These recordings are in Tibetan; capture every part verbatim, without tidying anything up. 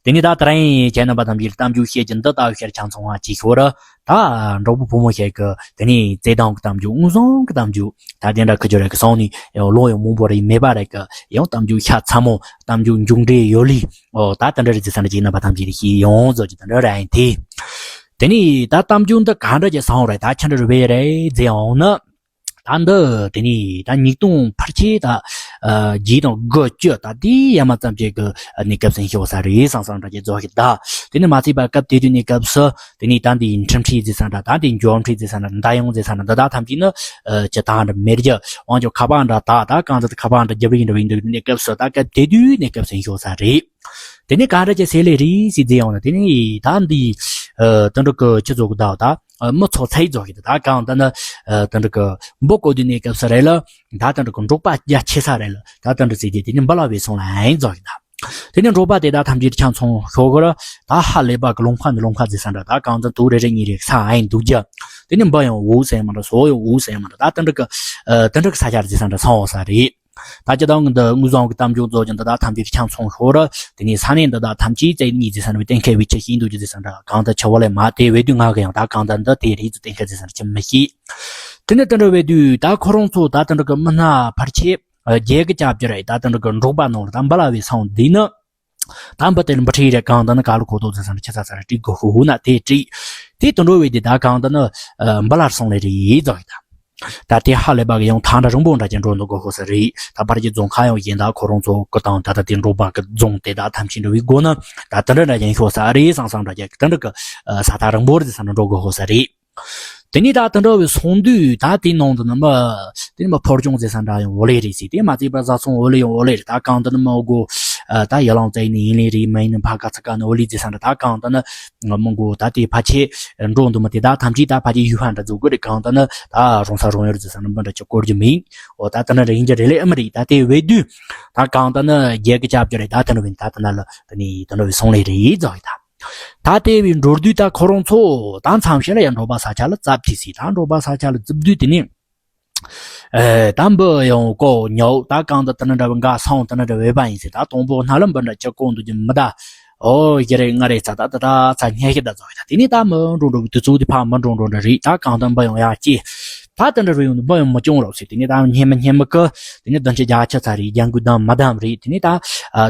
དེ་ནས་ད་དེ་རིང་ཁྱེད་རྣམ་པ་ཐམས་ཅད་གཏམ་རྒྱུད་བཤད་ཀྱི་འདི་ལྟ་བུ་ཤར་ཆང་ཚོང་བ་གཅིག་ཤོར་ར། ད་འབྲོག་པ་བུ་མོ་ཞིག་གི་དེ་ནས་བརྩེ་དུང་གི་གཏམ་རྒྱུད། མངོན་སུམ་གི་གཏམ་རྒྱུད། ད་དེ་འདྲ་ཁུ་ཆུ་ར་གི་སོང་ནས་ཡང་ལོ་ཡང་མང་པོ་རེད་མེད་པ་རེད་གི། ཡང་གཏམ་རྒྱུད་ཤ་ཚ་མོ། གཏམ་རྒྱུད་མཇུག་འབྲས་ཡོད་ལི། ཨོ་ད་དེ་འདྲ་རེད་ཟེར་ས་འདྲ་ཅིག་རྣམ་པ་ཐམས་ཅད་ལ་ཤེས་ཡོང་བཟོ་ཅིག་དེ་འདྲ་རེད། ཨ་ཡིན་དེ། དེ་ནས་ད་གཏམ་རྒྱུད་འདི་ག་འདྲ་ཅིག་སོང་རེད། ད་ཆི་འདྲ་རེད་བས་རེད་ཟེར་ཡོང་ན། ད་འདི་དེ་ནས་ད་ཉིས་སྟོང་ཕལ་ཆེར་ད་ཨ་བརྒྱད་དང་དགུ་བཅུ། ད་དེའི་ཡ་མ་ཙམ་ཅིག་གི་གནས་སྐབས་སུ་ཤོར་ས་རེད་བསམ་བསམ་འདྲ་ཅིག་རྫོགས་ཤིག་ད། དེ་ནས་མ་ཚད་པ་སྐབས་དེ་དུས་གནས་སྐབས་སུ་དེ་ནས་ད་འདི་འཕྲིན་ཁྲིད་ཟེར་ས་འདྲ། ད་འདི་འབྱོར་འཕྲིན་ཟེར་ས་འདྲ། མདའ་ཡོང་ཟེར་ས་འདྲ། འདི་དག་ཐམས་ཅད་ནི་ཨ་ཅི་ད་འདྲ་མེད་རྒྱུ། དབང་ཆོག་ཁ་པར་འདྲ། ད་ད་གང་ཟག་ཁ་པར་འདྲ་རྒྱབ་རིན་འདྲ་བའི་འདུག་གནས་སྐབས་སུ། ད་སྐབས་དེ་དུས་གནས་སྐབས་སུ་ཤོར་ས་རེད། དེ་ནས་ག་འདྲ་ཅིག་སེ་ལེ་རེད་ཟེར་ཟེར་ཡོང་ན། དེ་ནས་ད་འདི་ཨ་དེ་འདྲ་གི་ཁྱི་ཚོ་གི་ད་ད་ཨ་མི་ཚོ་ཚེ་རྫོགས་ཤིག་ད་གང་ད་ནི་ཨ་དེ་འདྲ་གི་འབུ་རྐོ་དུས་གནས་སྐབས་སུ་རེད་ལ། ད་དེ་འདྲ་གི་འབྲོག་པ་རྒྱ་ཆེ་ས་རེད་ལ། ད་དེ་འདྲ་ཟེར་དེ་དེ་ནས་འབུ་ལ་བའི་སོང་ལ་ཨེ་རྫོགས་ཤིག་ད། དེ་ནས་འབྲོག་པ་དེ་དག་ཐམས་ཅད་ཆང་ཚོང་ཤོར་གི་ར། ད་ཧ་ལས་པ་གི་ལུང་ཁ་ནས་ལུང་ཁ་ཟེར་ས་འདྲ། ད་གང་ད་དུག་རེ་རེ་གཉིས་རེ་ས་ཨེ་འདུག་རྒྱུ། དེ་ནས་འབུ་ཡང་འུ་ཟེར་མ་འདྲ། སོ་ཡང་འུ་ཟེར་མ་འདྲ། ད་དེ་འདྲ་གི་ཨ་དེ་འདྲ་གི་ས་ཆ་རེད་ཟེར་ས་འདྲ་སོང་བ་ས་རེད། ད་སྤྱིར་བཏང་གི་འདི་དངོས་བཟང་གི་གཏམ་རྒྱུད་རྫོགས་ཀྱི་འདི་དག་ཐམས་ཅད་ཆང་ཚོང་ཤོར་ར། དེ་ནས་ས་གནས་འདི་དག་ཐམས་ཅད་བཙན་གཉིས་ཟེར་ས་འདྲ་བའི་གཏན་འཁེལ་བའི་ཆ་ཤས་འདུག་རྒྱུ་ཟེར་ས་འདྲ། གང་ལྟར་ཆུ་བོ་ལས་མ་དེ་བས་དུས་ང་གི་ཡང་ད་གང་ལྟར་འདི་དེ་རེད་ཚུལ་གཏན་འཁེལ་ཟེར་ས་འདྲ་ཆི་མི་ཤེས། དེ་ནས་དེ་འདྲ་བས་དུས་ད་ཁོ་རང་ཚོ་ད་དེ་འདྲ་གི་མི་སྣ་ཕལ་ཆེར་རྒྱལ་གི་སྐྱབས་རྒྱུ་རེད། ད་དེ་འདྲ་གི་འབྲོག་པ་ནང་ལ་ད་འབུ་ལ་བའི་སོང་འདི་ནི། ད་འབུ་དེར་འབུ་ཁྲིད་རེ་གང་ལྟར་ནི་ག་ལ་གོ་ཐོག་ཚེ་སང་ཁྱི་ཚ་ཚ་རེ་ཁྲིད་དགོས་ཤོག་ན་དེ་ཁྲིད། དེ་དུད་འགྲོ་བའི་དེ་ད་གང་ལྟར་ནི་འབུ་ལར་སོང་ལེ་རེ་ཡིས་རྫོགས་ཡིན་ད། ད་དེ་ཧ་ལས་པ་གི་ཡང་ཐང་འདྲ་རིང་པོ་འདྲ་ཅན་འགྲོ་འདུག་དགོས་ཤོག་ས་རེད། ད་པར་གྱི་རྫོང་ཁ་ཡང་ཡིན་ད་ཁོ་རང་ཚོ་སྐུ་དང་ད་ད་དེ་འགྲོ་པ་གི་རྫོང་དེ་ད་ཐམས་ཅད་འགྲོ་བའི་སྒོ་ན་ད་དེ་འདྲ་འདྲ་ཅན་ཤོག་ས་རེད་སང་སང་འདྲ་ཅན་དེ་འདྲ་གི་ས་ཐག་རིང་པོ་རེད་ས་ན་འགྲོ་དགོས་ཤོག་ས་རེད། དེ་ནས་ད་དེ་འདྲ་བའི་སོང་དུས་ད་དེའི་ནང་དུ་ནི་མི་དེ་ནི་མི་ཕོ་སྐྱོང་ཟེར་ས་འདྲ་ཡང་འོ་ལེ་རེད་ཟེར། དེ་མ་ཚད་པར་བཟའ་ཚང་འོ་ལེ་ཡང་འོ་ལེ་རེད། ད་གང་དུ་ནི་མི་འོ་གོ་ད་ཡ་ལང་བཙལ་ནི་ཡིན་ལེ་རེད་མ་ཡིན་ནི་ཕ་ག་ཚ་ག་ནི་འོ་ལེ་ཟེར་ས་འདྲ། ད་གང་དུ་ནི་མི་འགོ་ད་དེ་ཕ་ཆེ་འགྲོ་འདུག་མི་དེ་ད་ཐམས་ཅད་ད་ཕ་ཆེ་ཡུལ་ཧ་འདྲ་འཛུགས་དགོས་རེད། གང་དུ་ནི་ད་རོང་ས་རོང་ཡོར་ཟེར་ས་འདྲ་མི་འདྲ་ཅི་སྐོར་རྒྱུ་མིན། འོ་ད་དེ་འདྲ་རེད་ཡིན་གྱི་རེད་ལེ་ཨ་མི་རེད། ད་དེ་བས་དུས་ད་གང་དུ་ནི་རྒྱལ་གི་སྐྱབས་ཀྱི་རེད། ད་དེ་འདྲ་བས་ད་དེ་ན་ལ་དེ་ནི་དེ་འདྲ་བས་སོང་ལེ་རེད་རྫོགས་ཡིན་ད། ད་དེ་བས་འགྲོ་དུས་ད་ཁོ་རང་ཚོ་ད་མཚམས་ཤིག་ལ་ཡང་འབྲོག་པ་ས་ཆ་ལ་བཙབ་ཐི་སི། ད་འབྲོག་པ་ས་ཆ་ལ་བཙབ་དུས་དེ་ནས་ཨེ་ད་འབུ་ཡང་ཀོ་ཉོ་ད་གང་ད་དེ་འདྲ་འདྲ་བའི་འགའ་སང་དེ་འདྲ་འདྲ་བའི་བ་ཡིན་ཟེར། ད་དང་པོ་སྣ་ལ་འབུ་འདྲ་ཅི་ཀོ་འདུག་རྒྱུ་མི་ད། ཨོ་ཡི་རེ་ང་རེ་ཚ་ད་ད་ད་ཚ་སྙད་ཤི་ད་ཙོ་ཡི་ད། དེ་ནས་ད་མི་འགྲོ་འགྲོ་བའི་དུས་ཚོད་དེ་ཕ་མི་འགྲོ་འགྲོ་འདྲ་རེད། ད་གང་ད་འབུ་ཡང་ཡང་སྐྱེ། ད་དེ་འདྲ་རུ་ཡོང་དུ་འབུ་ཡང་མི་སྐྱོང་རོགས་ཟེར། དེ་ནས་ད་སྙེ་མ་སྙེ་མ་ཀི་དེ་ནས་བདུན་ཅུ་བརྒྱད་ཅུ་ཚ་རེད། རྒྱང་གུ་དམ་མ་དམ་རེད། དེ་ནས་ད་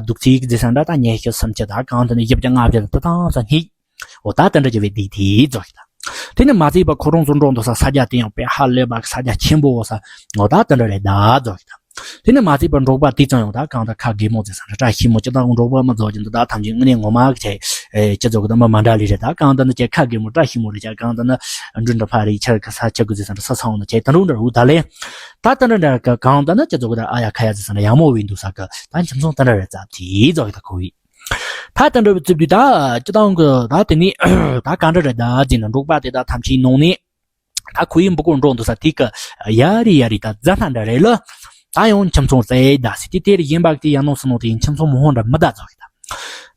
སྡུག་ཚིག་ཟེར་ས་འདྲ་ད་ཉེ་ཤི་སུམ་ཅུ་ད་གང་དེ་ནས་བཞི་བརྒྱ་ལྔ་བརྒྱ་ད་ད་ཚ་སྙིག་འོ་ད་དེ་འདྲ་བྱས་པའི་དེ་དེའི་རྫོགས་ཤིག་ད། དེ་ནས་མ་ཚད་པ་ཁོ་རང་ཚོ་འགྲོ་འདུག་ས་ས་རྒྱ་དེ་ཡང་དཔེ་ཧ་ལས་པ་ས་རྒྱ་ཆེན་པོ་འོ་ས་འོ་ད་དེ་འདྲ་རེད་ད་རྫོགས་ཤིག་ད། དེ་ནས་མ་ཚད་པ་འབྲོག་པ་དེ་ཙམ་ཡང་ད་གང་ད་ཁ་གེ་མོ་ཟེར་ས་འདྲ་བཀྲ་ཤིས་མོ་ཅི་ད་འབྲོག་པ་མ་རྫོགས་ཀྱི་འདི་ད་ཐམས་ཅད་དངོས་གནས་ངོ་མ་གི་ཆེ་ཅི་རྫོགས་ཀྱི་ད་མ་མ་འདྲ་ལི་རེད། ད་གང་ད་ནི་ཅི་ཁ་གེ་མོ་བཀྲ་ཤིས་མོ་རེད། ཅི་གང་ད་ནི་འབྲུ་འདྲ་ཕ་རེད། ཆར་གི་ས་ཆ་གི་ཟེར་ས་འདྲ་ས་ཚང་ནི་ཆེ་ད་འབྲུ་འདྲ་རུ་ད་ལེ། ད་དེ་འདྲ་འདྲ་གི་གང་ད་ནི་ཅི་རྫོགས་ཀྱི་ད་ཨ་ཡ་ཁ་ཡ་ཟེར་ས་འདྲ་ཡ་མོ་བའི་འདུག་ས་གི་ད་ཁྱིམ་ཚང་དེ་འདྲ་རེད་ཙབ་དེ་རྫོགས་ཀྱི་ད་ཁོ་བའི། ད་དེ་འདྲ་བའི་རྩིབ་དུས་ད་སྤྱི་བཏང་གི་ད་དེ་ནས་ད་ག་འདྲ་རེད་ད་ཟེར་ན་འབྲོག་པ་དེ་དག་ཐམས་ཅད་ནང་ནས་ད་ཁོ་ཡི་འབུ་གོ་འགྲོ་འདུག་ས་དེ་གི་ཡ་རི་ཡ་རི་ད་རྫ་སྣ་འདྲ་རེད་ལ། ད་ཡང་ཁྱིམ་ཚང་རྩེ་ད་ཟེར་དེ་དེར་ཡིན་པ་དེ་ཡང་ནང་སུ་ནང་དེ་ཡིན་ཁྱིམ་ཚང་མི་ཧོན་འདྲ་མི་ད་ཚོ་གི་ད།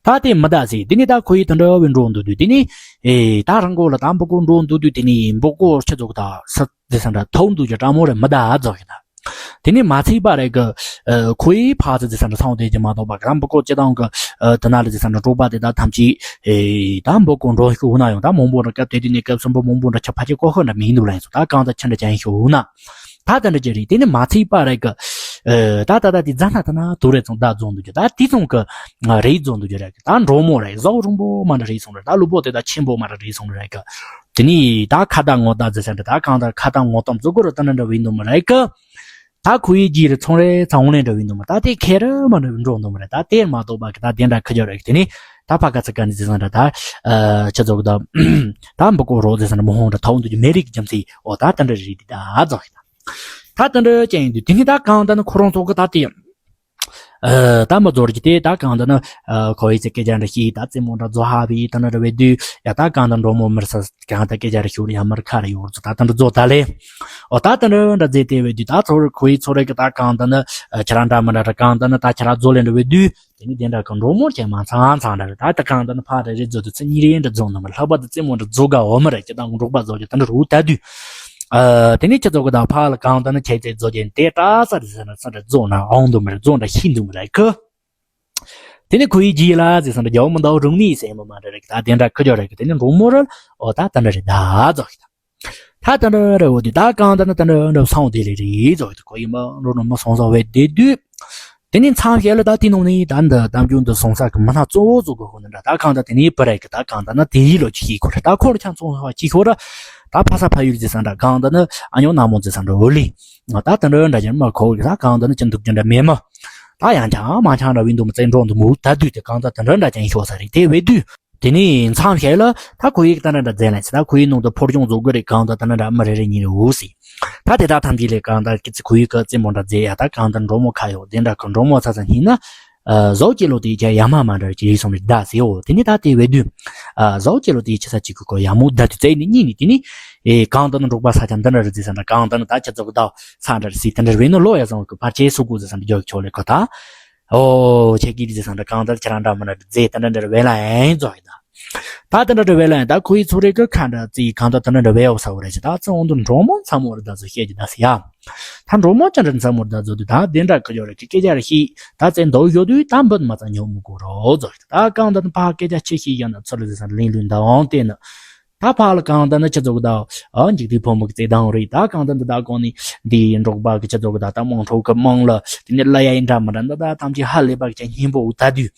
ད་དེ་མི་ད་ཟེར་དེ་ནས་ད་ཁོ་ཡི་དེ་འདྲ་བའི་འགྲོ་འདུག་དུས་དེ་ནས་ཨེ་ད་རང་གོ་ལ་ད་འབུ་གོ་འགྲོ་འདུག་དུས་དེ་ནས་འབུ་གོ་ཆི་ཚོ་གི་ད་ས་དེ་ས་འདྲ་ཐོག་འདུག་ཀྱི་ཀྲ་མོ་རེད་མི་ད་ཚོ་གི་ད། དེ་ནས་མ་ཚད་པ་རེད་གི། ཨ་ཁོའི་ཕ་ཚོ་ཟེར་ས་འདྲ་ཚང་དེ་ཅི་མ་གཏོགས་པ་ག་རམ་པོ་ཀོ་ཅི་དང་གི་ཨ་དེ་ན་ལ་ཟེར་ས་འདྲ་འབྲོག་པ་དེ་དག་ཐམས་ཅད་ཨེ་ད་འབུ་གོ་འགྲོ་ཤི་འུ་ན་ཡང་ད་མང་པོ་འདྲ་སྐབས་དེ་དུས་ནས་སྐབས་སུ་འབུ་མང་པོ་འདྲ་ཆ་ཕ་ཆེ་ཀོ་ཤི་འདྲ་མི་འདུག་ལ་ཡིན་སོ་ད་གང་ད་ཆི་འདྲ་ཅན་ཤི་འུ་ན་ད་དེ་འདྲ་ཅི་རེད། དེ་ནས་མ་ཚད་པ་རེད་གི། ཨ་ད་ད་ད་དེ་རྫ་སྣ་དེ་ན་དུ་རེ་ཚང་ད་རྫོང་འདུག་ཀྱི་ད་དེ་ཚང་གི་རེད་རྫོང་འདུག་ཀྱི་རེད་གི་ད་འགྲོ་མོ་རེད་ཟོག་རུང་པོ་མ་འདྲ་རེད་སོང་རེད། ད་ལུས་པོ་དེ་ད་ཆེན་པོ་མ་འདྲ་རེད་སོང་རེད་གི། དེ་ནས་ད་ཁ་ད་ངོ་ད་ཟེར་ས་འདྲ་ད་གང་ད་ཁ་ད་ངོ་གཏམ་ཚོ་གོ་ར་ད་འདྲ་འདྲ་བའི་འདུག་མི་རེད་གི། ད་ཁོ་ཡི་རྗེས་ལ་ཚོང་རེ་ཚ་འོང་ལེ་འདྲ་བའི་འདུག་མ་ད་དེ་ཁེ་ར་མ་འདྲ་བའི་འགྲོ་འདུག་མ་རེད། ད་དེ་མ་གཏོགས་པ་གི་ད་དེ་འདྲ་ཁ་ཅོ་རེད། དེ་ནས་ད་ཕ་ག་ཚ་ག་ནི་ཟེར་ས་འདྲ་ད་ཨ་ཆ་ཚོགས་ད་ད་འབུ་གོ་རོགས་ཟེར་ས་འདྲ་མོ་ཧོང་འདྲ་ཐའུ་འདུག་རྒྱུ་མེ་རིག་རྒྱུ་མཚན་འོ་ད་དེ་འདྲ་རེད་དེ་ད་རྫོགས་ཤིག་ད། ད་དེ་འདྲ་ཅན་ཡིན་དུས་དེ་ནས་ད་གང་ད་ནི་ཁོ་རང་ཚོ་གི་ད་དེ་ཨ་ད་མ་རྫོགས་ཀྱི་དེ་ད་གང་ད་ནི་ཨ་ཁོ་ཡི་ཚེ་སྐད་ཆ་འདྲ་ཞིག་ད་རྩེད་མོ་འདྲ་རྫོགས་ཧ་བི་ད་འདྲ་རེད་བས་དུས་ཡ་ད་གང་ད་འགྲོ་མོ་མི་ར་ས། གང་ལྟར་སྐད་ཆ་རེ་ཞུ་རེ་ཡང་མར་ཁ་རེ་ཡོང་རུ་ཚོ་ད་ལྟ་འདྲ་རྫོགས་ད་ལེ། ཨོ་ད་ལྟ་འདྲ་འདྲ་རྫས་དེ་བས་དུས་ད་ཚོར་ཁོའི་ཚོར་རེ་གི་ད་གང་ལྟར་ནི་ཁྱེད་རང་འདྲ་མི་འདྲ་ར་གང་ལྟར་ནི་ད་ཁྱེད་རང་རྫོགས་ལེ་འདྲ་བས་དུས་དེ་ནི་དེ་འདྲ་གི་འགྲོ་མོར་ཁྱེད་མ་ཚང་ཚང་འདྲ་རེད། ད་ལྟ་གང་ལྟར་ནི་ཕ་རེ་རེ་རྫོགས་དུས་ཚེ་གཉིས་རེ་འདྲ་རྫོགས་ནི་མ་ལྷག་པ་དུ་རྩེད་མོ་འདྲ་རྫོགས་ག་འོ་མི་རེད། ཁྱེད་ད་འགྲོགས་པ་རྫོགས་ཀྱི་ད་འདྲ་རུ་ད་དུས་ཨ་དེ་ནི་ཁྱེད་ཚོ་གི་ད་ཕ་ལ་གང་ལྟར་ནི་ཁྱེད་ཚེ་རྫོགས་ཀྱི་དེ་ད་ས་རེ་ས་རེ་ས་རེ་རྫོགས་ན་འོང་འདུག་མི་རེད། རྫོགས་འདྲ་ཤི་འདུག་མི་རེད་ཁི། དེ་ནས་ཁོ་ཡི་རྗེས་ལ་ཟེར་སང་འདྲ་རྒྱལ་བོ་མི་འདའོ་རུང་ནི་ཟེར་མི་མ་འདྲ་རེད། ད་དེ་འདྲ་ཁུ་ཅོ་རེད་གི། དེ་ནས་འབྲོང་མོ་ར་ཨོ་ད་དེ་འདྲ་རེད་ད་ཟོ་གི། ད་དེ་འདྲ་རེད། འོ་དེ་ད་གང་ད་ན་དེ་འདྲ་འདྲ་སང་དེ་རེད་རེད་ཟོ་གི། ཁོ་ཡི་མ་འགྲོ་ནོ་མ་སོང་ས་བས་དེ་དུས། དེ་ནས་མཚམས་ཤར་ལ་ད་དེ་ནང་ནས་ད་འདི་གཏམ་རྒྱུད་འདི་སོང་ས་གི་མི་སྣ་གཙོ་བོ་ཚོ་གི་ཧོ་ན་འདྲ། ད་གང་ད་དེ་ནས་བུ་རེད་གི། ད་གང་ད་ན་དེ་ཡི་ལོ་ཅིག་ཤེས་ཁོ་རེད། ད་ཁོ་ར་ཆང་ཚོང་ས་ཅིག་ཤོར་ར། ད་ཕ་ས་ཕ་ཡུལ་ཟེར་ས་འདྲ། གང་ད་ན་ཨ་ཉོ་ན་མོ་ཟེར་ས་འདྲ་འོ་ལི། ད་དེ་འདྲ་འདྲ་ཅན་མ་ཁོ་གི། ད་གང་ད་ན་ཅི་འདུག་ཅི་འདྲ་མེད་མ། ད་ཡང་ཆང་མ་ཆང་འདྲ་བའི་འདུག་མ་རྩེ་འགྲོ་འདུག་མོ། ད་དུས་དེ་གང་ད་དེ་འདྲ་འདྲ་ཅན་ཤོར་ས་རེད། དེ་བས་དུས། དེ་ནས་མཚམས་ཤར་ལ་ད་ཁོ་ཡིག་ད་འདྲ་འདྲ་མཛད་ལན་ཟེར། ད་ཁོ་ཡིག་ནང་དུ་ཕོར་སྐྱོང་བཟོ་དགོས་རེད། གང་ད་ད་འདྲ་འདྲ་མི་རེ་རེ་གཉིས་རེ་འུ་ཟེར། ད་དེ་དག་ཐམས་ཅད་ལས་གང་ད་ཀི་ཙི་ཁོ་ཡིག་གི་རྩེ་མོ་འདྲ་མཛད་ཡ། ད་གང་ད་འབྲོང་མོ་ཁ་ཡོད་དེ་འདྲ་གི་འབྲོང་མོ་ཚ་ཚ་སྙིང་ན། ཨ་ཟོག་ཅེ་ལོ་དེ་ཅ་ཡ་མ་མ་འདྲ་ཅི་ཡིག་སོང་རེད་ད་ཟེར། འོ་དེ་ནས་ད་དེ་བས་དུས། ཨ་ཟོག་ཅེ་ལོ་དེ་ཆ་ས་ཅིག་གི་ཁོ་ཡ་མོ་ད་དུས་ཙེ་ནི་གཉིས་ནི་དེ་ནི། ཨེ་གང་ད་ནི་འབྲོག་པ་ས་ཆ་འདི་འདྲ་རེད་ཟེར་ས་འདྲ། གང་ད་ནི་ད་ཆ་ཚོགས་ད་ས་འདྲ་རེད་ཟེར། དེ་འདྲ་བས་ནི་ལོ་ཡ་ཟང་གི་ཕར་ཆེ་སུ་གུ་ཟེར་ས་འདྲ་རྒྱག་ཆོག་ལེ་ཁོ་ད། ཨོ་ཁྱེད་ཀྱིས་རེད་ཟེར་ས་འདྲ། གང་ལྟར་ཁྱེད་རང་འདྲ་མི་འདྲ་རེད་ཟེར། དེ་འདྲ་འདྲ་རེད་བས་ལ་ཨེ་ཛོ་ཡི་ད། ད་དེ་འདྲ་འདྲ་བས་ལ་ཨེ་ད་ཁོ་ཡི་ཚོ་རེ་གི་ཁ་འདྲ་ཙི་གང་ལྟར་དེ་འདྲ་འདྲ་བས་ཡོད་ས་བོ་རེད་ཟེར། ད་ཙི་འོང་དུ་འབྲོང་མོ་མཚམས་མོ་རེད་ད་ཟེར་བཤད་ཀྱི་ད་ཟེར་ཡ། ད་འབྲོང་མོ་ཅན་འདྲ་མཚམས་མོ་རེད་ད་ཟོ་དུས་ད་དེ་འདྲ་གི་ཡོད་རེད་གི་སྐད་ཆ་རེ་ཤི། ད་ཙི་འདོག་ཡོད་དུས་ད་འབུད་མ་ཙང་ཉོ་མི་དགོས་རོགས་ཟོ་ཡི་ད། གང་ལྟར་ཕ་སྐད་ཆ་ཆེ་ཤི་ཡང་ན་ཚུར་ལ་ཟེར་ས་ལིང་ལུང་ད་འོང་དེ་ནི། ད་ཕ་ལ་གང་ལྟར་ན་ཆ་ཚོགས་ད། ཨ་འཇིག་རྟེན་ཕོ་མོ་གི་བརྩེ་དང་རེད། ད་གང་ལྟར་འདི་ད་གོང་ནས་འདིའི་འབྲོག་པ་གི་ཆ་ཚོགས་ད་ད་དམངས་ཁྲོད་གི་དམངས་ལ་དེ་ནས་ལ་ཡ་ཡིན་འདྲ་མི་འདྲ་འདི་ད་ཐམས་ཅད་ཧ་ལས་པ་གི་ཆ་སྙིང་པོ་འུ་ད་དུས།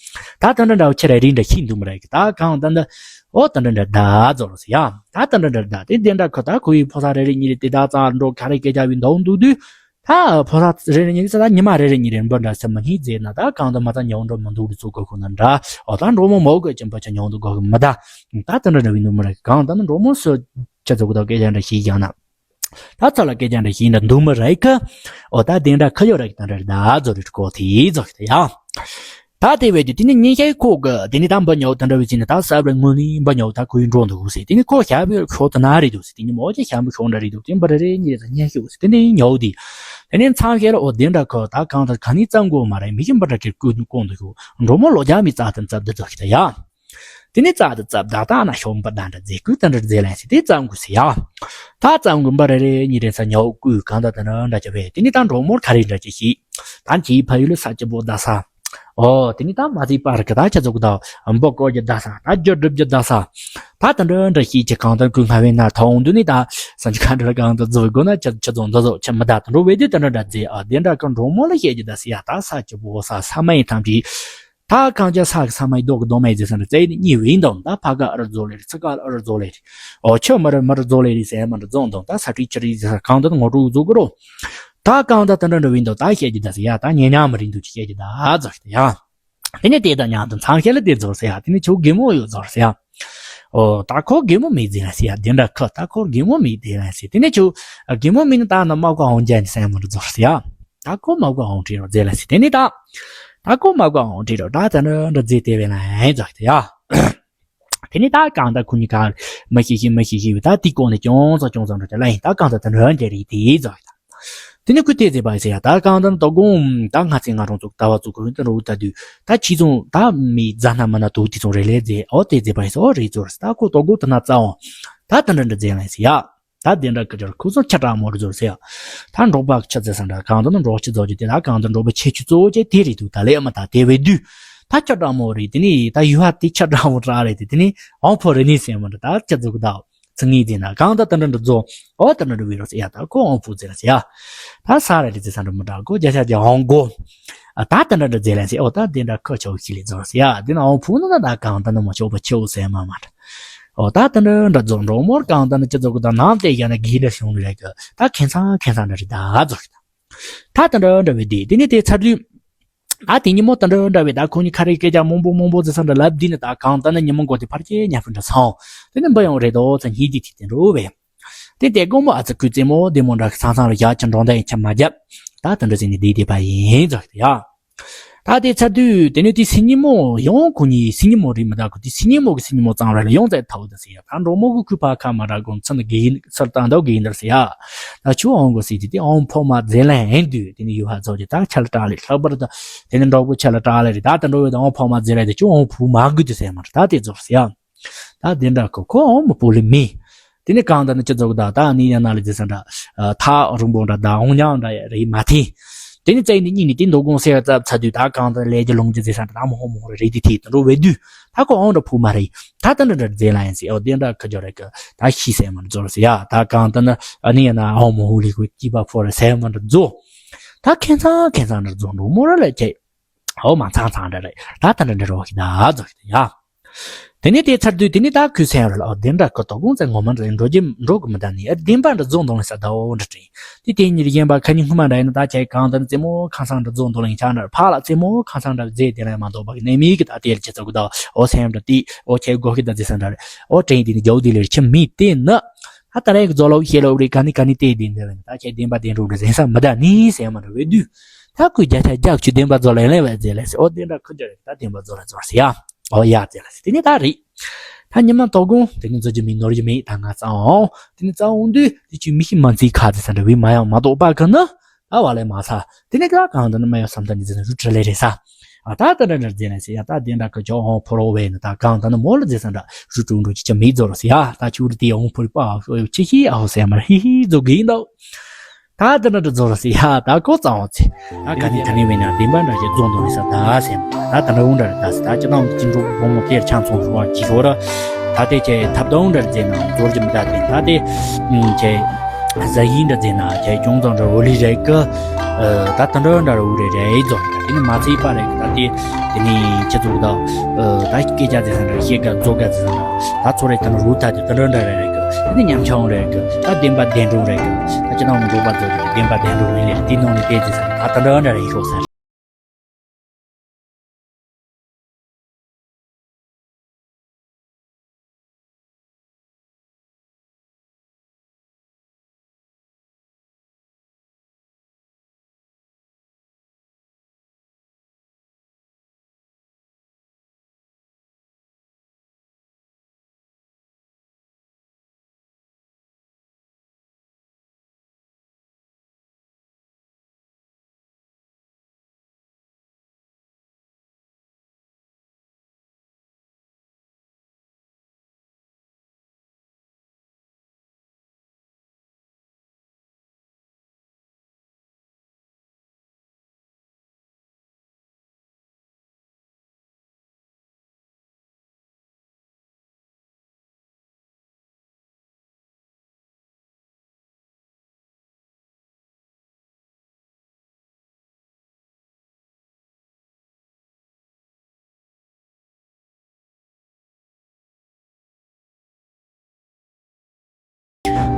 ད་དེ་འདྲ་འདྲ་བོ་ཁྱེད་ར་རིགས་འདྲ་ཤིན་འདུག་མི་རེད་གི། ད་གང་ལྟར་འདི་ཨོ་དེ་འདྲ་འདྲ་ད་ཛོ་རོ་སི་ཡ། ད་དེ་འདྲ་འདྲ་ད་དེ་དེ་འདྲ་ཁོ་ད་ཁོ་ཡི་ཕོ་ས་རེ་རེ་གཉིས་རེ་དེ་ད་ཙང་འགྲོ་ག་རེ་སྐད་ཆ་བའི་འདོག་འདུག་དུས། ད་ཕོ་ས་རེ་རེ་གཉིས་རེ་ས་ད་ཉི་མ་རེ་རེ་གཉིས་རེ་འབུ་འདྲ་ས་མི་སྙིང་རྗེ་ན། ད་གང་ལྟར་མ་ད་ཉོ་འགྲོ་མི་འདུག་རེ་ཚུགས་གོ་ཁོ་ན་འདྲ། ཨོ་ད་འགྲོ་མོ་མོ་གི་ཅན་པ་ཆ་ཉོ་འདུག་གོ་གི་མི་ད། ད་དེ་འདྲ་འདྲ་བའི་ནུ་མི་རེད། གང་ལྟར་ན་འགྲོ་མོ་སུ་ཆ་ཚོགས་ད་སྐད་ཆ་འདྲ་ཞིག་ཡང་ན། ད་ཚ་ལ་སྐད་ཆ་འདྲ་ཞིག་འདྲ་འདུག་མི་རེད་གི། ཨོ་ད་དེ་འདྲ་ཁ་ཡོད་རེད་གི། ད་འདྲ་རེད་ད་ཛོ་རེད་གོ་དེ་ཛོ་གི་ད་ཡ། ད་དེ་བས་དུས་དེ་ནི་ཉིན་ཤས་ཁོག་གི་དེ་ནི་ད་འབུ་ཉོ་དེ་འདྲ་བའི་ཚེ་ནི་ད་ས་བར་དངོས་ནི་འབུ་ཉོ་ད་ཁོ་ཡི་འགྲོ་འདུག་ཟེར། དེ་ནི་ཁོ་ཞབས་ཤོག་ཏུ་ན་རེད་འདུག་ཟེར། དེ་ནི་མོ་ཅེ་ཞབས་ཤོག་འདྲ་རེད་འདུག་དེ་འབུ་རེ་རེ་གཉིས་རེ་ཉན་ཤོག་ཟེར། དེ་ནི་ཉོ་དེ། དེ་ནི་མཚམས་ཤར་ལ་ཨོ་དེ་འདྲ་ཁོ་ད་གང་ད་ག་ནི་ཙམ་གོ་མ་རེད། མི་ཤི་འབུ་འདྲ་ཁེར་ཀུན་གོང་དུ་ཤོག་འགྲོ་མོ་ལོ་རྒྱ་མི་རྩ་དང་རྩ་བདུད་ཛོ་གི་ད་ཡ། དེ་ནས་རྩ་དང་རྩ་བདག་དང་ན་ཤོམ་པ་དང་འདྲ་མཛེས་ཀུན་དང་འདྲ་མཛེས་ལན་ཟེར་དེ་རྩ་མགུ་ཟེར་ཡ། ད་རྩ་མགུ་འབུ་རེ་རེ་གཉིས་རེ་ས་ཉོ་ཀུ་གང་ད་ད་ན་འདྲ་ཅི་བས། དེ་ནས་ད་འགྲོ་མོར་ག་རེ་འདྲ་ཅི་ཤི། ད་ཁྱིའི་ཕ་ཡུལ་ལ་ས་ཅི་པོ་ད་ས། ཨོ་དེ་ནས་ད་མ་ཟི་པར་གི་ད་ཆ་ཚུགས་ད་འབུ་ཀོ་རྒྱུ་ད་ས། ད་རྒྱུ་སྒྲུབ་རྒྱུ་ད་ས། ད་ད་འདྲ་འདྲ་ཤི་ཅི་གང་ད་ཀུ་ང་བས་ན་ཐོང་དུ་ནི་ད་ས་ཅི་གང་འདྲ་གང་ད་ཛོ་གོ་ན་ཆ་ཆ་ཚོང་ད་ཛོ་ཆ་མི་ད་ད་འགྲོ་བས་དེ་ད་འདྲ་འདྲ་མཛེས། ཨ་དེ་འདྲ་གི་འགྲོ་མོ་ལ་བཤད་རྒྱུ་ད་ཟེར་ཡ། ད་ས་ཅི་པོ་ས་ས་མ་ཡིན་ཐམས་ཅད། ད་གང་ཅི་ས་གི་ས་མ་ཡི་རྡོ་གི་རྡོ་མ་ཡི་ཟེར་ས་འདྲ་རྩེ་ནི་གཉིས་བིན་དང་ད་ཕ་ག་ཨ་རུ་རྫོ་ལེ་རེད། ཚ་ག་ཨ་རུ་རྫོ་ལེ་རེད། ཨོ་ཆུ་མ་རུ་མ་རུ་རྫོ་ལེ་རེད་ཟེར་མ་འདྲ་རྫོང་དང་ད་ས་ཁྲི་ཆུ་རེད་ཟེར་ས་གང་དུ་ངོ་སྤྲོད་རྫོ་གི་རོ། ད་གང་ད་ད་འདྲ་འདྲ་བིན་དང་ད་བཤད་ཀྱི་ད་ཟེར་ཡ། ད་ཉེ་ཉག་མ་རིན་དུ་ཅི་བཤད་ཀྱི་ད་ཟེར་ཡ། དེ་ནས་དེ་ད་ཉག་དང་མཚམས་བཤད་ལ་དེ་རྫོ་ཟེར་ཡ། དེ་ནས་ཁྱོད་གེ་མོ་ཡོད་རྫོ་ཟེར་ཡ། ཨོ་ད་ཁོ་གེ་མོ་མི་ཟེར་ཡ་ཟེར་ཡ། དེ་འདྲ་ཁ་ད་ཁོ་གེ་མོ་མི་དེ་ཡ་ཟེར། དེ་ནས་ཁྱོད་གེ་མོ་མི་ནི་ད་ན་མ་གོ་ཧོང་ཅན་ཟེར་མ་འདྲ་རྫོ་ཟེར་ཡ། ད་ཁོ་མ་གོ་ཧོང་ཁྲིད་རོགས་མཛད་ལ་ཟེར། དེ་ནི་ད། ད་ཁོ་མ་གོ་ཧོང་ཁྲིད་རོགས་ད་ད་ནི་འདྲ་མཛད་དེ་བས་ན་ཨེ་ཛོ་ཡ། དེ་ནི་ད་གང་ད་ཁོ་གཉིས་ཀ་མ་ཤི་ཤི་མ་ཤི་ཤི་བས་ད་དེ་གོང་ནས་ཅུང་ཙམ་ཅུང་ཙམ་འགྲོ་ཅི་ལ་ཡིན། ད་གང་ད་ད་ནི་འདྲ་རེད་དེ་ཛོ་ཡ། དེ་ནི་ཁོས་དེ་མཛད་པ་ཡིན་ཟེར་ཡ། ད་གང་ད་ནི་ད་དགོང་ད་ང་ཚེ་ང་རང་ཚོ་ཟླ་བ་ཚོ་ཁོ་ཡིན་ད་རོ་ད་དུས་ད་ཁྱི་ཚོང་ད་མི་ཛ་ན་མ་ན་དུ་དེ་ཚོང་རེ་ལས་མཛད། ཨོ་དེ་མཛད་པ་ཡིན་ཟེར། ཨོ་རེད་ཛོ་རེད་ཟེར། ད་ཁོ་ད་དགོང་ད་ན་རྩ་འོང་ད་ད་འདྲ་འདྲ་མཛད་ལ་ཡིན་ཟེར་ཡ། ད་དེ་འདྲ་གི་ཅར་ཁུ་སང་ཁྱི་དྲག་མོ་རེད་ཟེར་ཡ། ད་འབྲོག་པ་ཁྱི་ཟེར་ས་འདྲ་གང་དུ་ན་འབྲོག་ཁྱི་ཟོ་རྒྱུ་དེ་ད་གང་དུ་འབྲོག་པ་ཁྱི་ཆུ་གཙོ་བོ་ཅེ་དེ་རེད་འདུག་ད་ལས་མ་ད་དེ་བས་དུས་ད་ཁྱི་དྲག་མོ་རེད། དེ་ནི་ད་ཡུ་ཧ་དེ་ཁྱི་དྲག་མོ་དྲག་རེད། དེ་དེ་ནི་ཨང་ཕོ་རེད་ནི་ཟེར་མ་འདྲ་ད་ཁྱི་ཟོ་གི་ད་ཚི་ངི་དེ་ན་གང་ད་ད་འདྲ་འདྲ་ཟོ། ཨོ་ད་འདྲ་འདྲ་བི་རོ་ཟེར་ཡ། ད་ཁོ་ཨང་ཕོ་ཟེར་ཟེར་ཡ། ད་ས་ར་རེད་ཟེར་ས་འདྲ་མ་འདྲ་ཁོ་རྒྱ་ཤ་རྒྱ་ཨང་གོ། ཨ་ད་ད་འདྲ་འདྲ་ཟེར་ལན་ཟེར། ཨོ་ད་དེ་འདྲ་ཁོ་ཆོ་ཤི་ལི་ཟོ་ཟེར་ཡ། དེ་ན་ཨང་ཕོ་ན་ད་གང་ད་ན་མ་ཆོག་པ་ཆེའོ་ཟེར་མ་མ་འདྲ། ཨོ་ད་དེ་འདྲ་འདྲ་རྫོགས་འགྲོ་མོར་གང་ད་ནི་ཅི་རྫོགས་གི་ད་ནང་དེ་ཡ་ན་གི་ལ་ཤོང་རེ་གི་ད་ཁེན་ཚང་ཁེན་ཚང་འདྲ་རེད་ད་རྫོགས་གི་ད། ད་དེ་འདྲ་འདྲ་བའི་དེ་དེ་ནི་དེ་ཚར་དུས། ད་དེ་ཉི་མོ་དེ་འདྲ་འདྲ་བའི་ད་ཁོ་གཉིས་ཁ་རེ་སྐད་ཆ་མང་པོ་མང་པོ་ཟེར་ས་འདྲ་ལབ་དེ་ནི་ད་གང་ད་ནི་ཉི་མོ་འགོ་དེ་ཕར་ཆེ་ཉ་ཕུ་འདྲ་སོང་། དེ་ནི་འབུ་ཡོང་རེད་དོ་ཚ་ཉི་དེ་དེ་དེ་འགྲོ་བས། དེ་དེ་དགོང་མོ་ཨ་ཙི་ཁུ་རྩེ་མོ་དེ་མོ་འདྲ་ཚང་ཚང་རུ་བཞག་ཅི་འགྲོ་ད་ཡིན་ཆ་མ་རྒྱབ། ད་དེ་འདྲ་ཟེར་ནི་དེ་དེ་པ་ཡིན་རྫོགས་གི་ད་ཡ། ད་དེ་ཚར་དུས་དེ་ནས་དེ་སེམས་ཉིན་མོ་ཡང་ཁོ་གཉིས་སེམས་ཉིན་མོ་རེད་མི་ད་ཁོ་དེ་སེམས་ཉིན་མོ་གི་སེམས་ཉིན་མོ་གཙང་ར་ལ་ཡང་བཙལ་ཐུབ་ད་ཟེར་ཡ། ད་འགྲོ་མོ་གི་ཁུ་ཕ་ཁ་མ་ར་གོ་ཚ་ནི་དགེ་ཡིན་ཚར་ད་འདོག་དགེ་ཡིན་ད་ཟེར་ཡ། ད་ཆུ་ཨང་གོ་ཟེར་དེ་དེ་ཨང་ཕོ་མ་ཛེ་ལ་ཧན་དུས་དེ་ནས་ཡུ་ཧ་ཚོ་ཅི་ད་ཆ་ལ་དྲག་ལེ་ལྷག་པར་ད་དེ་ནས་འགྲོ་པོ་ཆ་ལ་དྲག་ལེ་རེད། ད་ད་འགྲོ་བའི་ད་ཨང་ཕོ་མ་ཛེ་ལ་དེ་ཆུ་ཨང་ཕུ་མ་གུ་དེ་ཟེར་མ་རེད་ད་དེ་ཚོར་ཟེར་ཡ། ད་དེ་འདྲ་ཁོ་ཁོ་ཨང་མ་པོ་ལི་མི། དེ་ནས་གང་ད་ནི་ཅི་ཚོགས་ད་ད་ནི་ཡ་ན་ལི་ཟེར་ས་འདྲ། ཐག་རིང་པོ་འདྲ་ད་ཨང་ཉང་འདྲ་རེད་མ་ཐེ། དེ་ནས་རྩེ་ནས་གཉིད་ནས་དེ་མདོ་དགོང་སེ་བ་ཙབ་ཚ་དུས་ད་གང་དུ་ལས་ཀྱི་ལུང་གྱི་ཟེར་ས་འདྲ་ད་མོ་ཧོ་མོ་ཧོ་རེ་རེད་དེ་དེ་དུ་འགྲོ་བའི་དུས་ད་ཁོ་ཨང་འདྲ་ཕུག་མ་རེད། ད་ད་འདྲ་འདྲ་རྫས་ལ་ཡིན་ཟེར། ཨོ་དེ་འདྲ་ཁ་ཅོ་རེད་གི། ད་ཤི་སེ་མ་འདྲ་རྫོགས་ཟེར་ཡ། ད་གང་དུ་ན་ཨ་ནི་ཡ་ན་ཨང་མོ་ཧོ་ལི་ཁོ་སྐྱིད་པ་ཕོ་རེད་སེ་མ་འདྲ་རྫོགས། ད་ཁེན་ཚང་ཁེན་ཚང་འདྲ་རྫོགས་འགྲོ་མོ་ར་ལ་ཁྱེད། ཨོ་མ་ཚང་ཚང་འདྲ་རེད། ད་ད་འདྲ་འདྲ་རོ་ཁི་ད་རྫོགས་ཁི་ད་ཡ། དེ་ནས་དེ་ཚར་དུས་དེ་ནས་ད་ཁོས་སེམས་ར་ལ་ཨོ་དེ་འདྲ་ཁོ་དོ་དགོང་ཚེ་ངོ་མ་འདྲ་འགྲོ་རྒྱུ་འགྲོ་གི་མི་ད་ནི་ཨ་བདེན་པ་འདྲ་རྫོགས་འདུག་ལ་ས་ད་ཨོ་འདྲ་དྲན། དེ་དེ་ཉིད་གཞན་པ་ཁ་ཉིན་སྔོན་མ་འདྲ་ཡིན་ན་ད་ཁྱེད་གང་ལྟར་རྩེ་མོ་ཁང་སང་འདྲ་རྫོགས་འདུག་ལ་ཡིན་ཆ་འདྲ་ཕ་ལ་རྩེ་མོ་ཁང་སང་འདྲ་རྫས་དེ་ལ་ཡང་མ་གཏོགས་པ་གི་གནས་མིག་གི་ད་དེ་ལ་ཁྱེད་ཚོ་གི་ད་ཨོ་སེམས་འདྲ་དེ་ཨོ་ཁྱེད་སྒོ་གི་ད་རྫས་ས་འདྲ་རེད། ཨོ་དྲན་དེ་ནི་རྒྱའུ་དེ་ལ་རེ་ཆི་མི་དེ་ནི། ད་ད་རེས་ཀྱི་རྫོགས་ལོ་ཤེས་ལོ་རེ་ག་ནི་ག་ནི་དེ་དེ་འདྲ་ལ་ད་ཁྱེད་བདེན་པ་བདེན་འགྲོ་འདྲ་ཟེར་ས་མི་ད་ནི་སེམས་མ་འདྲ་བའི་དུས། ད་ཁོས་བརྒྱ་ཆ་བརྒྱ་ཁྱོད་བདེན་པ་རྫོགས་ལ་ཡིན་ལེ་བས་རྫས་ལས་ཟེར། ཨོ་དེ་འདྲ་ཁོ་རྒྱ་རེད་ད་བདེན་པ་རྫོགས་ལ་རྫོགས་ཟེར་ཡ། ཨོ་ཡ་རྫས་ལ་ཟེར་དེ་ནི་ད་རེད། ད་ཉི་མ་དོ་དགོང་དེ་ནི་འཛོལ་རྒྱུ་མེད་ནོར་རྒྱུ་མེད་ད་ང་རྩ་འོང་། དེ་ནི་རྩ་འོང་དུས་དེ་ཁྱོད་མི་ཤི་མ་འཚིག་ཁ་ཟེར་ས་འདྲ་བའི་མ་ཡང་མ་གཏོགས་པ་གི་ནི། ད་བ་ལས་མ་ས། དེ་ནི་ད་གང་ད་ནི་མ་ཡང་བསམ་ད་ནི་ཟེར་ན་རུ་ཁྲི་ལེ་རེད་ས། ཨ་ད་ད་འདྲ་འདྲ་ཟེར་ན་ཟེར་ཡ་ད་དེ་འདྲ་གི་ཇོ་ཧོང་ཕོ་རོ་བས་ནི་ད་གང་ད་ནི་མོ་ལ་ཟེར་ས་འདྲ་རུ་ཀྲུང་ཀྲུང་ཅི་ཅི་མི་རྫོགས་ལ་ཟེར་ཡ། ད་ཁྱོད་རི་དེ་ཧོང་ཕོ་རི་པ་ཨ་ཧོ་ཆི་ཤི་ཨ་ཧོ་ཟེར་མ་ཧི་ཧི་རྫོགས་གི་ཡིན་ད། ད་ད་འདྲ་འདྲ་རྫོགས་ལ་ཟེར་ཡ་ད་ཁོ་ཙང་བ་ཚེ། ད་ག་ནི་ག་ནི་བས་ན་བདེན་པ་འདྲ་ཞིག་རྫོགས་འདུག་ལ་ས་ད་ཟེར། ད་ད་འདྲ་འུ་འདྲ་རེད་ད་ཟེར། ད་ཅི་ནང་ཅི་འགྲོ་བོ་མོ་སྟེར་ཆང་ཚོང་ཧྲུ་བ་ཅི་ཤོ་ར། ད་དེ་ཁྱེད་ཐབ་དང་འདྲ་རྫས་ན་རྫོར་གྱི་མི་ད་དེ་ད་དེ་ཁྱེད་ཟ་ཡིན་འདྲ་རྫས་ན་ཁྱེད་ཅུང་ཙང་འདྲ་འོ་ལི་རེད་གི། ད་ད་འདྲ་འདྲ་འུ་རེ་རེད་རྫོར་ད་དེ་ནི་མ་ཚེ་པ་རེད་གི། ད་དེ་དེ་ནི་ཁྱེད་ཚོ་ད་ད་སྐད་ཆ་རྫས་ན་འདྲ་ཤེས་ག་རྫོ་ག་རྫས་ན་ད་ཚོ་རེ་ད་ནི་རུ་ད་དེ་ད་འདྲ་འདྲ་རེད་རེད་གི། དེ་ནི་ཉམས་ཆུང་རེད་གི། ད་བདེན་པ་བདེན་དྲུག་རེད་གི། ད་ཁྱེད་ནང་འགྲོ་པ་རྫོ་གི་བདེན་པ་བདེན་དྲུག་རེད་ལེ། དེ་ནང་ནི་དེ་རྫས་ན་ད་ད་འདྲ་འདྲ་རེད་ཤོག་ས།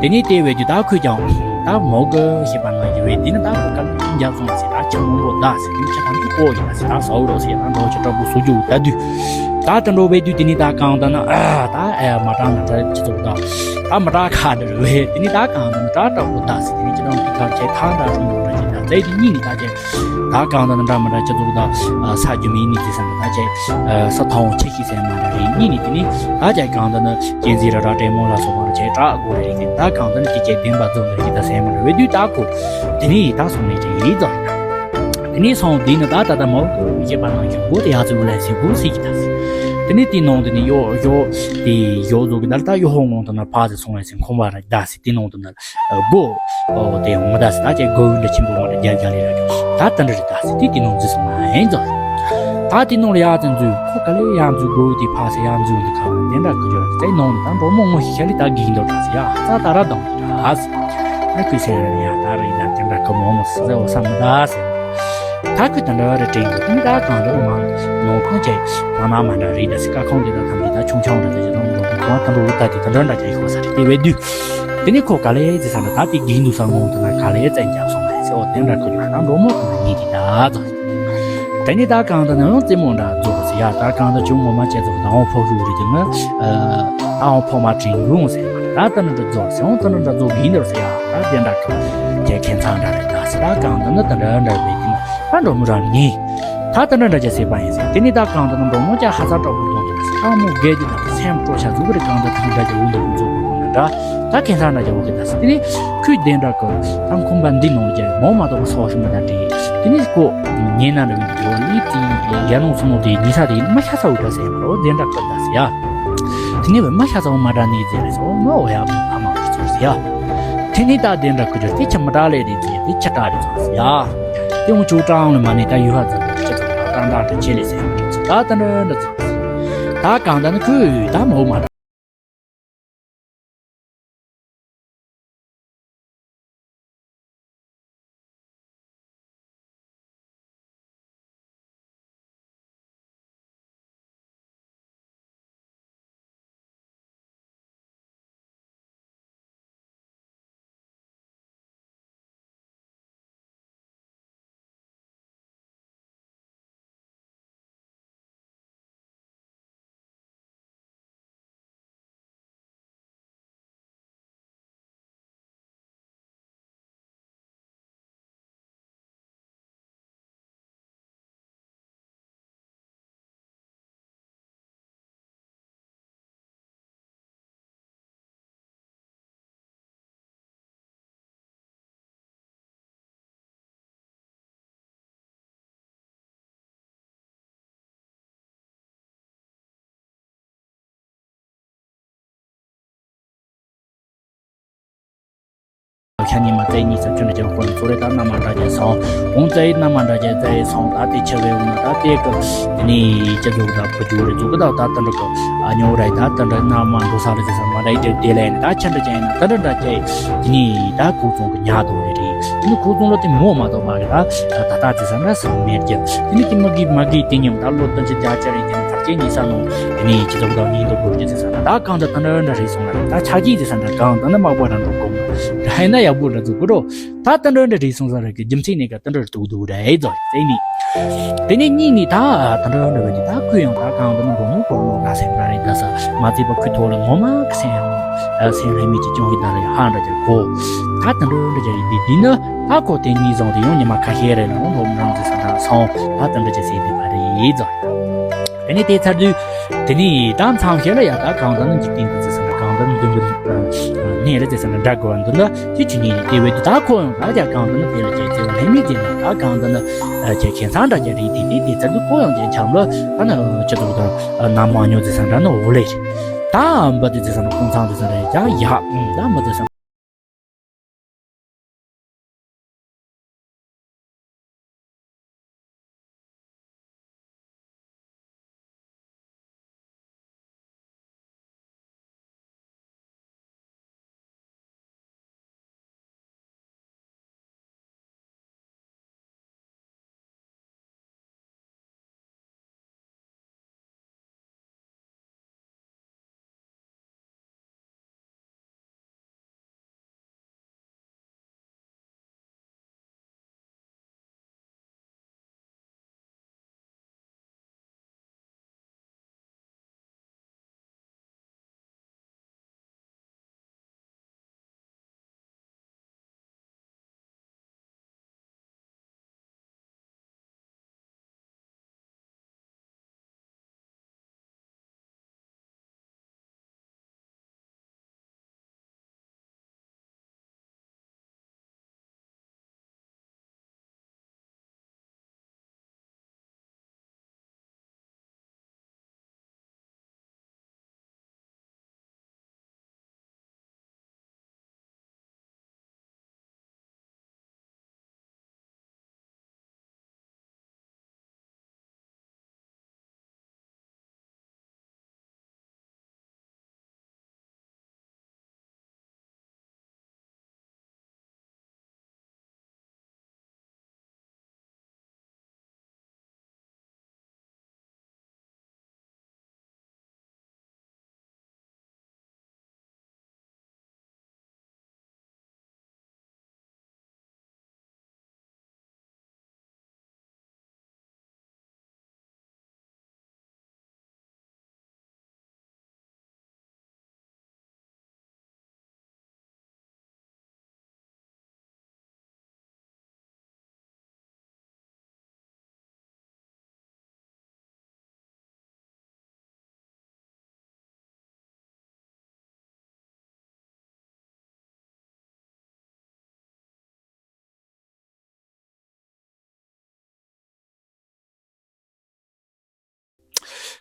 དེ་ནས་དེ་བས་དུས་ད་ཁོས་ཀྱང་ད་མོ་གི་ཤེས་པ་ནང་གི་བས་དེ་ནི་ད་ཁོ་ག་ལ་རྒྱབ་སོང་ཟེར། ད་ཆ་མང་པོ་ད་ཟེར། དེ་ཆ་ཐམས་ཅད་ཀོ་ཡིན་ན་ཟེར། ད་ཟའུ་རོ་ཟེར། ད་འགྲོ་ཆ་དྲག་པོ་བཟོ་རྒྱུ་ད་དུས་ད་དེ་འགྲོ་བས་དུས་དེ་ནི་ད་གང་ད་ན་ཨ་ད་ཨ་མ་དྲག་ན་ད་ཁྱི་ཚོ་ད་ད་མ་དྲག་ཁ་འདྲ་རེད་བས། དེ་ནི་ད་གང་ད་ན་དྲག་དྲག་པོ་ད་ཟེར། དེ་ནི་ཁྱི་ད་ནི་ཁ་ཆེ་ཐང་ད་རུང་མ་དྲག་ཅིག་ད་ཟེར། དེ་གཉིས་ནི་ད་ཆེ། ད་གང་ལྟར་འདྲ་མི་འདྲ་སྤྱི་ཚོགས་དང་ས་རྒྱུ་མིའི་གནས་ཚུལ་སེམས་ལ་ད་ཆེ་ས་མཐོང་ཆེ་ཤི་སེམས་མ་འདྲ་རེད། གཉིས་ནི་དེ་ནི་ད་ཆེ་གང་ལྟར་ན་གཅན་གཟན་ར་ར་དྲེད་མོང་ལ་སོགས་པ་ར་ཆེ་དྲག་དགོས་རེད། ད་གང་ལྟར་ན་དེ་ཆེ་བདེན་པ་རྫོགས་འདིར་ཤི་ད་སེམས་མ་འདྲ་བའི་དུས་ད་ཁོ་དེ་ནི་ད་སོང་ནས་ཆེ་ཡིད་ཙམ་རེད། དེ་ནི་སོང་དེ་ནི་ད་ད་ད་མོ་ཤེས་པ་ནང་བཞིན་སྒོ་དེ་ཡག་ཚུལ་ལ་ཟེར་དགོས་ཟེར་གྱི་ད་ཟེར། དེ་ནི་དེ་ནང་དེ་ནི་གཡོ་གཡོ་དེ་གཡོ་རྫོགས་ཀྱི་ད་ད་གཡོ་ཧོ་ངོ་དང་ན་ཕ་ཟེར་སོང་བས་ཟེར་ཁོམ་པ་ར་ད་ཟེར། དེ་ནང་དུ་ན་སྒོ་ཨོ་དེ་ཡང་མི་ད་ཟེར། ད་ཅེ་སྒོ་འདྲ་ཆེན་པོ་མ་འདྲ་རྒྱ་རྒྱ་ལས་ར་ད་ད་འདྲ་རེད་ད་ཟེར། དེ་དེ་ནང་འཛུལ་སོང་ན་ཨེ་འཛུལ། ད་དེ་ནང་ལ་ཡག་ཙམ་འཛུལ། ཁོ་ག་ལས་ཡག་འཛུལ། སྒོ་དེ་ཕ་ཟེར་ཡག་འཛུལ་འདི་ཁ་བ་དེ་འདྲ་ཁུ་ཅོ་ར་ཟེར་ནང་ད་འགྲོ་མོ་ངོ་ཤི་ཤ་ལི་ད་གིན་འདོ་ད་ཟེར། ཡ་ཙ་ད་ར་དང་ད་ཟེར། ད་ཁུ་ཟེར་ཡ་ད་རེད་ད་དེ་འདྲ་ཁུ་མོ་མོ་ཟེར་འོ་ས་མི་ད་ཟེར། ད་ཁུ་དེ་འདྲ་རེ་དྲན་གི་དེ་ད་གང་འདྲ་མ་ནོ་ཁོང་ཅེ་ད་ན་མ་འདྲ་རེད་ད་ཟེར། ཀ་ཁོང་དེ་ད་ཐམ་དེ་ད་ཆུང་ཆུང་རེད་ད་ཟེར། ནང་འགྲོ་ཁོང་ད་འགྲོ་ད་དེ་ད་འདྲ་འདྲ་ཅེ་ཡོད་ས་རེད། དེ་བས་དུས། དེ་ནི་ཁོ་ག་ལས་ཟེར་ས་ན་ད་དེ་གིན་དུ་ས་ངོ་དུ་ན་ག་ལས་བཙན་རྒྱབ་སོང་ལས་ཟེར། འོ་དེ་འདྲ་ཁོ་ཡོད་ན་འགྲོ་མོ་དུ་ན་ཉིད་དེ་ད་ཙོ། དེ་ནི་ད་གང་ད་ནི་རྩེ་མོ་འདྲ་རྫོགས་ཟེར་ཡ། ད་གང་ད་ཅུང་ངོ་མ་བྱས་ཙང་ད་འོང་ཕོ་ཤུ་རི་དེ་ནི་ད་འོང་ཕོ་མ་དྲིན་གུང་ཟེར། ད་ད་ནི་འདྲ་རྫོགས་ཟེར། འོང་ད་ནི་འདྲ་རྫོགས་གིན་འདྲ་ཟེར་ཡ། ད་དེ་འདྲ་ཁོ་ཁྱེད་ཁྱེད་ཚང་འདྲ་རེད་ད་ཟེར། ད་གང་ད་ནི་དེ་འདྲ་འདྲ་བས་དེ་ནི་ད་འགྲོ་མོ་རང་ཉིད། ད་ད་འདྲ་འདྲ་ཅེ་ཟེར་བ་ཡིན་ཟེར། དེ་ནི་ད་གང་ད་ནི་འགྲོ་མོ་ཅེ་ཧ་ས་དྲག་པོ་གཏོང་གི་ད་ཟེར། ད་མོ་རྒས་ཀྱི་ད་སེམས་སྤྲོ་ཤ་ཟུག་རེ་གང་ད་དེ་འདྲ་ཅེ་འུ་འདུག་འཛོག་གི་འདྲ། ད་ཁྱེད་ཚང་ན་རྒྱལ་བོ་གི་ད་ཟེར། དེ་ནི་ཁོས་བདེན་འདྲ་གི་ད་ཁོམ་པ་འདི་ནང་རྒྱལ་མོ་མ་གཏོགས་པ་སོགས་ཤི་མི་ད་དེ། དེ་ནི་ཁོ་ཉེ་ན་འདྲ་བའི་འགྲོ་ལི་དེ་རྒྱལ་ནང་སུ་མོ་དེ་ཉི་ས་དེ་མ་ཤ་ས་འུ་ད་ཟེར་མ་རོ་བདེན་འདྲ་གི་ད་ཟེར་ཡ། དེ་ནི་བས་མ་ཤ་ས་འུ་མ་འདྲ་ནི་ཟེར་རེད་ཟེར། འོ་མ་འོ་ཡ་ཕ་མ་རེད་ཟེར་ཟེར་ཡ། དེ་ནི་ད་བདེན་འདྲ་གི་རྒྱུ་དེ་ཆ་མ་འདྲ་ལས་རེད་ཟེར། དེ་ཆ་འདྲ་རེད་ཟེར་ཟེར་ཡ། ཏེ་འོང་ཆོག་ཀྲང་ལ་མ་ནི་ད་ཡུལ་ཧ་ཙམ་ཅི་ཙམ་ད་ཏང་ཏང་ཏི་ཆེ་ལེ་ཟེར། ད་ད་འདྲ་འདྲ་ཙི། ད་གང་ད་ནི་ཁོས་ད་མོ་མ་ད། ཤ་ཉི་མ་རྩེ་གཉིས་ས་ཆུ་འདྲ་ཅན་ཁོ་ནི་ཚོ་རེ་ད་མནའ་མ་འདྲ་ཅན་སོང་། འོང་རྩེ་མནའ་མ་འདྲ་ཅན་རྩེ་སོང་། ད་དེ་ཆེ་བའི་འོང་ན་ད་དེ་གི་དེ་ནི་ཅི་ཟུག་ད་བུ་ཇུ་རེ་ཟུག་གི་ད་ད་ད་འདྲ་གི་ཨ་ཉོ་རེ་ད་ད་འདྲ་མནའ་མ་འགྲོ་ས་རེ་ཟེར་ས་མ་རེ་དེ་དེ་ལས་ནི་ད་ཆ་འདྲ་ཅན་ཡིན་ན་ད་འདྲ་འདྲ་ཅན་དེ་ནི་ད་ཁོ་ཚོང་གི་ཉག་དོ་རེ་རེད། དེ་ནི་ཁོ་ཚོང་ལ་དེ་མོ་མ་གཏོགས་མ་རེད། ད་ད་ད་ཟེར་ས་འདྲ་སང་མེད་ཀྱི་དེ་ནི་དེ་མ་གི་མ་གི་དེ་ཉམས་ད་ལོ་ད་ཅི་རྒྱ་ཆེ་རེད། དེ་ནི་ཕར་ཆེ་ཉི་ས་ནོ་དེ་ནི་ཅི་ཟུག་ད་ཉིན་དུ་འགོར་གྱི་ཟེར་ས་ད་ད་གང་ད་ད་འདྲ་འདྲ་རེད་སོང་ལ་ད་ཆ་གི་ཟེར་ས་འདྲ་གང་ད་ནི་མག་པ་རང་འགྲོ་གོ་མ་རེད། ཧ་ན་ཡག་པོ་འདྲ་ཚུགས་གོ་རོ། ད་ད་འདྲ་འདྲ་རེད་སོང་ས་རེད་གི་རྒྱུ་མཚན་ནི་ག་ད་འདྲ་འདུག་འདུག་རེད་ཟོ་ཟེར་ནི། དེ་ནས་གཉིས་ནི་ད་ད་འདྲ་འདྲ་བ་ནི་ད་ཁོས་ཡང་ད་གང་ད་ནི་མགོ་མོ་གོར་མོ་ག་སེམས་ར་རེད་ད་ས་མ་བརྩིས་པ་ཁོའི་ཐོག་ལ་ངོ་མ་ག་སེམས་ཡང་སེམས་ལྷད་མེད་ཀྱི་སྐྱོན་གྱི་ད་རེད་ཧ་འདྲ་ཅིག་གོ། ད་ད་འདྲ་འདྲ་ཅིག་རེད་འདི་འདི་ནི་ད་ཁོ་དེ་གཉིས་བཟུང་དེ་ཡང་ཉི་མ་ཁ་ཤས་རེད་ལ་འོང་འོང་རང་ཚོ་ས་ད་སོང་ད་ད་འདྲ་ཅིག་ཟེར་འདི་བ་རེད་ཟོ། དེ་ནས་དེ་ཚར་དུས། དེ་ནས་ད་མཚམས་ཤེས་ལ་ཡ་ད་གང་ལྟར་ན་འཇིག་རྟེན་གྱི་ཚེ་ས་ན་གང་ལྟར་ན་འདུན་པའི་གནས་ལ་ཚེ་ས་ན་འདྲ་དགོས་པ་འདུན་ན་དེ་ཆུ་ནས་དེ་བས་དུ་ད་ཁོ་ཡང་ད་ཀྱང་གང་ལྟར་ན་དེ་ལ་ཅེ་ཚེ་བ་ལྷད་མེད་ཅེ་ན་ད་གང་ལྟར་ན་ཅེ་ཁྱད་མཚར་འདྲ་ཅེ་རེད་དེ་དེ་དེ་ཚར་དུས་ཁོ་ཡང་ཅེ་འཆམ་ལ་ད་ན་ཅི་ཐུབ་ད་ན་མ་ཉོ་ཚེ་ས་འདྲ་ན་འོ་ལེ་རེད། ད་འབའ་དེ་ཚེ་ས་ན་ཁོང་ཚང་ཚེ་ས་རེད་ཀྱང་ཡག་ད་མ་ཚེ་ས།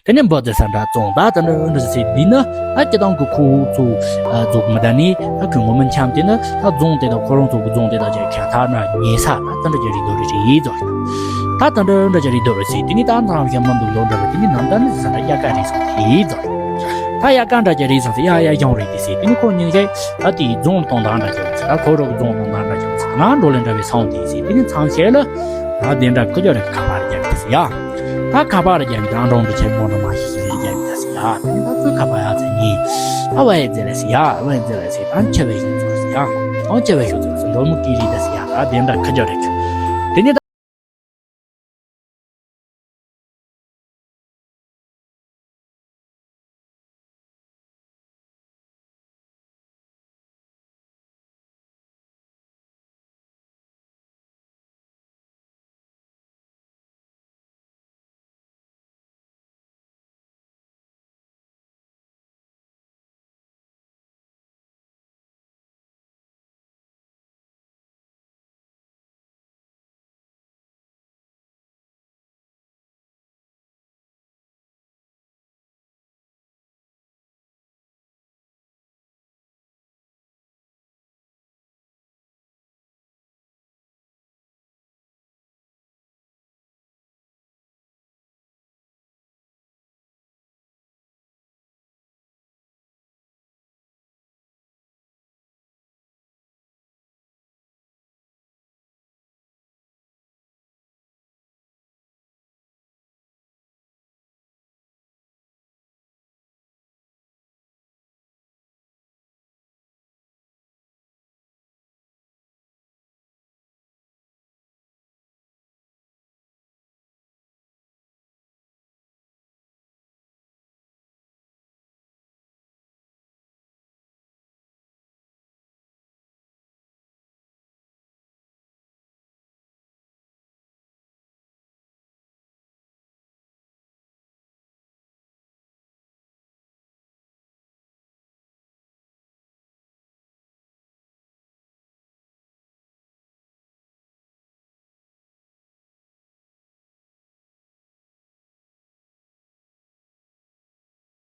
དེ་ནས་འབུ་ཟེར་ས་འདྲ་བཙོང་ད་དེ་འདྲ་འདྲ་ཟེར་འདི་ནི་ད་སྤྱི་བཏང་གི་ཁོ་ཚོ་རྫོགས་མི་ད་ནི་ད་ཁོའི་ངོ་མི་འཁྱམ་དེ་ནི་ད་རྫོང་དེ་དང་ཁོ་རང་ཚོ་གི་རྫོང་དེ་དང་ཅིག་ཁྱད་ཐག་འདྲ་ཉེ་ས་ད་དེ་འདྲ་ཅིག་རེད་འདུག་རེད་ཟེར་ཡིན་ཙང་། ད་དེ་འདྲ་འདྲ་ཅིག་རེད་འདུག་རེད་ཟེར་དེ་ནི་ད་ཚང་མ་མི་འདུག་འདུག་འདྲ་བ་དེ་ནི་ནམ་ད་ནི་ཟེར་ས་འདྲ་དབྱར་ཁ་རེད་ཟེར་ཡིན་ཙང་། ད་དབྱར་ཁ་འདྲ་ཅིག་རེད་ཟེར་ཡ་ཡ་ཡོང་རེད་དེ་ཟེར་དེ་ནི་ཁོ་ཉིན་ཞིག་ད་དེའི་རྫོང་གཏོང་སྟངས་འདྲ་ཅིག་ད་ཁོ་རང་གི་རྫོང་གཏོང་སྟངས་འདྲ་ཅིག་ཚང་ན་འགྲོ་ལེ་འདྲ་བའི་སོང་དེ་ཟེར་དེ་ནི་ཚང་ཞིག་ལ་ད་དེ་འདྲ་ཁུ་ཅོ་རེ་ཁ་པར་རྒྱབ་དེ་ཟེར་ཡ། ད་ཁ་པར་རྒྱབ་དེ་ཨང་གྲངས་འདྲ་ཆེན་མོ་འདྲ་མ་ཞིག་ཞིག་རེ་རྒྱབ་དེ་ཟེར་ཡ། དེ་ནི་ད་ཚོའི་ཁ་པར་ཡ་ཚེ་ཉིན་ཨ་བ་ཡེ་ཛེ་ལེ་ཟེར་ཡ། ཨ་བ་ཡེ་ཛེ་ལེ་ཟེར་ད་ཆེ་བའི་ཞིག་ཚོར་ཟེར་ཡ། ཨང་ཆེ་བའི་ཞིག་ཚོར་ཟེར་འགྲོ་མོ་ཀི་རི་དེ་ཟེར་ཡ། ད་དེ་འདྲ་ཁུ་ཅོ་རེ་ཁུ། དེ་ནི་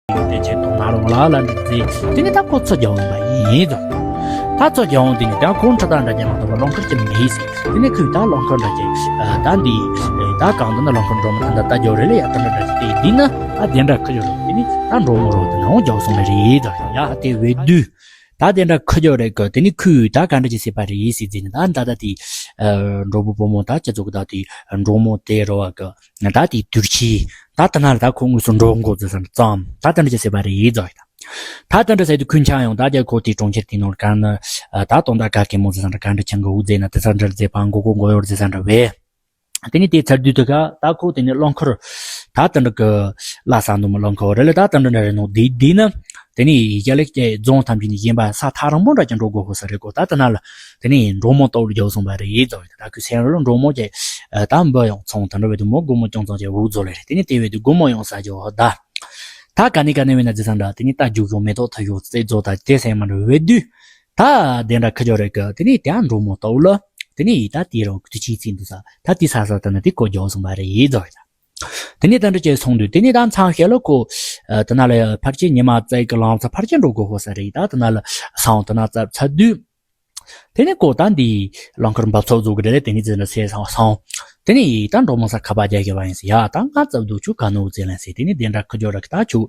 ད། དེ་ཆེད་དུ་ང་རང་ལ་ལ་འདི་མཛད། དེ་ནི་ད་ཁོ་ཚོ་རྒྱལ་བ་ཡིན་ཙང་། ད་ཚོ་རྒྱལ་བ་དེ་ནི་ད་ཁོང་ཁྲི་དང་འདྲ་རྒྱ་མ་གཏོགས་པ་རླངས་འཁོར་གྱི་མི་ཡིན་ཟེར། དེ་ནི་ཁོས་ད་རླངས་འཁོར་འདྲ་ཅིག་ད་འདི་ད་གང་འདི་ན་རླངས་འཁོར་འགྲོ་མི་ཐང་ད་ད་རྒྱལ་རེ་ལ་ཡ་ད་འདྲ་འདྲ་ཅིག་དེ་འདི་ན་ད་དེ་འདྲ་ཁ་ཡོད་རེད། དེ་ནི་ད་འགྲོ་མི་རོགས་དེ་ནའང་རྒྱལ་སོང་ལེ་རེད་ད། ཡ་དེ་བས་དུས་ད་དེ་འདྲ་ཁ་ཡོད་རེད་གི། དེ་ནི་ཁོས་ད་ག་འདྲ་ཅིག་ཟེར་པ་རེད་ཟེར་ཟེར་ནི་ད་ད་ད་དེ་འགྲོ་བུ་བུ་མོ་ད་སྤྱི་ཚོགས་ད་དེ་འགྲོ་མོ་དེ་རོ་བ་གི། ད་དེ་དུར་ཁྱི་ད་དེ་ན་ལ་ད་ཁོ་དངོས་སུ་འགྲོ་མགོ་ཟེར་ས་འདྲ་ཙམ་ད་དེ་འདྲ་ཅིག་ཟེར་བ་རེད་ཡིན་ཙང་ཡིན་ད། ད་དེ་འདྲ་ཟེར་དུས་ཁོས་འཆང་ཡོང་ད་རྒྱ་ཁོ་དེ་གྲོང་ཁྱེར་དེ་ནོར་ག་ནི་ད་དོན་དག་ག་གེ་མོ་ཟེར་ས་འདྲ་ག་འདྲ་ཆང་གི་འུ་ཟེར་ན་དེ་ས་འདྲ་ཟེར་པ་མགོ་གོ་མགོ་ཡོར་ཟེར་ས་འདྲ་བས། དེ་ནི་དེ་ཚར་དུས་དུ་ག་ད་ཁོ་དེ་ནི་རླངས་འཁོར་ད་དེ་འདྲ་གི་ལ་ས་འདུག་མ་རླངས་འཁོར་རེ་ལ་ད་དེ་འདྲ་འདྲ་རེ་ནོ་དེ་དེ་ནི་དེ་ནི་རྒྱ་ལེགས་ཀྱི་རྫོང་ཐམས་ཅད་ནི་ཡིན་པ་ས་ཐག་རིང་པོ་འདྲ་ཅིག་འགྲོ་དགོས་ཧོ་ས་རེད་གོ། ད་དེ་ན་ལ་དེ་ནི་འགྲོ་མོ་ལྟོགས་རྒྱག་སོང་བ་རེད་ཡིན་ཙང་ད་ཁོས་སེམས་ལ་འགྲོ་མོ་ཀྱི་ད་འབུ་ཡང་ཚོང་དེ་འདྲ་བས་དུ་མོ་སྒོར་མོ་ཅུང་ཙམ་ཅིག་འུ་ཚོ་ལེ་རེད། དེ་ནི་དེ་བས་དུ་སྒོར་མོ་ཡང་ས་རྒྱག་ཧོ་ད། ད་ག་ནི་ག་ནི་བས་ན་ཟེར་ས་འདྲ་དེ་ནི་ད་རྒྱུག་ཡོང་མེ་ཏོག་ཐུ་ཡོང་རྩེ་རྫོགས་ད་དེ་སེམས་མ་འགྲོ་བས་དུས། ད་དེ་འདྲ་ཁ་ཅོག་རེ་གི་དེ་ནི་དེ་འགྲོ་མོ་ལྟོགས་ལ་དེ་ནི་ད་དེ་རང་གི་དུས་ཆེན་ཚིག་འདུག་ས་ད་དེ་ས་ས་ད་ནི་དེ་གོ་རྒྱག་སོང་བ་རེད་ཡིན་ཙང་ཡིན་ད། དེ་ནི་ད་འདྲ་བྱས་སོང་དུས་དེ་ནི་ད་མཚམས་ཤེས་ལ་ཁོ་དེ་ན་ལ་ཕར་ཆེར་ཉི་མ་བཙལ་གི་ལམ་ས་ཕར་ཆེར་འགྲོ་དགོས་ཧོ་ས་རེད། ད་དེ་ན་ལ་སང་དེ་ན་བཙལ་ཚར་དུས། དེ་ནི་ཁོ་ད་འདི་རླངས་འཁོར་འབབ་ཚུགས་བཟོ་གི་རེད་ལས་དེ་ནི་ཙི་ན་སེ་སང་སང་། དེ་ནི་ད་འགྲོ་མོ་ས་ཁ་པར་རྒྱག་གི་བ་ཡིན་ཟེར་ཡ། ད་ང་བཙལ་འདུག་ཆུ་ག་ནོ་ཙེ་ལན་ཟེར། དེ་ནི་དེ་འདྲ་ཁ་ཅོག་ར་གི་ད་ཆུ་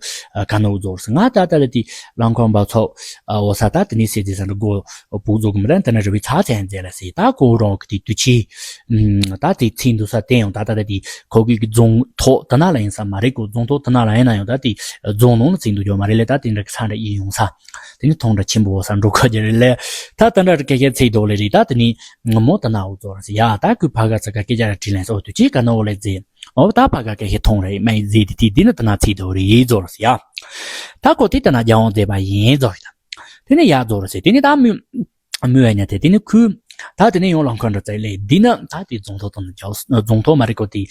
ག་ནོ་བཟོ་ཟེར། ང་ད་ད་ལ་དེ་རླངས་འཁོར་འབབ་ཚུགས་འོ་ས་ད་དེ་ནི་སེ་ཙི་ས་འདྲ་སྒོ་བུག་བཟོ་གི་མི་རན་དེ་ན་རི་བའི་ཚ་ཚན་ཙེ་ལན་ཟེར། ད་ཁོ་རང་གི་དེ་དུས་ཆེ་ད་དེ་ཚིག་འདུག་ས་དེ་ཡང་ད་ད་ད་དེ་ཁོ་གི་རྫོང་ཐོག་དེ་ན་ལ་ཡིན་ས་མ་རེད་གོ། རྫོང་ཐོག་དེ་ན་ལ་ཡིན་ན་ཡང་ད་དེ་རྫོང་ནང་ལ་ཚིག་འདུག་ཡོད་མ་རེད་ལས། ད་དེ་འདྲ་གི་ས་འདྲ་ཡིན་ཡོང་ས། དེ་ནི་ཐོང་འདྲ་ཆེན་པོ་ས་འགྲོ་ཁ་རྒྱ་རེད་ལས། ད་ད་འདྲ་སྐད་ཆ་ཚིག་འདུག་ལེ་རེད། ད་དེ་ནི་ངོ་མོ་ད་ན་འུ་ཚོ་ར་ཟེར་ཡ། ད་ཁོས་ཕ་ག་ཚ་ག་སྐད་ཆ་ར་དྲིས་ལན་ས་འོ་དུ་ཅི་ག་ན་འོ་ལེ་ཟེར། འོ་ད་ཕ་ག་སྐད་ཆ་ཐོང་རེད་མ་ཡིན་ཟེར། དེ་དེ་དེ་ནི་ད་ན་ཚིག་འདུག་རེད་ཡིན་ཚོ་ར་ཟེར་ཡ། ད་ཁོ་དེ་ད་ན་རྒྱ་འོང་མཛད་པ་ཡིན་ཚོ་རེད། དེ་ནི་ཡ་ཚོ་ར་ཟེར། དེ་ནི་ད་མི་མི་བས་ཉ་དེ་དེ་ནི་ཁོས་ད་དེ་ནི་ཡང་རླངས་འཁོར་འདྲ་བཙལ་ལེ་འདི་ན་ད་དེ་རྫོང་ཐོག་དང་ན་རྒྱ་འོ་རྫོང་ཐོག་མ་རེད་གོ། དེ་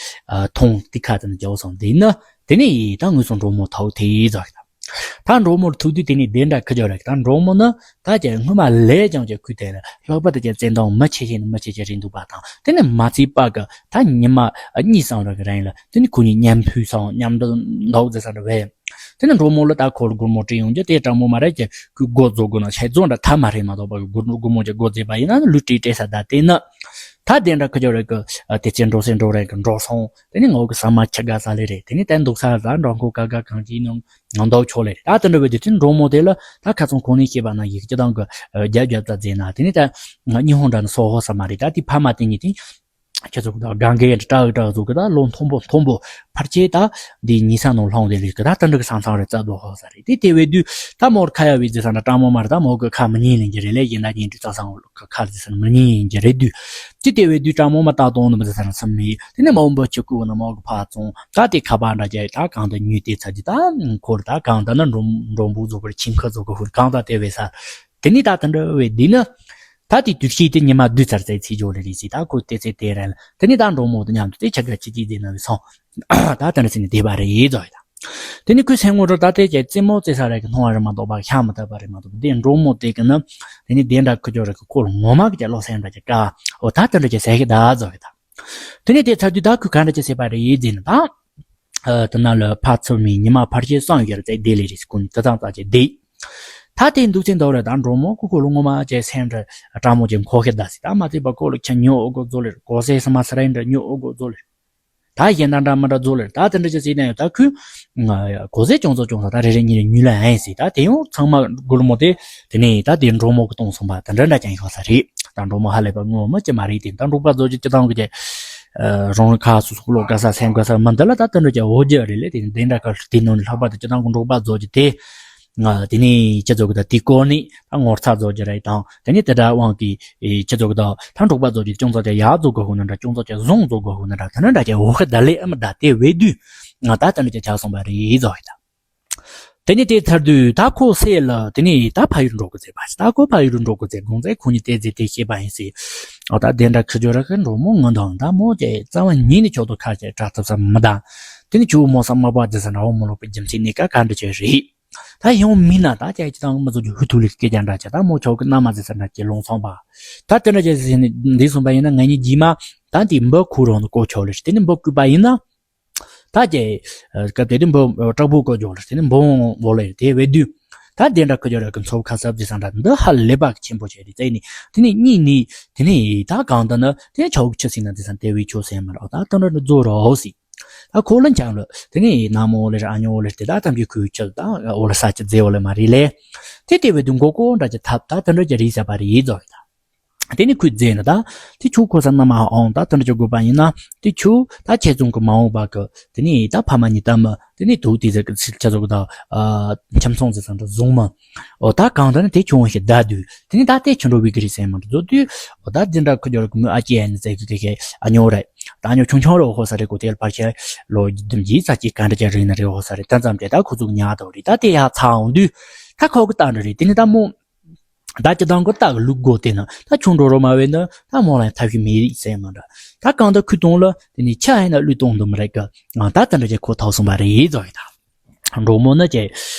ཐོང་དེ་ཁ་དང་ན་རྒྱ་འོ་སོང་དེ་ནི་དེ་ནི་ད་ངོས་སུ་འགྲོ་མོ་ཐོག་དེ་ཚོ་རེད། ད་ ད་འབྲོག་མོར་ཐུག་དུས་དེ་ནས་དེ་འདྲ་ཁུ་ཅོ་རེད། ད་འབྲོག་མོ་ནི་ད་ཀྱང་སྔོན་མ་ལས་ཀྱང་ཀྱང་ཁུ་དེ་ལ་ལྷག་པར་དུ་ཀྱང་བཙན་དོང་མི་ཆེ་ཤེས་ནི་མི་ཆེ་ཆེ་རེད་འདུག་པ་དང་། དེ་ནས་མ་ཚིག་པ་གི་ད་ཉི་མ་གཉིས་སང་ར་གི་རིང་ལ་དེ་ནས་ཁོ་གཉིས་མཉམ་ཕུད་སང་མཉམ་འདུག་འདུག་ཟེར་ས་འདྲ་བས། དེ་ནས་འབྲོག་མོ་ལ་ད་ཁོ་ལ་སྒོར་མོ་སྤྲད་ཡོང་རྒྱུ་དེ་སྤྲང་མོ་མ་རེད་ཀྱི་ཁོའི་སྒོ་རྫོགས་དགོས་ན་ཆེད་རྫོགས་འདྲ་ཐབས་མ་རེད་མ་གཏོགས་པ་གི་སྒོར་སྒོར་མོ་གྱི་སྒོ་རྫོགས་པ་ཡིན་ན་ལུས་སྤྲད་སྤྲད་ས་ད་དེ་ནི། ད་དེ་འདྲ་ཁུ་ཅོ་རེད་གི་དེ་ཚེ་འགྲོ་སེ་འགྲོ་རེད་གི་འགྲོ་སོང་། དེ་ནས་ངོ་གི་ཟ་མ་ཁྱི་དགའ་ས་ལེ་རེད། དེ་ནས་དེ་འདུག་ས་ཟ་འགྲོ་མགོ་ཀ་ཀ་གང་ཅིའི་ནང་ང་འདོག་ཆོག་ལེ་རེད། ད་དེ་འདྲ་བས་དེ་དེ་འབྲོག་མོ་དེ་ལ་ད་ཁ་ཚང་ཁོང་ནས་བཤད་པ་ན་ཡིག་སྤྱི་དང་གི་རྒྱབ་རྒྱབ་ཙ་ཟེར་ན་དེ་ནས་ད་ཉི་ཧོང་འདྲ་ནི་སོ་ཧོ་ས་མ་རེད། ད་དེ་ཕ་མ་དེ་གཉིས་དེ། ཁྱེད་ཚོ་གི་ད་གང་གའི་དྲག་དྲག་ཚོ་གི་ད་ལོ་མཐོན་པོ་མཐོན་པོ་ཕར་ཆེ་ད་འདི་ཉི་ས་ནང་ལྷུང་དེ་ལས་གི་ད་ད་འདྲ་གི་ས་མཚམས་རེ་རྩ་རྫོགས་ཧོ་ས་རེད། དེ་དེ་བས་དུས་ད་མོར་ཁ་ཡ་བའི་རྗེས་ས་འདྲ་སྤྲང་མོ་མར་ད་མོ་གི་ཁ་མི་ཉན་ལེན་གྱི་རེད་ལས་ཡིན་ད་ཉིན་དུས་ཚ་སང་ཁ་ལ་རྗེས་ས་མི་ཉན་གྱི་རེད་དུས། དེ་དེ་བས་དུས་སྤྲང་མོ་མ་ད་གཏོང་ནི་མི་རྗེས་ས་འདྲ་སམ་མི་དེ་ནས་མ་འོན་པོ་ཆུ་ཁུ་བ་ན་མོ་གི་ཕ་ཚོང་ད་དེ་ཁ་པར་འདྲ་རྒྱ་ད་གང་ད་ཉུས་དེ་ཚ་རྒྱུ་ད་འཁོར་ད་གང་ད་ན་འགྲོ་འགྲོ་འབུ་ཚོ་གི་ཁྱིམ་ཁ་ཚོ་གི་ཧུར་གང་ད་དེ་བས་ས། དེ་ནས་ད་དེ་འདྲ་བས་འདི་ནི། ད་དེ་དུས་ཤིག་དེ་ཉི་མ་བདུན་ཚར་ཚེ་ཚེ་འཇོག་ལེ་རེད་ཟེར། ད་ཁོ་དེ་ཚེ་དེ་རན་ལ་དེ་ནས་ད་འགྲོ་མོ་དང་མཉམ་དུ་དེ་ཆ་ག་ཅི་ཅི་ཟེར་ན་བས་སོང་། ད་དེ་འདྲ་ཟེར་ནས་བསྡད་པ་རེད་ཟོ་ཡི་ད། དེ་ནས་ཁོས་སེམས་ངོ་ར་ད་དེ་ཀྱི་རྩེད་མོ་རྩེ་ས་རེད་གི་སྣང་བ་རེད་མ་གཏོགས་པ་ཤ་མི་ཐུབ་པ་རེད་མ་གཏོགས་དེ་འགྲོ་མོ་དེ་གི་ནི་དེ་ནས་དེ་འདྲ་ཁུ་ཅོ་རེད་གི་ཁོ་ལ་ངོ་མ་གི་ཀྱི་བློ་སེམས་འདྲ་ཀྱི་དཀའ་འོ་ད་དེ་འདྲ་ཀྱི་ཟེར་གི་ད་ཟོ་ཡི་ད། དེ་ནས་དེ་ཚར་དུས་ད་ཁོས་ག་འདྲ་ཅི་ཟེར་པ་རེད་ཟེར་ན་ད། ཨ་དེ་ན་ལ་ཕ་ཚོ་མི་ཉི་མ་ཕར་ཆེར་སང་ཡོད་རེད་ཙེ་བདེ་ལེ་རེད་ཁོ་ནི་དེ་ཙང་ཙང་ཅེ་བདེ། ད་དེ་འདུག་ཅེ་འདུག་རེད་ད་འགྲོ་མོ་ཁོ་ཁོ་ལོ་ངོ་མ་ཅེ་སེམས་རེ་སྤྲང་མོ་ཅེ་མཁོ་ཤེས་ད་སི་ད་མ་ཚད་པ་ཁོ་ལོ་ཁྱ་ཉོ་ཨོ་གོ་ཛོ་ལེ་རེད་གོ་སེ་ས་མ་ས་རེ་འདྲ་ཉོ་ཨོ་གོ་ཛོ་ལེ་རེད། ད་གཞན་དག་འདྲ་མི་འདྲ་ཛོ་ལེ་རེད་ད་དེ་འདྲ་ཅེ་སི་ད་ཡོད་ད་ཁོས་གོ་སེ་ཅུང་ཙོ་ཅུང་ཙོ་ད་རེ་རེ་གཉིས་རེ་ཉུལ་ལ་ཨེ་སི་ད་དེ་ཡང་ཚང་མ་སྒོར་མོ་དེ་དེ་ནས་ད་དེ་འགྲོ་མོ་གི་གཏོང་སོང་པ་དེ་འདྲ་འདྲ་ཅན་ཡོད་ས་རེད། ད་འགྲོ་མོ་ཧ་ལས་པ་ངོ་མ་ཅི་མ་རེད་དེ་ད་འབྲོག་པ་ཛོ་ཅེ་ཅི་ཐང་གི་ཅེ། རང་རེ་ཁ་སོ་སོ་ལོ་ག་ས་སེམས་ག་ས་མི་འདི་ལ་ད་དེ་འདྲ་ཅེ་འོ་ཇེ་རེད་ལེ་དེ་འདི་འདྲ་ག་དེ་ནང་ནས་ལྷག་པར་དུ་ཅི་ཐང་གི་འབྲོག་པ་ཛོ་ཅེ་དེ། ང་དེ་ནས་ཅི་ཛོ་གི་ད་དེ་སྐོར་ནས་ད་ངོ་ཚ་ཛོ་ཅེ་རེད་དང་དེ་ནས་དེ་འདྲ་དབང་གི་ཅི་ཛོ་གི་ད་ད་འབྲོག་པ་ཛོ་ཅེ་ཅུང་ཙོ་ཅེ་ཡག་ཛོ་གི་ཧུ་ན་འདྲ་ཅུང་ཙོ་ཅེ་བཟང་ཛོ་གི་ཧུ་ན་འདྲ་དེ་འདྲ་འདྲ་ཅེ་འོ་ཧ་ད་ལེ་ཨ་མ་ད་དེ་བས་དུས་ང་ད་དེ་འདྲ་ཅེ་ཆགས་སོང་པ་རེད་ཛོ་ཧི་ད། དེ་ནས་དེ་ཚར་དུས་ད་ཁོ་སེ་ལ་དེ་ནས་ད་ཕ་ཡུལ་འགྲོ་དགོས་ཟེར་བ་ཞིག་ད་ཁོ་ཕ་ཡུལ་འགྲོ་དགོས་ཟེར་དགོངས་ཚེ་ཁོ་གཉིས་དེ་ཟེར་དེ་བཤད་པ་ཡིན་ཟེར། ཨོ་ད་དེ་འདྲ་ཁི་ཇོ་ར་ཁི་འགྲོ་མོ་ངུ་འདང་ད་མོ་ཀྱེ་རྩ་བ་ཉིད་ནས་ཁྱོད་དོ་ཁ་ཀྱེ་དྲག་ཐབས་ས་མི་ད། དེ་ནས་ཁྱོད་མོ་ས་མ་པ་དེ་ས་འདྲ་བོ་མོ་ལོག་པའི་རྒྱུ་མཚན་ནི་ཀ་ག་འདྲ་ཅེ་རེད། ད་ཡང་མིན་ན་ད་ཀྱེ་ཅི་དང་མི་བཟོ་རྒྱུ་ཧུ་ཐུ་ལི་སྐད་ཀྱང་འདྲ་ཅེ་ད་མོ་ཁྱོད་ཀྱི་མནའ་མ་ཟེར་ས་འདྲ་ཀྱེ་ལོང་སོང་པ། ད་དེ་འདྲ་ཅེ་ཟེར་ནས་འདི་སོང་པ་ཡིན་ན་ང་གཉིས་རྗེས་མ་ད་འདི་འབུ་ཁུ་རོང་དུ་བཀོལ་ཆོག་ལེ་དེ་ནས་འབུ་བརྐུས་པ་ཡིན་ན། ད་ཀྱེ། སྐབས་དེ་དུས་འབུ་དྲག་པོ་བཀོད་འཇོག་ལ་དེ་ནི་འབུ་འོང་འོ་ལེ་དེ་བས་དུས། ད་དེ་འདྲ་ཁོ་ཇོ་ར་གི་འཚོ་ཁ་གསབ་ཅི་སང་འདྲ་འདི་ཧ་ལས་པ་ཆེན་པོ་བྱས་ཏེ་བཙལ་ནས་དེ་ནི་གཉིས་ནི་དེ་ནི་ད་གང་ལྟར་ན་དེ་ནི་ཆོག་ཆི་སྲིད་ན་དེ་སང་དེ་བས་ཆོག་སེམས་མ་རོགས་ད་ད་འདྲ་འདྲ་རྫོ་རོགས་སྲིད། ད་ཁོ་ལ་འཆང་ལ་དེ་ནི་ན་མོ་ལེ་ར་ཨ་ཉོ་ལེ་དེ་ད་ཐམས་ཅད་ཁོའི་ཆི་ད་འོ་ལ་ས་ཆི་མཛེས་འོ་ལེ་མ་རེད་ལེ། དེ་དེ་བས་དུས་མགོ་སྐོར་འདྲ་ཅི་ཐབས་ད་ད་འདྲ་ཅི་རིག་ས་པ་རེད་ཡིན་ཛོ་ཡི་ད། དེ་ནི་ཁོས་མཛད་ན་ད། དེ་ཁྱོད་ཁོ་ས་མནའ་མ་འོང་ད་དེ་འདྲ་ཅིག་དགོས་པ་ཡིན་ན། དེ་ཁྱོད་ད་ཁྱེད་ཚོང་གི་མ་འོངས་པ་གི། དེ་ནི་ད་ཕ་མ་གཉིས་ད་མི། དེ་ནི་དུག་དེ་ཟེར་གི་ཚིལ་ཆ་ཚོགས་ད། ཁྱམ་ཚང་ཟེར་ས་འདྲ་བཟུང་མ། འོ་ད་གང་ད་ནི་དེ་ཁྱོད་ཞིག་བདའ་དུས། དེ་ནི་ད་དེ་ཁྱོད་འགྲོ་བའི་གི་རེད་སེམས་མ་འདྲ་བཟོ་དུས། འོ་ད་འདི་འདྲ་ཁུ་འགྱུར་གི་མི་ཨ་ཅེ་ཨན་ཟེར་གི་དེ་ཁའི་ཨ་ཉོ་རེད། ད་ཨ་ཉོ་ཆུང་ཆུང་རེད་འོ་ཧོ་ས་རེད་གོ་དེ་ལ་ཕར་ཁྱེད་ལོ་བདུན་གྱི་ས་ཅིག་ག་འདྲ་ཅིག་རེད་ན་རེད་འོ་ཧོ་ས་རེད་ད་ཙམ་ཅེ་ད་ཁོ་ཚོ་གི་ཉག་ཐོག་རེད་ད་དེ་ཡ་ཚ་འོང་དུས། ད་ཁོ་གི་ད་འདྲ་རེད་དེ་ནི་ད་མོ། ད་སྤྱི་བཏང་གི་རྟགས་ལུག་སྒོ་དེ་ནི་ད་ཆུང་འགྲོ་རོགས་མ་བས་ན་ད་མོ་ལ་ཐབས་ཤེས་མེད་རིགས་ཟེར་མ་འདྲ། ད་གང་ལྟར་ཁུ་གཏོང་ལ་དེ་ནི་ཆ་ཧེ་ན་ལུས་གཏོང་འདུག་མི་རེད་གི། ང་ད་ད་འདྲ་ཅིག་ཁོ་ཐོག་སོང་བ་རེད་ཡིན་ཙང་ཡིན་ད། འགྲོ་མོ་ནི་ཅེ།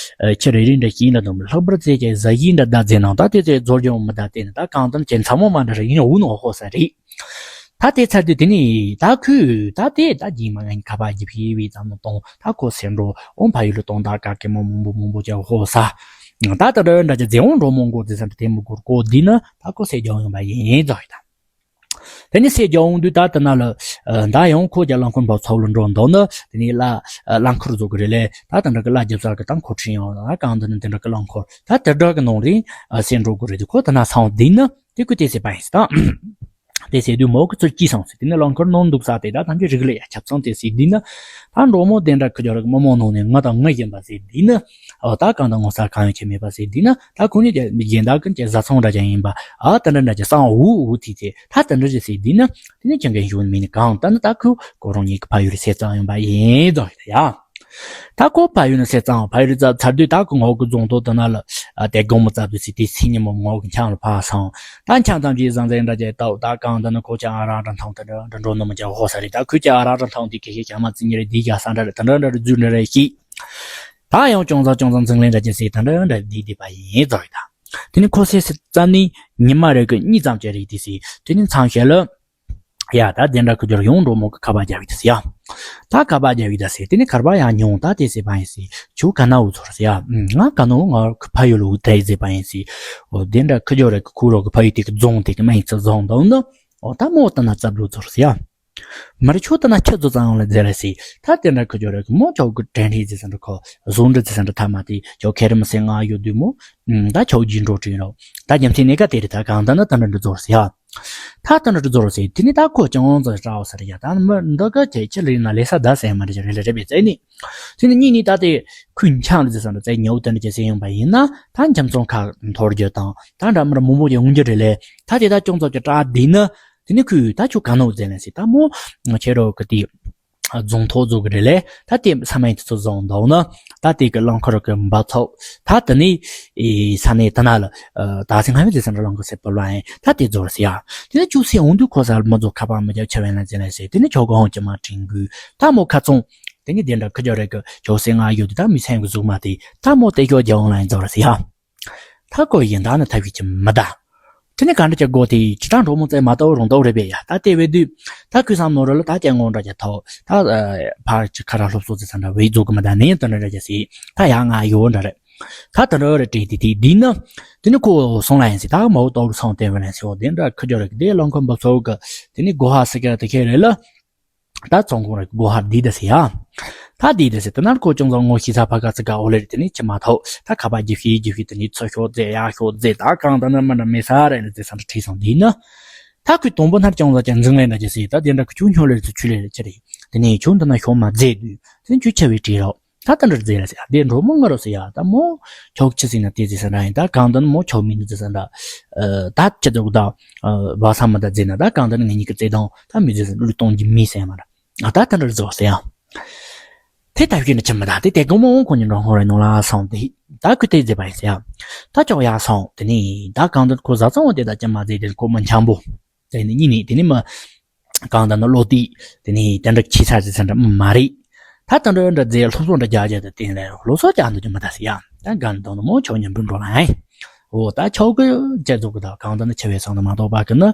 ཁྱི་རེ་རེ་འདྲ་ཤིང་ལ་འདུག་མི་ལྷག་པར་ཚེ་ཅེ་ཟ་ཡིན་འདྲ་ད་ཟེར་ནང་ད་དེ་ཚེ་རྫོར་ཀྱང་མི་ད་དེ་ནི་ད་གང་ལྟར་ཅེ་མཚན་མོ་མ་འདྲ་རེ་ཡིན་འུ་ནོ་ཧོ་ས་རེད། ད་དེ་ཚར་དུས་དེ་ནི་ད་ཁོས་ད་དེ་ད་རྗེས་མ་ངན་ཁ་པར་རྒྱབ་ཤེས་བའི་ཙམ་ནི་གཏོང་ད་ཁོ་སེམས་འགྲོ་འོང་ཕ་ཡུལ་ལ་གཏོང་ད་ཀ་ཀེ་མོ་མང་པོ་མང་པོ་ཅེ་ཧོ་ས། ད་ད་འདྲ་འདྲ་ཅེ་རྫས་འོང་འགྲོ་མོ་མགོ་དེ་ཙམ་དེ་མི་དགོས་གོ་འདི་ནི་ད་ཁོ་སེ་རྒྱག་ཡོང་པ་ཡིན་ཙང་ཡིན་ད། དེ་ནི་སེ་རྒྱག་འོང་དུས་ད་དེ་ན་ལ་ད་ཡང་ཁོ་ཀྱ་རླངས་འཁོར་འབབ་ཚོགས་ལ་འགྲོ་འདོད་ནི་དེ་ནི་ལ་རླངས་འཁོར་བཟོ་གི་རེད་ལེ་ད་དེ་འདྲ་གི་ལ་རྒྱབ་ས་གི་ད་འཁོར་ཁྲིད་ཡོང་ལ་གང་འདི་ནི་དེ་འདྲ་གི་རླངས་འཁོར་ད་དེ་འདྲ་གི་ནང་རིང་སེ་འགྲོ་གི་རེད་དུས་ཁོ་དེ་ན་སང་འདི་ནི་དེ་ཁོ་དེ་སེ་པ་ཡིན་སི་ད། དེ་ཟེར་དུས་མོ་གི་ཚུར་སྐྱིད་སོང་ཟེར། དེ་ནས་རླངས་འཁོར་ནང་འདུག་ས་དེ་ད་ཐམས་ཅད་རིག་ལ་ཡ་ཁྱབ་ཚང་དེ་ཟེར་འདི་ནི། ད་འགྲོ་མོ་དེ་འདྲ་ཁུ་ཅོ་ར་གི་མི་མོ་ནང་ནས་ང་དང་ང་ཡིན་པ་ཟེར་འདི་ནི། འོ་ད་གང་དང་ངོ་ས་གང་ཡང་ཁྱེད་མེད་པ་ཟེར་འདི་ནི། ད་ཁོ་གཉིས་ཀྱི་མི་རྒན་ད་ཀུན་གྱི་བཟའ་ཚང་འདྲ་ཅན་ཡིན་པ། ཨ་ད་འདྲ་འདྲ་ཅན་སང་འུ་འུ་ཐི་ཐི་ད་ད་འདྲ་ཅན་ཟེར་འདི་ནི། དེ་ནས་ཁྱེད་ཀྱི་གཞུང་མི་ནི་གང་ད་ནི་ད་ཁུ་ཁོ་རང་གཉིས་ཀྱི་ཕ་ཡུལ་རེད་ཟེར་ཙང་ཡོང་པ་ཡིན་ཙང་ཡོད་ཡ། ད་ཁོ་ཕ་ཡུལ་ནས་སེ་ཙང་ཕ་ཡུལ་རྩ་ཚར་དུས་ད་ཁོ་ངོ་གི་རྫོང་ཐོག་དེ་ན་ལ་དེ་དགོང་མོ་ཙབ་དུས་སི་དེ་སི་ཉི་མོ་ངོ་གི་འཆང་ལ་ཕ་སང་ད་འཆང་ཙམ་གྱི་བཟང་ཟེ་འདྲ་ཅེ་ཏའོ་ད་གང་ད་ནི་ཁོ་ཅི་ཨ་རང་རང་ཐང་དེ་འདྲ་འགྲོ་ནི་མི་ཅེ་ཧོ་ས་རེད། ད་ཁོས་ཅི་ཨ་རང་རང་ཐང་དེ་ཁེ་ཁེ་ཁྱ་མ་ཙི་ཉི་རེ་དེ་རྒྱ་ས་འདྲ་རེད་དེ་འདྲ་འདྲ་རེད་རྫུ་འདྲ་རེད་ཤི། ད་ཡང་ཅུང་ཟད་ཅུང་ཟད་འཛིང་ལན་འདྲ་ཅིག་ཟེར། ད་འདྲ་འདྲ་བསྡད་བསྡད་པ་ཡིན་ཟེར་ཡོད་ད། དེ་ནས་ཁོ་ཟས་ཟས་ཙམ་ནས་ཉི་མ་རེ་གི་གཉིད་ཙམ་ཅིག་རེད་དེ་ཟེར། དེ་ནས་མཚམས་ཤིག་ལ། ཡ་ད་བདེན་དྲ་ཁུ་སྦྱོར་ཡང་འགྲོ་མོ་གི་ཁ་པར་རྒྱབ་ཡོད་ད་ཟེར་ཡ། ད་ཁ་པར་རྒྱབ་ཡོད་ད་ཟེར། དེ་ནས་ཁ་པར་ཡང་ཉོང་ད་དེ་ཟེར་བ་ཡིན་ཟེར། ཁྱོད་ག་ན་འུ་ཚོར་ཟེར་ཡ། ང་ག་ན་འུ་ང་ཁུ་ཕ་ཡུལ་ལ་འུ་ད་ཡི་ཟེར་བ་ཡིན་ཟེར། འོ་བདེན་དྲ་ཁུ་སྦྱོར་རེ་གི་ཁུ་རོ་གི་ཕ་ཡུལ་དེ་གི་རྫོང་དེ་གི་མིང་ཚོ་རྫོང་དང་ནི། འོ་ད་མོ་ད་ན་རྩབ་ལུ་ཚོར་ཟེར་ཡ། མར་ཆུ་ལྟ་ན་ཁྱི་ཚོ་ཙམ་ཡོང་ལ་མཛད་ལ་སི། ད་དེ་འདྲ་ཁུ་ཅོ་རེ་གི་མོ་ཆོག་གི་དྲན་རེད་ཟེར་ས་འདྲ་ཁོ། བཟོ་འདྲ་ཟེར་ས་འདྲ་ཐ་མ་དེ་ཆོག་ཁེ་རི་མི་སེ་ང་ཡོད་དུས་མོ། ད་ཆོག་རྒྱུན་འགྲོ་དྲན་རོགས། ད་རྒྱུ་མཚན་ནི་ཀ་དེ་རེད། ད་གང་ལྟར་ན་ད་འདྲ་འདྲ་ཚོར་ཟེར་ཡ། ད་ད་འདྲ་འདྲ་ཚོར་ཟེར། དེ་ནི་ད་ཁོ་ཅང་ཙམ་སྐྲག་འོ་ས་རེད་ཡ། ད་མི་འདི་ཀ་ཁྱེད་ཁྱི་ལ་ཡིན་ན་ལས་ས་ད་ཟེར་མ་རེད་ཅེ་རེད་ལ་རེད་པས་ཙེ་ནི། དེ་ནི་གཉིས་ནི་ད་དེ་ཁུན་ཆང་ལ་ཟེར་ས་འདྲ་ཙེ་ཉེ་བོ་ད་འདྲ་ཅེ་ཟེར་ཡོང་པ་ཡིན་ན། ད་འཇམ་ཚོང་ཁ་འཐོར་རྒྱུ་དང་ད་འདྲ་མི་ར་མོ་མོ་ཡོང་རྒྱུ་རེད་ལས། ད་དེ་ད་ཅུང་ཙམ་གྱི་སྐྲག་བསྡད་ན། དེ་ནི་ཁོས་ད་ཁྱོད་ག་ནོ་ཟེར་ན་ཟེར། ད་མོ་ཁྱེད་རོ་གི་དེ་རྫོང་ཐོག་རྫོང་གི་རེད་ལས། ད་དེ་ས་མ་ཡིན་དེ་ཚོ་བཟང་འདུག་ན། ད་དེ་གི་རླངས་འཁོར་གི་འབབ་ཚུགས། ད་དེ་ནི་ས་གནས་དེ་ན་ལ་ད་སེ་ང་མི་དེ་ས་འདྲ་རླངས་འཁོར་སེ་པོ་ལ་ཡིན། ད་དེ་རྫོར་ཟེར་ཡ། དེ་ནི་ཅུ་སེ་འོང་དུས་ཁོ་ས་མི་རྫོ་ཁ་པར་མི་རྒྱབ་ཆ་བས་ན་ཟེར་ན་ཟེར། དེ་ནི་ཁྱོད་གི་ཧོང་ཅི་མ་དྲན་དགོས། ད་མོ་ཁ་ཚོང་། དེ་ནི་དེ་འདྲ་ཁུ་ཅོ་རེ་གི་ཅུ་སེ་ང་ཡོད་དུས་ད་མི་སེང་གི་གཟུགས་མ་དེ་ད་མོ་དེ་ཁྱོད་རྒྱབ་འོང་ལ་ཡིན་རྫོར་ཟེར་ཡ། ད་ཁོ་ཡིན་ད་ནི་ཐབས་ཤེས་ཀྱི་མི་གདའ། དེ་ནི་ག་འདྲ་ཅིག་དགོས་དེ་ཅི་ད་འགྲོ་མོ་ཙེ་མ་གཏོགས་རུང་གཏོགས་རེད་པས་ཡ། ད་དེ་བས་དུས་ད་ཁུ་སང་ནོ་ར་ལ་ད་ཅི་ངོ་འདྲ་ཅིག་ཐོག་ད་ཕར་ཅི་ཁ་ར་སློབ་གསོ་ཙེ་ས་འདྲ་བས་རྫོགས་གི་མི་གདའ་ནི་ད་འདྲ་འདྲ་ཅིག་སི་ད་ཡ་ང་ཡོད་འདྲ་རེད། ད་ད་འདྲ་རེད་དྲིས་དེ་དེ་འདི་ནི་དེ་ནི་ཁོ་སོང་ལ་ཡིན་སི། ད་མའོ་ཏོ་རུ་སོང་དེ་བས་ན་སི་འོ་དེ་འདྲ་ཁུ་ཅོ་རེ་གི་དེ་རླངས་འཁོར་འབབ་ཚུགས་གི་དེ་ནི་སྒོ་ཧ་སི་ཀ་དེ་ཁེ་རེད་ལ། ད་ཚོང་ཁང་རེ་སྒོ་ཧར་བསྡད་ད་ཟེར་ཡ། ད་བསྡད་ད་ཟེར། དེ་ནར་ཁོ་ཅུང་ཙམ་ངོ་ཤེས་ས་ཕ་ག་ཚི་ག་འོ་ལེ་རེད། དེ་ནི་ཅི་མ་ཐོག་ད་ཁ་པར་རྒྱུ་ཤེས་རྒྱུ་ཤེས་དེ་ནི་ཚུར་ཤོག་རྫས་ཡར་ཤོག་རྫས་ད་གང་ད་ནི་མ་འདྲ་མེད་ས་རེད་ལ་རྫས་ས་འདྲ་བྲིས་སོང་དེ་ནི། ད་ཁོས་དང་པོ་ནར་ཅུང་ཙམ་ཅན་འཛིང་ལེ་འདྲ་ཅི་ཟེར། ད་དེ་འདྲ་ཁོ་ཆུང་ཆུང་ལེ་རེད་ཚུ་ཆུ་ལེ་རེད་ཅི་རེད། དེ་ནི་ཆུང་ད་ན་ཤོག་མ་རྫས་དུས་དེ་ནི་ཆུ་ཆ་བའི་བྲིས་རོགས། ད་ད་འདྲ་རྫས་ལ་ཟེར་ཡ། དེ་འགྲོ་མོ་ང་རོ་ཟེར་ཡ། ད་མོ་ཆོག་ཆི་ཟེར་ན་དེ་ཟེར་ས་འདྲ་ཡིན། ད་གང་ད་ནི་མོ་ཆོག་མིན་ནི་ཟེར་ས་འདྲ། ད་ཅི་ཟེར་གི་ད། བ་ས་མ་ད་ཟེར་ན་ད་གང་ད་ནི་ང་གཉིས་ཀྱི་བརྩེ་དུང་ད་མི་ཟེར་ས་བློས་གཏོང་རྒྱུ་མི་ཟེར་མ་ར། ད་ད་འདྲ་རྫོགས་ཟེར་ཡ། དེ་ལྟ་བུའི་ནི་ཆི་མི་ད་དེ་དེ་གོ་མོ་ཁོ་ཉིན་རང་ཧོ་ར་ནོ་ལ་སོང་དེ། ད་ཁུ་དེ་ཟེར་བ་ཡིན་ཟེར་ཡ། ད་ཅོག་ཡ་སོང་དེ་ནི་ད་གང་ད་ཁོ་ཟ་ཚང་བ་དེ་ད་ཅི་མ་ཟེར་དེ་ཁོ་མི་འཆམ་པོ། དེ་ནི་གཉིས་ནི་དེ་ནི་མ། གང་ལྟར་ན་བློ་གཏད་དེ་ནི་དེ་འདྲ་ཁྱི་ཚ་ཟེར་ས་འདྲ་མ་རེད། ད་ད་འདྲ་འདྲ་རྫས་སློབ་གསོ་འདྲ་རྒྱག་རྒྱག་དེ་སྟེང་ལ་སློབ་གསོ་རྒྱག་འདུག་རྒྱུ་མ་ད་ཟེར་ཡ། ད་གང་ལྟར་ན་མོ་ཆོག་མཉམ་པོ་འགྲོ་ལ་ཨེ། འོ་ད་ཆོག་གི་རྒྱ་རྫོགས་གི་ད་གང་ལྟར་ན་ཆེ་བའི་སང་ད་མ་གཏོགས་པ་གི་ན།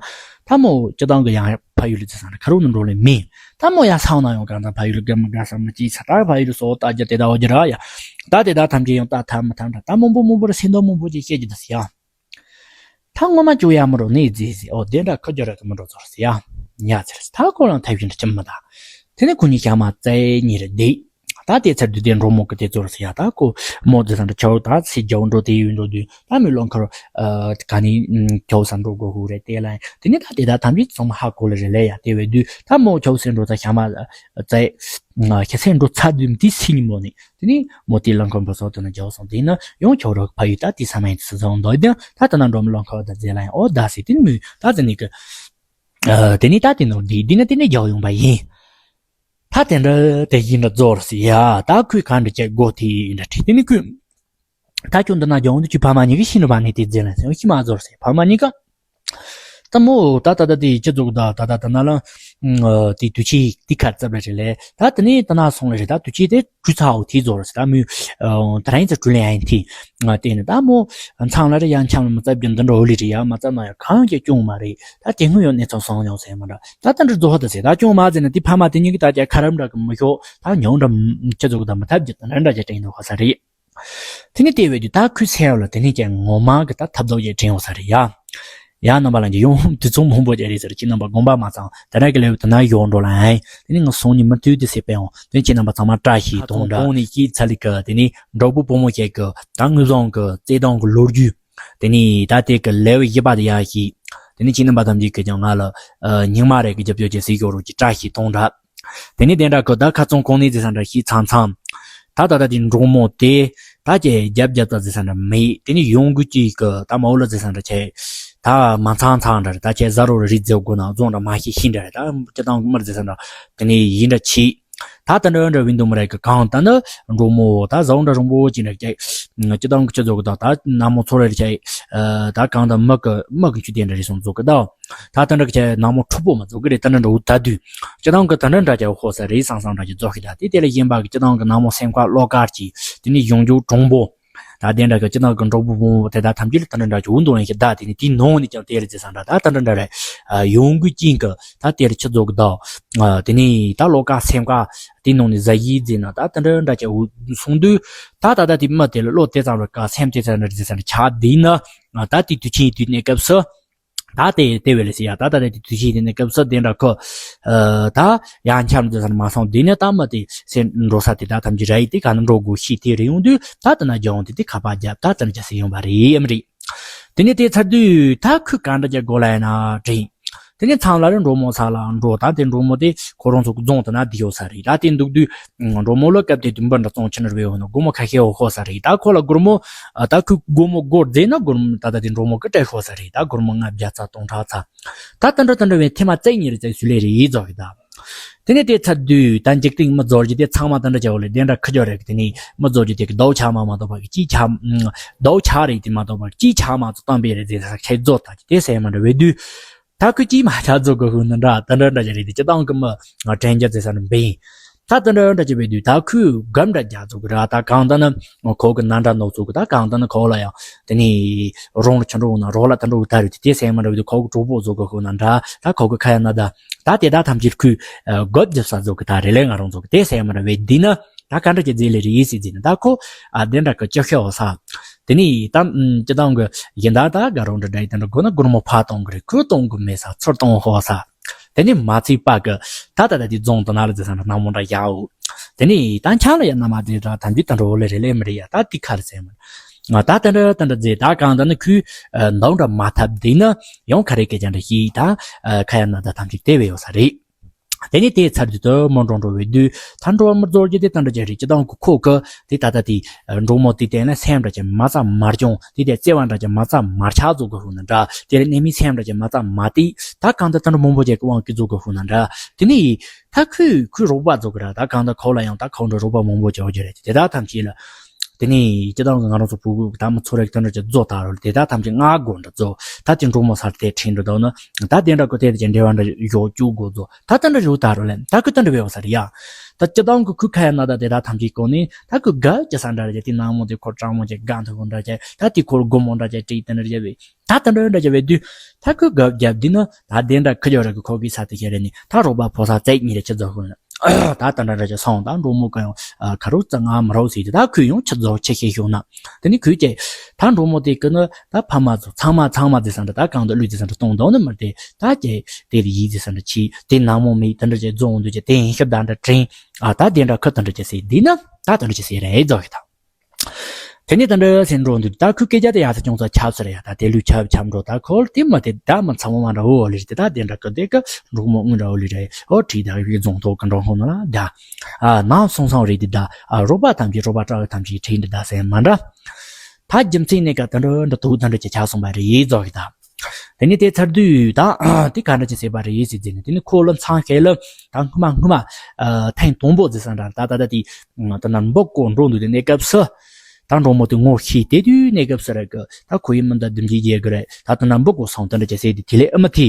ད་མོ་སྤྱི་བཏང་གི་ཡང་ཕ་ཡུལ་ལ་ཚེ་སང་ད་ཁ་རུ་ནི་འགྲོ་ལེ་མེད། ད་མོ་ཡ་སང་ན་ཡང་གང་ལྟར་ཕ་ཡུལ་ལ་དགའ་མི་དགའ་ས་མི་ཅི་ས་ད་ཕ་ཡུལ་ལ་སོ་ད་རྒྱ་དེ་ད་འོ་རྒྱ་ར་ཡ། ད་དེ་ད་ཐམས་ཅད་ཡང་ད་ཐམ་མི་ཐམ་ད་ད་མང་པོ་མང་པོ་ར་སེམས་ད་མང་པོ་ཅིག་བཤད་རྒྱུ་ད་ཟེར་ཡ། ད་ངོ་མ་བཅོ་ཡ་མི་རོ་ནི་རྫས་ཟེར། ཨོ་དེ་འདྲ་ཁ་རྒྱ་ར་གི་མི་འགྲོ་ཚོར་ཟེར་ཡ། ཉ་ཚེར་ད་ཁོ་རང་ཐབས་ཤིན་ཏུ་ཅི་མི་ད། དེ་ནི་ཁོ་གཉིས་ཞག་མ་རྩེ་གཉིས་རེ་བསྡད། ད་དེ་ཚར་དུས་དེ་འགྲོ་མོ་གི་དེ་ཚོར་ཟེར་ཡ། ད་ཁོ་མོ་དེ་ཚར་འགྲོ་ཆའོ་ད་སི་རྒྱའོ་འགྲོ་དེ་ཡུལ་འགྲོ་དུས་ད་མི་ལོ་མཁར་ག་ནི་ཆའོ་ས་འགྲོ་དགོ་ཧུ་རེ་དེ་ལ་དེ་ནི་ད་དེ་ད་ཐམས་ཅད་ཚང་མ་ཧ་གོ་ལ་རེ་ལས་ཡ། དེ་བས་དུས་ད་མོ་ཆའོ་སེ་འགྲོ་ད་ཞག་མ་རྩེ། ཤ་ཚན་འགྲོ་ཚར་དུས་དེ་སི་ཉིན་མོ་ནི། དེ་ནི་མོ་དེ་རླངས་འཁོར་འབབ་ཚུགས་དེ་ན་རྒྱག་སོང་། དེ་ན་ཡང་ཁྱོད་རོགས་ཕ་ཡུལ་ད་དེ་ས་མ་ཡིན་དུ་སོང་འདོད་དེ་ད་ད་ན་འགྲོ་མི་རླངས་འཁོར་ད་རྫས་ལ་ཡང་ཨོ་ད་སི་དེ་ནི་མོས་ད་དེ་ནི་གི། དེ་ནི་ད་དེ་ནོར་དེ་དེ་ནི་དེ་ནི་རྒྱག་ཡོང་པ་ཡིན། ད་དེ་འདྲ་དེ་ཡིན་འདྲ་རྫོར་སི་ཡ། ད་ཁོས་ག་འདྲ་བྱེད་དགོས་དེ་འདྲ་དྲིས། དེ་ནི་ཁོས་ད་ཁྱོད་འདི་ན་རྒྱག་འོང་དུས་ཁྱོད་ཕ་མ་གཉིས་ཀྱི་ཤི་ནི་བ་ནི་དེ་རྫས་ལ་སི་ཤི་མ་རྫོར་སི་ཕ་མ་གཉིས་ཀ་ད་མོ་ད་ད་ད་དེ་ཅི་ཙོག་ད་ད་ད་ད་ན་ལ། དེ་དུས་ཆེ་དེ་ཁར་ཙབ་ལ་རེད་ལེ། ད་དེ་ནས་ད་ན་སོང་ལ་རེད། ད་དུས་ཆེ་དེ་གྲུ་ཚ་འོ་དེ་ཙོག་རེད། ད་མོས་ད་རིང་ཙ་གྲུ་ལེན་ཡིན་དེ་ང་བལྟས་ནས་ད་མོ་མཚང་ལ་རེ་ཡང་འཆམ་ལ་མི་ཙབ་རྒྱུ་འདི་འདྲ་འོ་ལི་རེད་ཡ། མ་ཙབ་ན་ཡང་གང་ཡང་སྐྱོན་མ་རེད། ད་དེ་སྔོན་ཡང་གནས་ཚང་སོང་མྱོང་ཟེར་མ་འདྲ། ད་ད་འདྲ་རྫོགས་ཧ་ད་ཟེར། ད་སྐྱོན་མ་ཟེར་ན་དེ་ཕ་མ་དེ་གཉིས་ཀྱི་ད་ཀྱ་ཁ་རམ་འདྲ་གི་མི་ཤོག་ད་ཉོ་འདྲ་ཅི་ཙོག་ད་མི་ཐབས་རྒྱུ་ད་འདྲ་འདྲ་ཅི་དྲན་འདུག་ཧ་ས་རེད། དེ་ནི་དེ་བས་དུས་ད་ཁོས་ཟེར་བ་ལ་དེ་ནི་ཀྱང་ངོ་མ་གི་ད་ཐབས་ལྡོག་ཅིག་དྲན་ཡོང་ས་རེད་ཡ། ཡ་རྣམ་པ་ལ་འདི་ཡོང་དུས་ཚོད་མང་པོ་ཅིག་རེད་ཟེར། ཁྱེད་རྣམ་པ་དགོངས་པ་མ་ཚང་། ད་རེས་ཀྱི་ལེའུ་དེ་ན་ཡོང་འགྲོ་ལ་ཨེ། དེ་ནི་ང་སོང་ཉིན་མི་དུས་དེ་ཟེར་པས་ཡོང་དེ་ཁྱེད་རྣམ་པ་ཚང་མ་བཀྲ་ཤིས་གཏོང་འདྲ། གོང་ནས་ཤེས་ཚར་ལི་གི་དེ་ནི་འབྲོག་པོ་བུ་མོ་ཞིག་གི་ད་དངོས་བཟང་གི་བརྩེ་དུང་གི་ལོ་རྒྱུས། དེ་ནི་ད་དེ་གི་ལེའུ་བཞི་པ་དེ་ཡ་ཤེས། དེ་ནི་ཁྱེད་རྣམ་པ་ཐམས་ཅད་ཀྱིས་ཀྱང་ང་ལ་ཉིན་མ་རེ་གི་རྒྱབ་སྐྱོར་ཅིག་གཟིགས་ཤོག་རོགས་ཀྱི་བཀྲ་ཤིས་གཏོང་འདྲ། དེ་ནས་དེ་འདྲ་གི་ད་ཁ་ཚོན་གོང་ནས་ཟེར་ས་འདྲ་ཤི་ཚང་ཚང་། ད་ད་ད་དེ་འབྲོག་མོ་དེ་ད་ཀྱེ་རྒྱབ་རྒྱབ་ད་ཟེར་ས་འདྲ་མེད། དེ་ནས་ཡོང་གི་ཅིག་གི་ད་མ་འོ་ལ་ཟེར་ས་འདྲ་ཆེ། ད་མ་ཚང་ཚང་འདྲ་རེད། ད་ཁྱེད་ཟ་རོ་རི་རྫི་དགོ་ན་རྫོང་འདྲ་མ་ཤི་ཤི་འདྲ་རེད། ད་ཅི་དང་མར་ཟེར་ས་འདྲ་དེ་ནས་ཡིན་འདྲ་ཆི། ད་དེ་འདྲ་འདྲ་བའི་འདུག་མ་རེད་གི། གང་ལྟར་ན་འབྲོག་མོ་ད་ཟ་འོ་འདྲ་རིང་པོ་ཅིག་འདྲ་བྱས། སྤྱི་བཏང་གི་ཆུ་བཟོ་གི་ད་ད་ནག་མོ་ཚོ་རེ་བྱས། ད་གང་ལྟར་མི་གི་མི་གི་ཆུ་དེ་འདྲ་རེ་སོང་བཟོ་གི་ད། ད་དེ་འདྲ་གི་ཆ་ནག་མོ་འཁྲུག་པོ་མ་བཟོ་གི་རེད། དེ་འདྲ་འདྲ་བོ་ད་དུས་སྤྱི་བཏང་གི་དེ་འདྲ་འདྲ་བྱས་ཧོ་ས་རེད་བསམ་བསམ་འདྲ་ཅིག་བཟོ་གི་ད། དེ་དེ་ལས་གཞན་པ་གི་སྤྱི་བཏང་གི་ནག་མོ་སེམས་ཁ་བློ་དཀར་གྱི་དེ་ནས་གཞུང་རྒྱུ་གྲུང་པོ། ད་དེ་འདྲ་གི་སྤྱི་བཏང་གི་འབྲོག་པ་བུ་མོ་དེ་དག་ཐམས་ཅད་ལ་དེ་འདྲ་འདྲ་ཅིག་འུ་འདུག་ལན་ཞིག་ད། དེ་ནས་དེའི་ནང་ནས་ཀྱང་དེ་རེད་ཟེར་བསམ་འདྲ་ད་དེ་འདྲ་འདྲ་རེད། ཡོང་གི་ཅིང་གི་ད་དེ་རེད་ཆུ་བཟོ་གི་ད། དེ་ནས་ད་བློ་དཀར་སེམས་དཀར་དེའི་ནང་ནས་ཟ་ཡིས་ཟེར་ན་ད་དེ་འདྲ་འདྲ་ཅིག་འུ་སོང་དུས། ད་ད་ད་དེ་མི་དེ་ལ་བློ་དེ་ཙམ་རེ་དཀར་སེམས་དེ་ཙམ་རེ་ཟེར་ས་འདྲ་ཆགས་དེ་ན། ད་དེ་དུས་ཆེན་དུས་གནས་སྐབས་སུ། ད་དེ་དེ་བས་ལས་ཟེར་ཡ། ད་ད་དེ་དུས་ཆེན་དེ་ནས་སྐབས་སུ་དེ་འདྲ་ཁོ། ད་ཡང་འཁྱམ་དུ་ཟ་མ་སོང་དེ་ནས་ད་མི་དེ་སེམས་འགྲོ་ས་དེ་ད་ཐམས་ཅད་ར་ཡི་དེ་ག་ན་འགྲོ་དགོས་ཤེས་དེ་རེ་ཡོང་དུས་ད་དེ་ན་ལྗོངས་དེ་དེ་ཁ་པར་རྒྱབ་ད་དེ་ན་ཅི་ཟེར་ཡོང་བ་རེད་ཨེམ་རེད། དེ་ནས་དེ་ཚར་དུས་ད་ཁོས་ག་འདྲ་རྒྱག་དགོས་ལ་ཡིན་ན་དྲན། དེ་ནས་མཚམས་ལ་རེ་འབྲོག་མོ་ས་ལ་འགྲོ། ད་དེ་འབྲོག་མོ་དེ་ཁོ་རང་ཚོ་རྫོང་དེ་ན་བསྡད་ཡོད་ས་རེད། ད་དེ་འདུག་དུས། འབྲོག་མོ་ལ་སྐབས་དེ་དུས་འབུ་འདྲ་བཙོང་ཕྱིན་ནར་བས་ཡོད་ན་སྒོར་མོ་ཁ་ཤས་འོ་ཤོག་ས་རེད། ད་ཁོ་ལ་སྒོར་མོ། ད་ཁོས་སྒོར་མོ་སྒོར་རྫས་ན་སྒོར་མོ་ད་ད་དེ་འབྲོག་མོ་གི་སྤྲད་ཤོག་ས་རེད། ད་སྒོར་མོ་ལྔ་བརྒྱ་ཚ་སྟོང་ཕྲག་ཚ། ད་དེ་འདྲ་དེ་འདྲ་བས་ཐེངས་མ་བརྩེགས་གཉིས་རེ་བརྩེགས་སུ་ལས་རེ་ཡིས་རྫོགས་གི་ད། དེ་ནས་དེ་ཚར་དུས་ད་འཇིག་རྟེན་མི་རྫོགས་རྒྱུ་དེ་ཚང་མ་དེ་འདྲ་བྱ་བ་ལས་དེ་འདྲ་ཁུ་ཅོ་རེད་གི། དེ་ནས་མི་རྫོགས་རྒྱུ་དེ་གི་ཟླ་བ་ཆ་མ་མ་གཏོགས་པ་གི་ཅིའི་ཆ། ཟླ་བ་ཆ་རེད་དེ་མ་གཏོགས་པ་ཅིའི་ཆ་མ་ཚོ་བཏང་པའི་རེད་ཟེར་ས་ཁྱེད་རྫོགས་ད་ཀྱི་དེ་སེམས་མ་འདྲ་བས་དུས། ད་ཁོས་ཅིས་མ་ཆག་རྫོགས་དགོས་ཤུགས་ནི་འདྲ་དེ་འདྲ་འདྲ་ཅིག་རེད་དེ། སྤྱི་བཏང་གི་མི་དྲན་རྒྱུ་ཟེར་ས་ནི་འབེན། ད་དེ་འདྲ་འདྲ་ཅིག་བས་དུས་ད་ཁོས་གབ་འདྲ་རྒྱག་རྫོགས་གི་ར། ད་གང་ལྟར་ན་ཁོ་གི་ན་འདྲ་ནོག་རྫོགས་གི། ད་གང་ལྟར་ན་ཁོ་ལ་ཡང་དེ་ནས་རོང་ལ་ཆུ་འགྲོ་ན་རོགས་ལ་དེ་འགྲོ་གི་ད་རེད་དེ། དེ་སེམས་མ་འདྲ་བས་དུས་ཁོ་གི་གྲོགས་པོ་རྫོགས་དགོས་ཤུགས་ན་འདྲ། ད་ཁོ་གི་ཁ་ཡ་ན་ད་ད་དེ་ད་ཐམས་ཅད་ཁོས་གབ་རྒྱབ་ས་རྫོགས་གི་ད་རེད་ལས་ང་རང་རྫོགས་གི། དེ་སེམས་མ་འདྲ་བས་དུས་ན། ད་ག་འདྲ་ཅིག་རྫས་ལས་རེད་ཟེར་རྫས་ནི་ད་ཁོ། ཨ་དེ་འདྲ་གི་ཅི་ཤེས་འོ་ས། དེ་ནས་ད་སྤྱི་བཏང་གི་ཡིན་ད་ད་དགའ་རོགས་འདྲ་འདྲ་ཡི་དེ་འདྲ་དགོས་ན་སྒོར་མོ་ཕར་གཏོང་གི་རེད། ཁོས་གཏོང་གི་མེད་ས་ཚུར་གཏོང་ཧོ་ས། དེ་ནས་མ་ཚད་པ་གི་ད་ད་ད་དེ་རྫོང་དུ་ན་ལ་རྫས་ས་འདྲ་ནག་མོ་འདྲ་ཡའོ། དེ་ནས་ད་འཆང་ལ་ཡ་ན་མ་རྫས་འདྲ་ཐམས་ཅད་དེ་འདྲ་འོ་ལེ་རེད་ལེ་མི་རེད་ཡ། ད་དེ་ཁ་རེ་ཟེར་མ། ང་ད་དེ་འདྲ་དེ་འདྲ་རྫས་ད་གང་ད་ནི་ཁོས་འདང་འདྲ་མ་ཐབས་དེ་ནི་ཡང་ཁ་རེ་སྐད་ཅན་འདྲ་ཞིག་ད་ཁ་ཡ་ན་ད་ཐམས་ཅད་དེ་བས་ཡོད་ས་རེད། དེ་ནས་དེའི་ཚར་དུས་དུ་མོ་འགྲོ་འགྲོ་བའི་དུས་ད་འགྲོ་བ་མི་རྫོགས་རྒྱུ་དེ་ད་འདྲ་ཅིག་རེད། སྤྱི་བཏང་གི་ཁོ་གི་དེ་ད་ལྟ་དེ་འགྲོ་མོ་དེ་བསྟན་ན་སེམས་འདྲ་ཅིག་མ་རྩ་མར་ཀྱང་དེ་དེ་བརྩེ་བ་འདྲ་ཅིག་མ་རྩ་མར་ཆགས་རྫོགས་དགོས་ཤུགས་ན་འདྲ། དེ་ལས་གནས་མི་སེམས་འདྲ་ཅིག་མ་རྩ་མ་དེ་ད་གང་ལྟར་ད་འགྲོ་མང་པོ་ཅིག་གི་དབང་གིས་རྫོགས་དགོས་ཤུགས་ན་འདྲ། དེ་ནས་ད་ཁོས་ཁོའི་རོགས་པ་རྫོགས་གི་ར། ད་གང་ལྟར་ཁོ་ལ་ཡང་ད་ཁོ་འདྲ་རོགས་པ་མང་པོ་ཅིག་ཡོད་རྒྱུ་རེད། དེ་དག་ཐམས་ཅད་ལ། དེ་ནས་སྤྱི་བཏང་གི་ང་རང་ཚོ་བུ་གུ་ད་མི་ཚོ་རེ་དེ་འདྲ་ཅིག་རྫོགས་ད་རོ་ལ་དེ་དག་ཐམས་ཅད་ང་དགོས་འདྲ་རྫོགས་ད་དེ་འགྲོ་མོ་སར་དེ་ཁྲིད་འགྲོ་དོ་ན་ད་དེ་འདྲ་གོ་དེ་དེ་ཅན་འབྲེལ་བ་འདྲ་ཡོད་བཅུག་དགོས་རྫོགས་ད་དེ་འདྲ་ཡོད་ད་རོ་ལ་ད་ཁོས་དེ་འདྲ་བས་བ་སར་ཡ། ད་སྤྱི་བཏང་གི་ཁོས་ཁ་ཡ་ན་ད་དེ་དག་ཐམས་ཅད་གོ་ནས་ད་ཁོས་དགའ་ཅི་ས་འདྲ་རེད་དེ་ནག་མོ་དེ་ཁོ་སྤྲང་མོ་ཅིག་དགའ་འཐུ་བོ་འདྲ་ཅིག་ད་དེ་ཁོར་སྒོར་མོ་འདྲ་ཅིག་སྤྲད་དེ་འདྲ་བྱས་པས། ད་དེ་འདྲ་འདྲ་བྱས་པའི་དུས་ད་ཁོས་དགའ་བརྒྱབ་དུས་ན་ད་དེ་འདྲ་ཁི་ཅོ་ར་གི་ཁོ་གི་ས་དེ་ཁྱེར་ནས་ད་རོགས་པ་ཕོ་ས་བཙལ་གཉིས་རེ་ཆི་ཚོ་ཧུ་ན། ད་དེ་འདྲ་འདྲ་བྱས་སོང་ད་འགྲོ་མོ་ག་ཡང་ཁ་རུ་ཙ་ང་མ་རོགས་ཟེར་དུས་ད་ཁོས་ཡང་ཆི་ཚོ་ཆི་ཤེས་ཤོག་ན། དེ་ནི་ཁོས་ཀྱེ་ད་འགྲོ་མོ་དེ་ཀི་ནི་ད་ཕ་མ་ཚོ་ཚང་མ་ཚང་མ་ཟེར་ས་འདྲ་ད་གང་དུ་ལུས་ཟེར་ས་འདྲ་གཏོང་དོ་ནི་མི་དེ་ད་ཀྱེ་དེ་ལ་ཡིད་ཟེར་ས་འདྲ་ཆི་དེ་ནག་མོ་མི་དེ་འདྲ་བྱས་རྫོང་འདུག་ཀྱེ་དེ་ཡིན་ཤབ་ད་འདྲ་དྲན་ཨ་ད་དེ་འདྲ་ཁི་དེ་འདྲ་བྱས་ཟེར་དུས་ན་ད་དེ་འདྲ་བྱས་ཟེར་རེད་རྫོགས་ཤི་ད། དེ་ནས་ད་འདྲ་སེ་འགྲོ་འདུག་ད་ཁོས་སྐད་ཆ་དེ་ཡག་ས་ཅུང་ཙག་ཆབ་ས་རེད་ཡ། ད་དེ་ལུས་ཆབ་ཆབ་འགྲོ་ད་ཁོལ་དེ་མ་དེ་ད་མ་ཚ་མོ་མ་འདྲ་འོ་ལེ་རེད་དེ་ད་དེ་འདྲ་ཁོ་དེ་ཀ་འགྲོ་མོ་དངུལ་འདྲ་འོ་ལེ་རེད་ཨོ་བྲིས་ད་ཡི་རྫོང་ཐོག་གི་འགྲོ་ཧོ་ན་ལ་ད་ཨ་ནང་སོང་སོང་རེད་དེ་ད་ཨ་རོགས་པ་ཐམས་ཅད་རོགས་པ་སྐྲག་གི་ཐམས་ཅད་ཁྲིད་འདི་ད་སེ་མ་འདྲ། ད་རྒྱུ་མཚན་ནས་ཀ་ད་འདྲ་འདྲ་དུག་ད་འདྲ་ཅི་ཆགས་སོང་པ་རེད་རྫོགས་ཡི་ད། དེ་ནས་དེ་ཚར་དུས་ད་དེ་ག་འདྲ་ཅི་ཟེར་བ་རེད་ཟེར་ཟེར་ནས་དེ་ནི་ཁོ་ལ་མཚང་ཤེས་ལ་ད་སྔོན་མ་སྔོན་མ་ཐེངས་དང་པོ་ཟེར་ས་འདྲ་ད་ད་ད་དེ་ད་ན་འབུ་བརྐོ་འགྲོ་འདུག་དེ་གནས་སྐབས་སུ་ད་འགྲོ་མོ་དེ་ངོ་ཤེས་དེ་དུས་གནས་སྐབས་སུ་རེད་གི་ད་ཁོ་ཡི་མི་འདི་དུམ་གྱི་རྒྱལ་གི་རེད་ད་ད་ན་འབུ་བརྐོ་སོང་ད་འདྲ་ཅི་ཟེར་དེ་དེ་ལས་ཨ་མ་ཐི་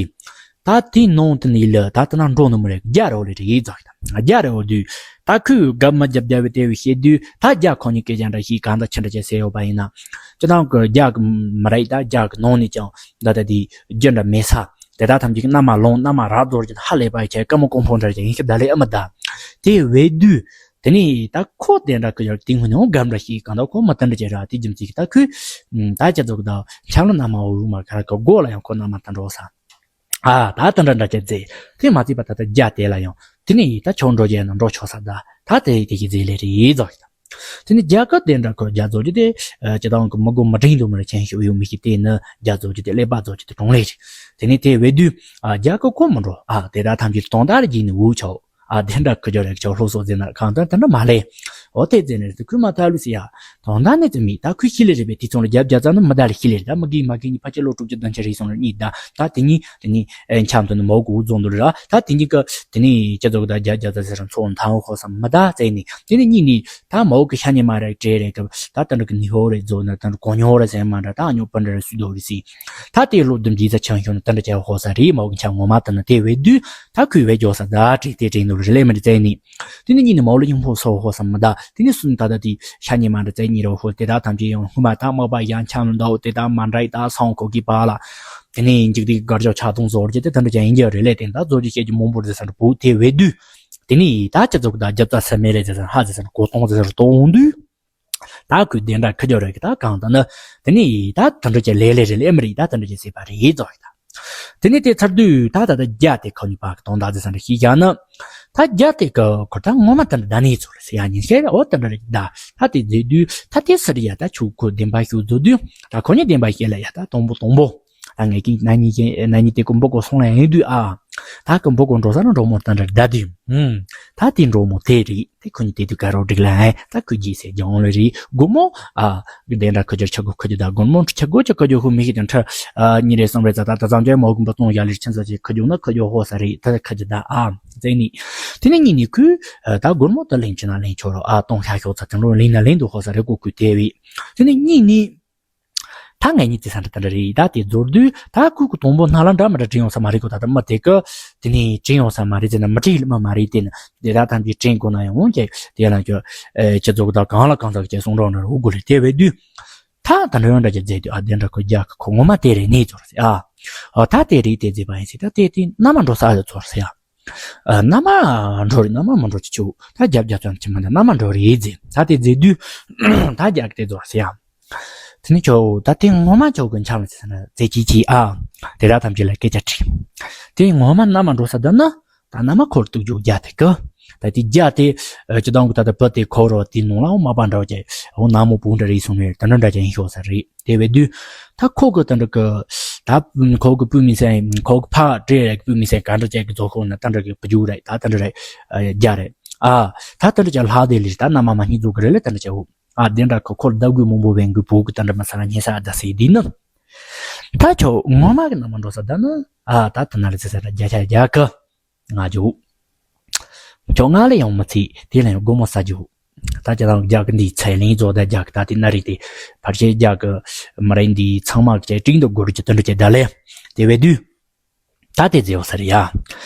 ད་དེ་ནང་དུ་ནི་ལ་ད་ད་ན་འགྲོ་ནི་མི་རེད་རྒྱ་རེ་བ་ལས་རེད་ཡིན་ཙག་ད་རྒྱ་རེ་བ་དུས་ད་ཁོས་དགའ་མ་རྒྱབ་རྒྱ་བའི་དེ་བའི་བཤད་དུས་ད་རྒྱ་ཁོ་ནི་སྐད་ཆ་འདྲ་ཞིག་གང་ད་ཆི་འདྲ་ཅི་ཟེར་ཡོད་པ་ཡིན་ན། ཅི་ཐང་གི་རྒྱ་གི་མི་རིགས་དང་རྒྱ་གི་ནང་ནས་ཀྱང་ད་ལྟ་དེ་རྒྱུ་འདྲ་མེད་ས། དེ་དག་ཐམས་ཅད་ཀྱི་མནའ་མ་ལོང་མནའ་མ་རག་རྫོར་གྱི་ཧ་ལས་པ་ཁྱེད་ཀ་མོ་ཀོང་ཕོ་འདྲ་ཅན་ཡིན་ཤི་ད་ལས་ཨ་མ་ད། དེ་བས་དུས་དེ་ནས་ད་ཁོ་དེ་འདྲ་གི་ཡར་དེ་སྔོན་ནས་འོང་གམ་འདྲ་ཞིག་གང་ད་ཁོ་མ་དེ་འདྲ་ཅན་ར་དེ་རྒྱུ་མཚན་གྱི་ད་ཁོས་ད་ཅི་ཚོགས་ད་འཆམ་ལ་མནའ་མ་འོ་མ་ག་ར་གི་མགོ་ལ་ཡང་ཁོ་མནའ་མ་ད་འགྲོ་ས། ཨ་ད་དེ་འདྲ་འདྲ་ཅན་ཟེ་དེ་མ་ཚད་པ་ད་ད་རྒྱ་དེ་ལ་ཡང་དེ་ནས་ད་ཆོག་འགྲོ་རྒྱ་ན་འགྲོ་ཆོག་ས་ད་ད་དེ་དེ་ཞིག་ཟེ་ལས་རེད་ཡིན་ཙོག་ཡིན་ད། དེ་ནི་རྒྱ་གར་དེ་འདྲ་ཁོ་རྒྱ་རྫོགས་ཀྱི་དེ་ཇི་ལྟར་གི་མི་གོ་མི་དྲན་དུ་མི་རེ་ཆེན་ཤོས་ཡོད་མི་ཤེས་དེ་ནི་རྒྱ་རྫོགས་ཀྱི་དེ་ཀླད་པ་རྫོགས་ཀྱི་དེ་གྲོང་ལས་རེད། དེ་ནི་དེ་བས་དུས་ཨ་རྒྱ་གར་ཁོ་མི་འགྲོ་ཨ་དེ་དག་ཐམས་ཅད་སྟོང་དག་རེ་བགྱིས་ནས་འུ་ཆོག་ཨ་དེ་འདྲ་ཁུ་ཅོ་རེ་ཆོག་སློབ་གསོ་ཟེར་ན་གང་ལྟར་དེ་འདྲ་མ་ལས་ འོ་དེ་ཟེར་ནས་ཁུ་མ་ཐག་ལུས་སི་ཡ། དོན་དག་ནི་ཙི་མི་ད་ཁུ་ཤི་ལེ་རེད་པས། དེ་ཚོང་ལ་རྒྱབ་རྒྱབ་ཙམ་ནི་མི་ད་ལ་ཤི་ལེ་རེད། ད་མི་གི་མ་གི་ནི་ཕ་ཁྱི་ལོ་དྲུག་ཅུ་བདུན་ཅུ་རེད་སོང་ལ་གཉིས་ད་ད་དེ་གཉིས་དེ་གཉིས་འཆམ་དུ་ནི་མོ་གི་འུ་རྫོང་དུ་ར། ད་དེ་གཉིས་ཀ་དེ་ནི་ཁྱེད་ཚོ་གི་ད་རྒྱབ་རྒྱབ་ཙམ་ཟེར་ཚོང་ཐང་ཧོ་སམ་མི་ད་ཙེ་ནི་དེ་ནི་གཉིས་ནི་ད་མོ་གི་ཤ་ཉེ་མ་རེད་བྲེ་རེད་གི་ད་ད་འདྲ་གི་ནི་ཧོ་རེད་རྫོ་ན་ད་གོ་ཉོ་རེད་ཟེར་མ་འདྲ། ད་ཉོ་པ་འདྲ་རེད་སུ་དོ་རེད་སི། ད་དེ་ལོ་དུམ་གྱིས་ཚ་ཆང་ཤོང་ད་འདྲ་ཅེ་ཧོ་ས་རེད། མོ་གི་ཆ་ངོ་མ་ད་ན་དེ་བས་དུས་ད་ཁུ་བས་རྒྱོ་ས་ད་བྲེ་དེ་བྲེ་ནོ་རེད་ལེ་མ་རེད་ཙེ་ནི། དེ་ནི་གཉིས་ནི་མའོ་ལ་ཡོང་ཕོ་སོ་ཧོ་སམ་མི་ད། དེ་ནི་སུན་ད་ད་དེ་ཤ་ཉེ་མ་འདྲ་ཙེ་ཉི་རོ་ཧོ་དེ་ད་ཐམས་ཅད་ཡང་ཧུ་མ་ད་མག་པ་ཡང་ཆང་འདའོ་དེ་ད་མ་འདྲ་ད་སང་ཁོ་གི་པ་ལ། དེ་ནི་འཇིག་དེ་གར་ཇོ་ཆ་དུང་ཟོར་གྱི་དེ་ད་འདྲ་ཅན་ཡིན་རྒྱུ་རེད་ལེ། དེ་ད་ཟོ་རྒྱུ་བཤད་རྒྱུ་མང་པོ་རེད་ཟེར་བུ་དེ་བས་དུས། དེ་ནི་ད་ཅི་ཟོ་གི་ད་རྒྱབ་ད་ས་མེ་རེད་ཟེར་ཧ་ཟེར་ས་གོ་སྟོང་ཟེར་ཏོང་དུས། ད་ཁུ་དེ་འདྲ་ཁ་རྒྱོ་རེད་གི་ད་གང་ད་ནི། དེ་ནི་ད་དེ་འདྲ་ཅན་ལེ་ལེ་རེད་ལེ་མ་རེད་ད་དེ་འདྲ་ཅན་སྲིད་པ་རེད་ཟོ་ཡི་ད། དེ་ནས་དེ་ཚར་དུས་ད་ད་ད་རྒྱ་དེ་ཁོ་གཉིས་བག་གི་དོན་དག་དེ་ས་འདྲ་ཤེས་བཞག་ན། ད་རྒྱ་དེ་གི་ཁོ་ད་ངོ་མ་ད་འདྲ་ད་ནི་ཚོ་རེད་ཟེར་ཡ་ཉིན་ཤེས་ར་འོ་ད་འདྲ་རེད་ད། ད་དེ་མཛད་དུས་ད་དེ་སི་རི་ཡ་ད་ཆུ་ཁོ་བདེན་པ་ཤུགས་རྫོགས་དུས་ད་ཁོ་གཉིས་བདེན་པ་ཤེས་ལ་ཡ་ད་དང་པོ་དང་པོ། ད་ངས་ཀྱིས་ན་ནི་ཀྱི་ན་ནི་དེ་ཀོ་འབོ་ཀོ་སོང་ལ་ཡིན་དུས་ཨ། ད་ཀོ་འབོ་ཀོ་འགྲོ་ས་ན་འགྲོ་མོ་ད་འདྲ་ད་དུས། ད་དེ་འགྲོ་མོ་དེ་རེད། དེ་ཁོ་གཉིས་དེ་དུས་ཀ་རོ་འགྲིག་ལ་ཨེ་ད་ཁོ་རྗེས་སེ་རྒྱང་ལ་རེད་སྒོར་མོ། ཨ་གི་དེ་འདྲ་ཁོ་ཅར་ཆ་གོ་ཁོ་ཅི་ད་སྒོར་མོ་ཆ་གོ་ཅི་ཁོ་ཅོ་ཧུ་མི་ཤི་དང་ཁྲ། ཨ་གཉིས་རེ་གསུམ་རེ་ཙ་ད་ད་ཙམ་ཅན་མོ་གུམ་པ་གཏོང་ཡ་ལེར་ཆེན་ས་ཅི་ཁོ་ཅོ་ན་ཁོ་ཅོ་ཧོ་ས་རེད་ད་ཁ་ཅི་ད་ཨ་ཙེ་ནི། དེ་ནི་གཉིས་ནི་ཁུ་ད་སྒོར་མོ་ད་ལེན་ཆེ་ན་ལེན་ཆོ་རོ་ཨ་གཏོང་ཤ་ཤོག་ཚ་དེ་འགྲོ་ལེན་ན་ལེན་དུ་ཧོ་ས་རེད་ཀོ་ཁུ་དེ་བི། དེ་ནི་གཉིས་ནི། ད་ངས་གཉིས་དེ་ས་འདྲ་ད་འདྲ་རེད་ད་དེ་མཛོར་དུས་ད་ཁུ་ཁུ་དང་པོ་སྣ་ལ་འདྲ་མི་འདྲ་དྲན་ཡོང་ས་མ་རེད་ཀོ་ད་ད་མ་དེ་ཀ་དེ་ནས་དྲན་ཡོང་ས་མ་རེད་ཟེར་ན་མི་དྲན་ལ་མ་མ་རེད་དེ་ན་དེ་ད་ཐམས་ཅད་དྲན་དགོས་ན་ཡང་འོང་ཀྱེ་དེ་ལ་ཀྱོ་ཨེ་ཁྱེད་ཚོ་གི་ད་གང་ལ་གང་ཟག་ཀྱེ་གསུང་རོགས་ན་རུ་དགོས་ལེ་དེ་བས་དུས་ད་ད་འདྲ་ཡང་འདྲ་ཀྱེ་མཛད་དུས་ཨ་དེ་འདྲ་ཁོ་རྒྱ་ཁོ་ངོ་མ་དེ་རེད་ནས་ཚོར་ཟེར་ཨ་ཨ་ད་དེ་རེད་དེ་མཛད་པ་ཡིན་ཟེར་ད་དེ་དེ་མནའ་མ་འགྲོ་ས་ཡོད་ཚོར་ཟེར་ཨ། ཨ་མནའ་མ་འགྲོ་རེད་མནའ་མ་མ་འགྲོ་ཅི་ཆུ་ད་རྒྱབ་རྒྱབ་ཙམ་གྱི་མ་འདི་མནའ་མ་འགྲོ་རེད་ཟེར་ད་དེ་མཛད་དུས་ད་རྒྱ་གི་དེ་ཚོར་ཟེར་ཨ། དེ་ནི་ཁྱོད་ད་དེ་ངོ་མ་ཁྱོད་ཀྱི་འཆམ་ལ་ཟེར་ན་ཟེར་གྱིས་གྱིས་ཨ། དེ་དག་ཐམས་ཅད་ལ་སྐད་ཆ་དྲིས། དེ་ངོ་མ་མནའ་མ་འགྲོ་ས་ད་ན་ད་མནའ་མ་འཁོར་གཏུག་རྒྱུ་རྒྱ་དེ་གི། ད་དེ་རྒྱ་དེ་སྤྱི་བཏང་གི་ད་ལྟ་བུ་དེ་འཁོར་རོ་དེ་ནང་ལའང་མ་པ་འདྲ་བ་ཅན་འོ་ནག་མོ་བུ་འདྲ་རེད་སོང་ནས་ད་འདྲ་འདྲ་ཅན་ཡིན་ཤོག་ས་རེད་དེ་བས་དུས། ད་ཁོ་གི་ད་འདྲ་གི་ད་ཁོ་གི་བུ་མི་སེ་ཁོ་གི་ཕ་བྲེ་རེད་བུ་མི་སེ་ག་འདྲ་ཅན་གི་རྫོགས་ཤོག་ན་ད་འདྲ་གི་བུ་རྒྱུ་རེད་ད་ད་འདྲ་རེད། རྒྱ་རེད། ཨ་ད་ད་འདྲ་ཅན་ལྷག་དེ་ལས་ད་མནའ་མ་མ་གཉིས་རྫོགས་གི་རེད་ལས་ད་འདྲ་ཅན་འོ། ཨ་དེ་འདྲ་ཁོ་ཁོར་ཟླ་དགུའི་མང་པོ་བན་གི་བུ་གི་ད་འདྲ་མ་ས་ལ་ཉེ་ས་ཨ་ད་སེ་དེ་ནི། ད་ཁྱོད་ངོ་མ་གི་མནའ་མ་འགྲོ་ས་ད་ནི་ཨ་ད་ད་ན་ལ་ཚེ་ས་ད་རྒྱ་ཆ་རྒྱ་གི་ང་ཇོ། ཁྱོད་ང་ལ་ཡང་མི་ཚེ་དེ་ལ་ཡང་སྒོ་མོ་ས་ཇོ། ད་ཅི་དང་རྒྱ་གི་འདིའི་ཚེ་ལེན་རྫོགས་ད་རྒྱ་གི་ད་དེ་ན་རེད་དེ་ཕར་ཆེ་རྒྱ་གི་མི་རེད་འདི་ཚང་མ་གི་ཅེ་ཀྲིང་དུ་སྒོ་རུ་ཅི་དུ་འདྲ་ཅེ་ད་ལེ། དེ་བས་དུས། ད་དེ་མཛེས་བ་ཟེར་ཡ།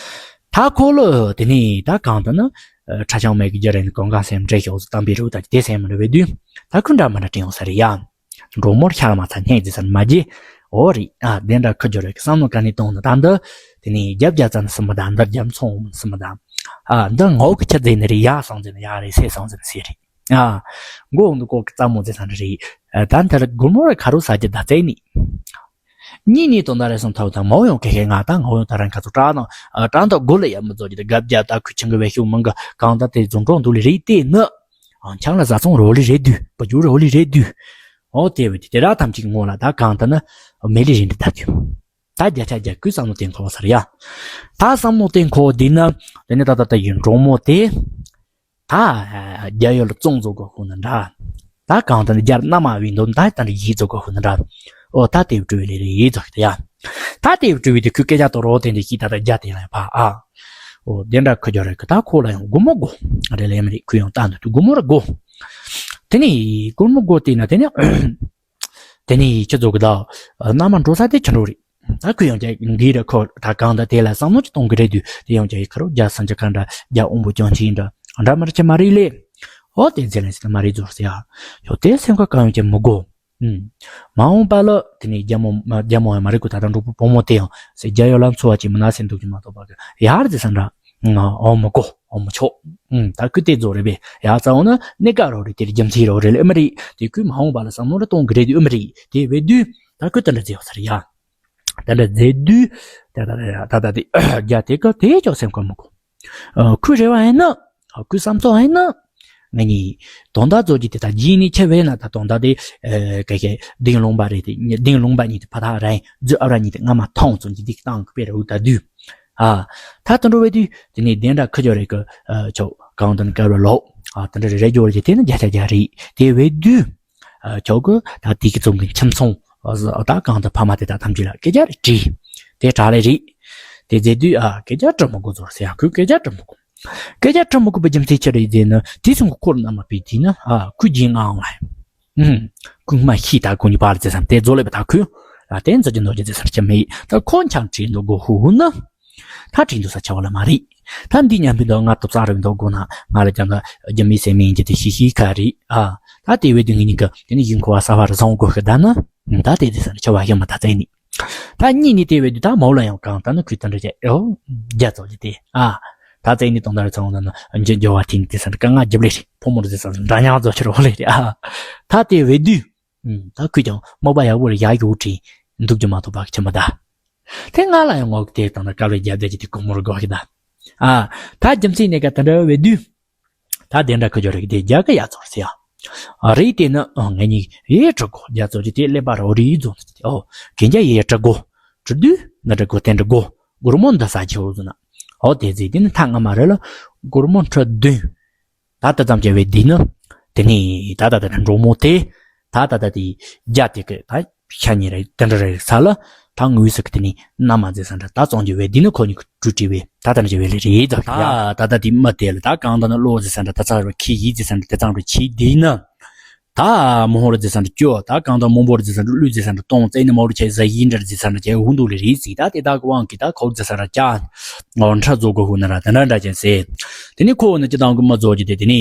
ད་ཁོ་ལོ་དེ་ནས་ད་གང་དུ་ན་ཁྲ་ཆང་མེད་ཀྱི་རྒྱ་རེ་ནི་གང་གང་སེམས་འདྲེ་ཤོག་སུ་གཏམ་པའི་རེ་བ་ད་དེ་སེམས་མི་འདྲ་བའི་དུས་ད་ཁོ་འདྲ་མི་འདྲ་དྲན་ཡོང་ཟེར་ཡ། འགྲོ་མོར་ཤར་མ་ཚ་སྙེག་ཟེར་ཟེར་མ་རྗེ། འོ་རེད་ཨ་དེ་འདྲ་ཁུ་སྦྱོར་རེ་གི་བསམ་བློ་ག་ནས་གཏོང་ནི་ད་འདི། དེ་ནས་རྒྱབ་རྒྱ་ཙམ་ནི་སུ་མི་ད་འདི་རྒྱ་མཚོ་སུ་མི་ད། ཨ་འདི་ངོ་གི་ཆ་ཟེར་ནི་རེད་ཡ་སང་ཟེར་ནི་ཡ་རེད་སེ་སང་ཟེར་ནི་སེ་རེད། ཨ་མགོ་འདི་ཀོ་གི་རྩ་མོ་ཟེར་ས་ནི་རེད། ད་འདི་ལ་སྒོར་མོ་རེ་ཁ་རོ་ཟ་རྒྱུ་ད་བཙལ་ནི། གཉིས་གཉིས་དོན་དག་རེ་སོང་ཐོག་དང་མའོ་ཡོང་ཁེ་ཁེ་ང་དང་ངའོ་ཡོང་ད་རང་ཁ་ཚོ་སྐྲག་ནང་སྐྲག་མདོག་སྒོ་ལ་ཡ་མི་བཟོ་རྒྱུ་དེ་དགབ་རྒྱ་ད་ཁུ་ཆུང་གི་བས་ཤུགས་མང་གི་གང་ད་དེ་རྫོང་གྲོང་འདུག་ལེ་རེད་དེ་ནི། ཨང་ཆང་ལ་བཟའ་ཚོང་རོ་ལི་རེད་དུས་པ་རྒྱུ་རོ་ལི་རེད་དུས། ཨོ་དེ་བས་དེ་ར་ཐམས་ཅད་ངོ་ལ་ད་གང་ད་ནི་མེ་ལི་རིན་འདི་ད་དུས། ད་རྒྱ་ཆ་རྒྱ་ཁུ་བསམ་བློ་བཏང་ཁོ་བ་ཟེར་ཡ། ད་བསམ་བློ་བཏང་ཁོ་བ་འདི་ན་དེ་ནི་ད་ད་ད་ཡིན་གྲོགས་མོ་དེ། ད་རྒྱ་ཡོལ་ལ་བཙོང་བཟོ་དགོས་ཁོ་ན་འདྲ། ད་གང་ལྟར་རྒྱ་རྣ་མ་བའི་འདོན་ད་ལྟ་འདྲ་ཡིད་བཟོ་དགོས་ཁོ་ན་འདྲ། ཨོ་ད་དེ་བྲུ་བའི་ལས་རེད་ཡིད་བཟོ་གི་ད་ཡ། ད་དེ་བྲུ་བའི་དེ་ཁོས་སྐད་ཆ་དོ་རོ་དེ་འདྲ་ཞིག་ད་ལྟ་རྒྱ་དེ་ལ་ཡང་ཕ་ཨ། ཨོ་དེ་འདྲ་ཁོ་རྒྱ་རེད་གི་ད་ཁོ་ལ་ཡང་སྒོར་མོ་དགོ། རེད་ལ་ཡ་མི་རེད་ཁོས་ཡང་ལྟ་འདུག་དུ་སྒོར་མོ་ར་དགོ། དེ་ནས་སྒོར་མོ་དགོ་དེ་ན་དེ་ནས། དེ་ནས་ཁྱེད་ཚོ་གི་ད། མནའ་མ་འགྲོ་ས་དེ་ཁྱེད་འགྲོ་རེད། ད་ཁོས་ཡང་ཀྱང་འདི་ར་ཁོ་ད་གང་ད་དེ་ལ་བསམ་བློ་ཅིག་གཏོང་གི་རེད་དུས་དེ་ཡང་ཀྱང་ཁ་རོ་རྒྱ་སང་ཅི་ཁ་འདྲ་རྒྱ་དབང་པོ་ཀྱང་ཆེ་འདྲ་འདྲ་མ་རེད་ཁྱེད་མ་རེད་ལེ། ཨོ་དེ་ཚེ་ལན་ཟེར་ན་མ་རེད་ཟོར་ཟེར་ཡ། ཡོ་དེ་སེམས་ཁ་གང་ཡོང་ཀྱང་མི་དགོ། ཨུམ། མ་འོངས་པ་ལ་དེ་ནས་རྒྱ་མོ་རྒྱ་མོ་ཡང་མ་རེད་གོ་ད་ལྟ་འགྲོ་པོ་བུ་མོ་དེ་ཡང་ཟེར་རྒྱ་ཡོ་ལ་འཚོ་བ་ཅིག་མི་ན་སེམས་སྡུག་ཅིག་མ་གཏོགས་པ་གི་ཡར་ཟེར་ས་འདྲ། ཨོ་མི་གོ་ཨོ་མི་ཆོག་ཨུམ་ད་ཁུ་དེ་རྫོགས་རེད་པས་ཡ་ཙ་འོ་ན་ནི་ཀ་རོ་རེད་དེ་རྒྱུ་མཚན་རོ་རེད་ཨེ་མ་རེད་དེ་ཁུ་མ་འོངས་པ་ལ་བསམ་བློ་རེ་གཏོང་གི་རེད་དེ་ཨེ་མ་རེད་དེ་བས་དུས་ད་ཁུ་དེ་འདྲ་མཛད་ཡོད་ས་རེད་ཡ། དེ་འདྲ་མཛད་དུས་ད་ད་ད་ད་ད་དེ་རྒྱ་དེ་ཀ་དེ་ཅོག་སེམས་ཁོ་མི་གོ་ཁུ་རེ་བ་ཡིན་ན་ཁུ་བསམ་ཚོགས་ཡིན་ན་ང་གཉིས་དོན་དག་རྫོགས་ཀྱི་དེ་ད་རྗེས་ནས་ཁྱེད་བས་ན་ད་དོན་དག་དེ་ཀ་ཁེ་གདིང་ལུང་པ་རེད་དེ་གདིང་ལུང་པ་གཉིས་དེ་ཕ་ཐག་རིང་རྫུ་ཨ་ར་གཉིས་དེ་ང་མ་ཐོང་ཚོ་འཇིག་སྡིག་བཏང་གི་པེ་ར་འུ་ད་དུས། ཨ། ད་དུ་འགྲོ་བའི་དུས་དེ་ནས་གདན་འདྲ་ཁུ་ཅོ་རེ་གི་ཆོག་གང་དུ་ནི་བཀལ་བ་ལོག་ཨ་དེ་འདྲ་རེ་རེ་འབྱོར་གྱི་དེ་ནི་བརྒྱ་ཆ་བརྒྱ་རེད། དེ་བས་དུས་ཨ་ཁྱོད་ཀྱི་ད་དེ་གི་ཚོང་གི་ཁྱིམ་ཚང་ཨ་ད་གང་དུ་ཕ་མ་དེ་དག་ཐམས་ཅད་ལ་སྐད་ཆ་རེ་དྲིས། དེ་དྲག་ལེ་རེད། དེ་ཟེར་དུས་ཨ་སྐད་ཆ་དྲི་མི་དགོས་ཚོར་ཟེར་ཡང་ཁོས་སྐད་ཆ་དྲི་མི་དགོས། སྐད་ཆ་དྲི་མི་དགོས་པའི་རྒྱུ་མཚན་ཅི་རེད་ཟེར་ན་དེ་ཚོང་གི་སྐོར་རྣམ་པ་པའི་དུས་ན་ཨ་ཁོས་རྒྱུས་མངའ་འོང་ལ། ཨུམ། ཁོས་མ་ཤེས་ད་ཁོ་གཉིས་བར་ལ་ཟེར་བསམ་དེ་རྫོགས་ལེ་བ་ད་ཁོས་ཨ་དེ་འཛི་རྒྱུ་འདོད་རྒྱུ་ཟེར་བསམ་ཅི་མེད། ད་ཁོ་འཆམ་ཁྲིད་འདུག་དགོས་ཧུ་ཧུ་ན། ད་ཁྲིད་འདུག་ས་ཆ་བ་ལ་མ་རེད། ད་འདི་མཉམ་པའི་འདུག་ང་ཏོ་ཙག་རེད་འདུག་དགོས་ན་ང་ལ་ཀྱང་ད་རྒྱུ་མེད་སེམས་མེད་ཀྱི་དེ་ཤི་ཤི་ཁ་རེད་ཨ། ད་དེ་བས་དུས་ངེད་གཉིས་ཀ་དེ་ནི་ཡིན་ཁོ་བ་ས་བ་རུ་བཟང་དགོས་ཤི་ད་ན། ད་དེ་དེ་ས་ཆ་བ་ཡང་མ་ད་ཙེ་ནི། ད་གཉིས་ནི་དེ་བས་དུས་ད་མོ་ལ་ཡང་གང་ད་ནི་ཁུལ་ད་འདྲ་བྱས་ཨོ། རྒྱ་ཚོ་ལི་དེ་ཨ། ད་ཙེ་ནི་དོན་དག་རེ་ཚང་ན་འཇི་འཇོ་བ་ཐིང་དེ་ས་འདྲ་ཀ་ང་རྒྱབ་ལེ་རེད། ཕོ་མོ་རེ་ཟེར་ས་འདྲ་མཉམ་ཚོ་ཆེར་འོ་ལེ་རེད་ཨ། ད་དེ་བས་དུས། ད་ཁོས་ཀྱང་མོ་པ་ཡག་པོ་རེ་ཡག་ཡོད་དྲིན་འདུག་རྒྱུ་མ་གཏོགས་བག་ཆེ་མ་ད། དེ་ང་ལ་ཡང་ངོ་དེ་དང་ན་དཀའ་བའི་རྒྱབ་བསྡད་ཀྱི་དེ་ཀོ་མོར་དགོས་ཀྱི་ད། ཨ། ད་རྒྱུ་མཚན་ནས་ཀ་ད་འདྲ་བའི་དུས། ད་དེ་འདྲ་ཁ་ཅོ་རེ་གི་དེ་རྒྱ་གི་ཡ་ཚོར་ཟེར་ཡ། ཨ་རེད་དེ་ནི་ཨ་ངེད་གཉིས་ཡེ་གྲི་གོ་རྒྱ་ཚོར་གྱི་དེ་ཀླད་པ་རོ་རེ་རྫོང་དུ་དེ་ཨོ། གན་རྒྱ་ཡེ་གྲི་གོ། གྲི་དུས་ན་གྲི་གོ་བསྟན་གྲི་གོ། སྒོར་མོ་འདི་ས་ཆེ་བོ་ཟེར་ན། ཨོ་དེ་ཟེར་དེ་ནི་ཐ་ང་མ་རེད་ལ། སྒོར་མོ་ཁྲི་བདུན། ད་ལྟ་ཙམ་བྱས་པའི་འདི་ནི། དེ་ནས་ད་ལྟ་ད་འགྲོ་མོ་དེ། ད་ལྟ་ད་དེ་རྒྱ་དེ་གི་ད་ཤ་ཉེ་རེད་དེ་འདྲ་རེད་ས་ལ། ད་ངུས་སུ་གི་དེ་ནས་མནའ་མ་ཟེར་ས་འདྲ་ད་བཙོང་རྒྱུ་བས་འདི་ནི་ཁོ་གཉིས་ཀྱི་གྲུ་བྲིས་བས་ད་ལྟ་འདྲ་བྱས་བས་ལེ་རེད་ད། ད་ད་ལྟ་དེ་མི་དེ་ལ་ད་གང་ད་ནི་བློ་ཟེར་ས་འདྲ་ད་ཚ་རུ་ཁི་ཡིས་ཟེར་ས་འདྲ་དེ་ཙམ་རུ་ཁྱི་འདི་ནི། ད་མོ་ཧོར་ཟེར་ས་འདྲ་སྐྱོ་ད་གང་ད་མོ་འབོར་ཟེར་ས་འདྲ་གླུད་ཟེར་ས་འདྲ་གཏོང་བཙན་ནི་མོ་རུ་ཁྱི་ཟ་ཡིན་འདྲ་ཟེར་ས་འདྲ་ཁྱི་འུ་འདུག་ལེ་རེད་ཟིག་ད་དེ་ད་གི་དབང་གི་ད་ཁོ་ཟེར་ས་འདྲ་ཀྱ། ངོ་ཁྲ་རྫོགས་དགོས་ཧུ་ན་ར་དེ་འདྲ་འདྲ་ཅན་ཟེར། དེ་ནས་ཁོ་བོ་ནི་སྤྱི་བཏང་གི་མི་རྫོགས་ཀྱི་དེ་དེ་ནས།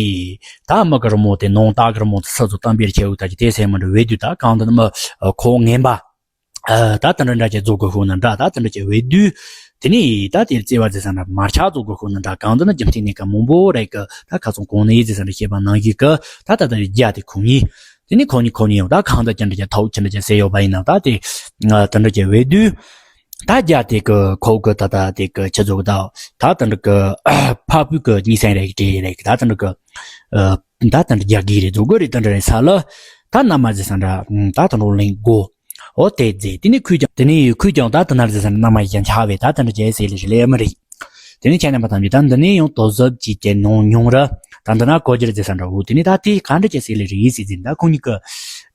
ད་མི་གི་རི་མོ་དེ་ནང་སྟག་གི་རི་མོ་དེ་ས་ཚོ་གཏམ་པེར་ཁྱེར་ཡོད་ད་ཀྱི་དེ་སེམས་མི་འགྲོ་བས་དུས་ད་གང་དུ་ནི་མི་ཁོ་ངན་པ། ད་དེ་འདྲ་འདྲ་ཅན་རྫོགས་དགོས་ཧུ་ན་འདྲ་ད་དེ་འདྲ་ཅན་བས་དུས། དེ་ནས་ད་དེར་བརྩེ་བ་ཟེར་ས་འདྲ་མར་ཆགས་རྫོགས་དགོས་ཧུ་ན་འདྲ་གང་དུ་ནི་རྒྱུ་མཚན་ནས་ཀ་མང་པོ་རེད་ཀི་ད་ཁ་ཚོང་གོང་ནས་ཟེར་ས་འདྲ་བཤད་པ་ནང་བཞིན་ཀི་ད་ད་ད་རྒྱ་དེ་ཁོང་གཉིས། དེ་ནས་ཁོ་གཉིས་ཁོ་གཉིས་ཡང་ད་གང་ད་ཅི་འདྲ་ཅན་ཐའུ་ཅི་འདྲ་ཅན་ཟེར་ཡོད་པ་ཡིན་ན་ད་དེ། དེ་འདྲ་ཅན་བས་དུས། ད་རྒྱ་དེ་གི་ཁོ་གི་ད་ད་དེ་གི་ཁྱི་ཚོ་གི་ད་ད་དེ་འདྲ་གི་ཕ་བུ་གི་གཉིས་སེང་རེ་གི་རེ་གི་ད་དེ་འདྲ་གི་ད་དེ་འདྲ་རྒྱ་གི་རེ་ཚོ་གི་རེ་དེ་འདྲ་རེ་ས་ལ་ད་མནའ་མ་ཟེར་ས་འདྲ་ད་དེ་འདྲ་ལེན་དགོ། ཨོ་དེ་ཟེར་དེ་ནས་ཁོས་ཀྱང་དེ་ནས་ཁོས་ཀྱང་ད་དེ་ན་ཟེར་ས་འདྲ་མནའ་མ་ཡིན་ཀྱང་ཆགས་པས་ད་དེ་འདྲ་ཅན་ཟེར་ལེ་རེ་ལེ་མི་རེད། དེ་ནས་ཁྱེད་རྣམ་པ་ཐམས་ཅད་ད་འདི་ནས་ཡང་དོ་ཟབ་ཅིག་ཀྱང་ནོངས་མྱོང་ར། ད་འདི་ན་གོ་རྒྱུ་རེད་ཟེར་ས་འདྲ་བོ་དེ་ནས་ད་དེ་ག་འདྲ་ཅན་ཟེར་ལེ་རེད་ཟེར་ཟིན་ད་ཁོང་གཉིས་ཀ།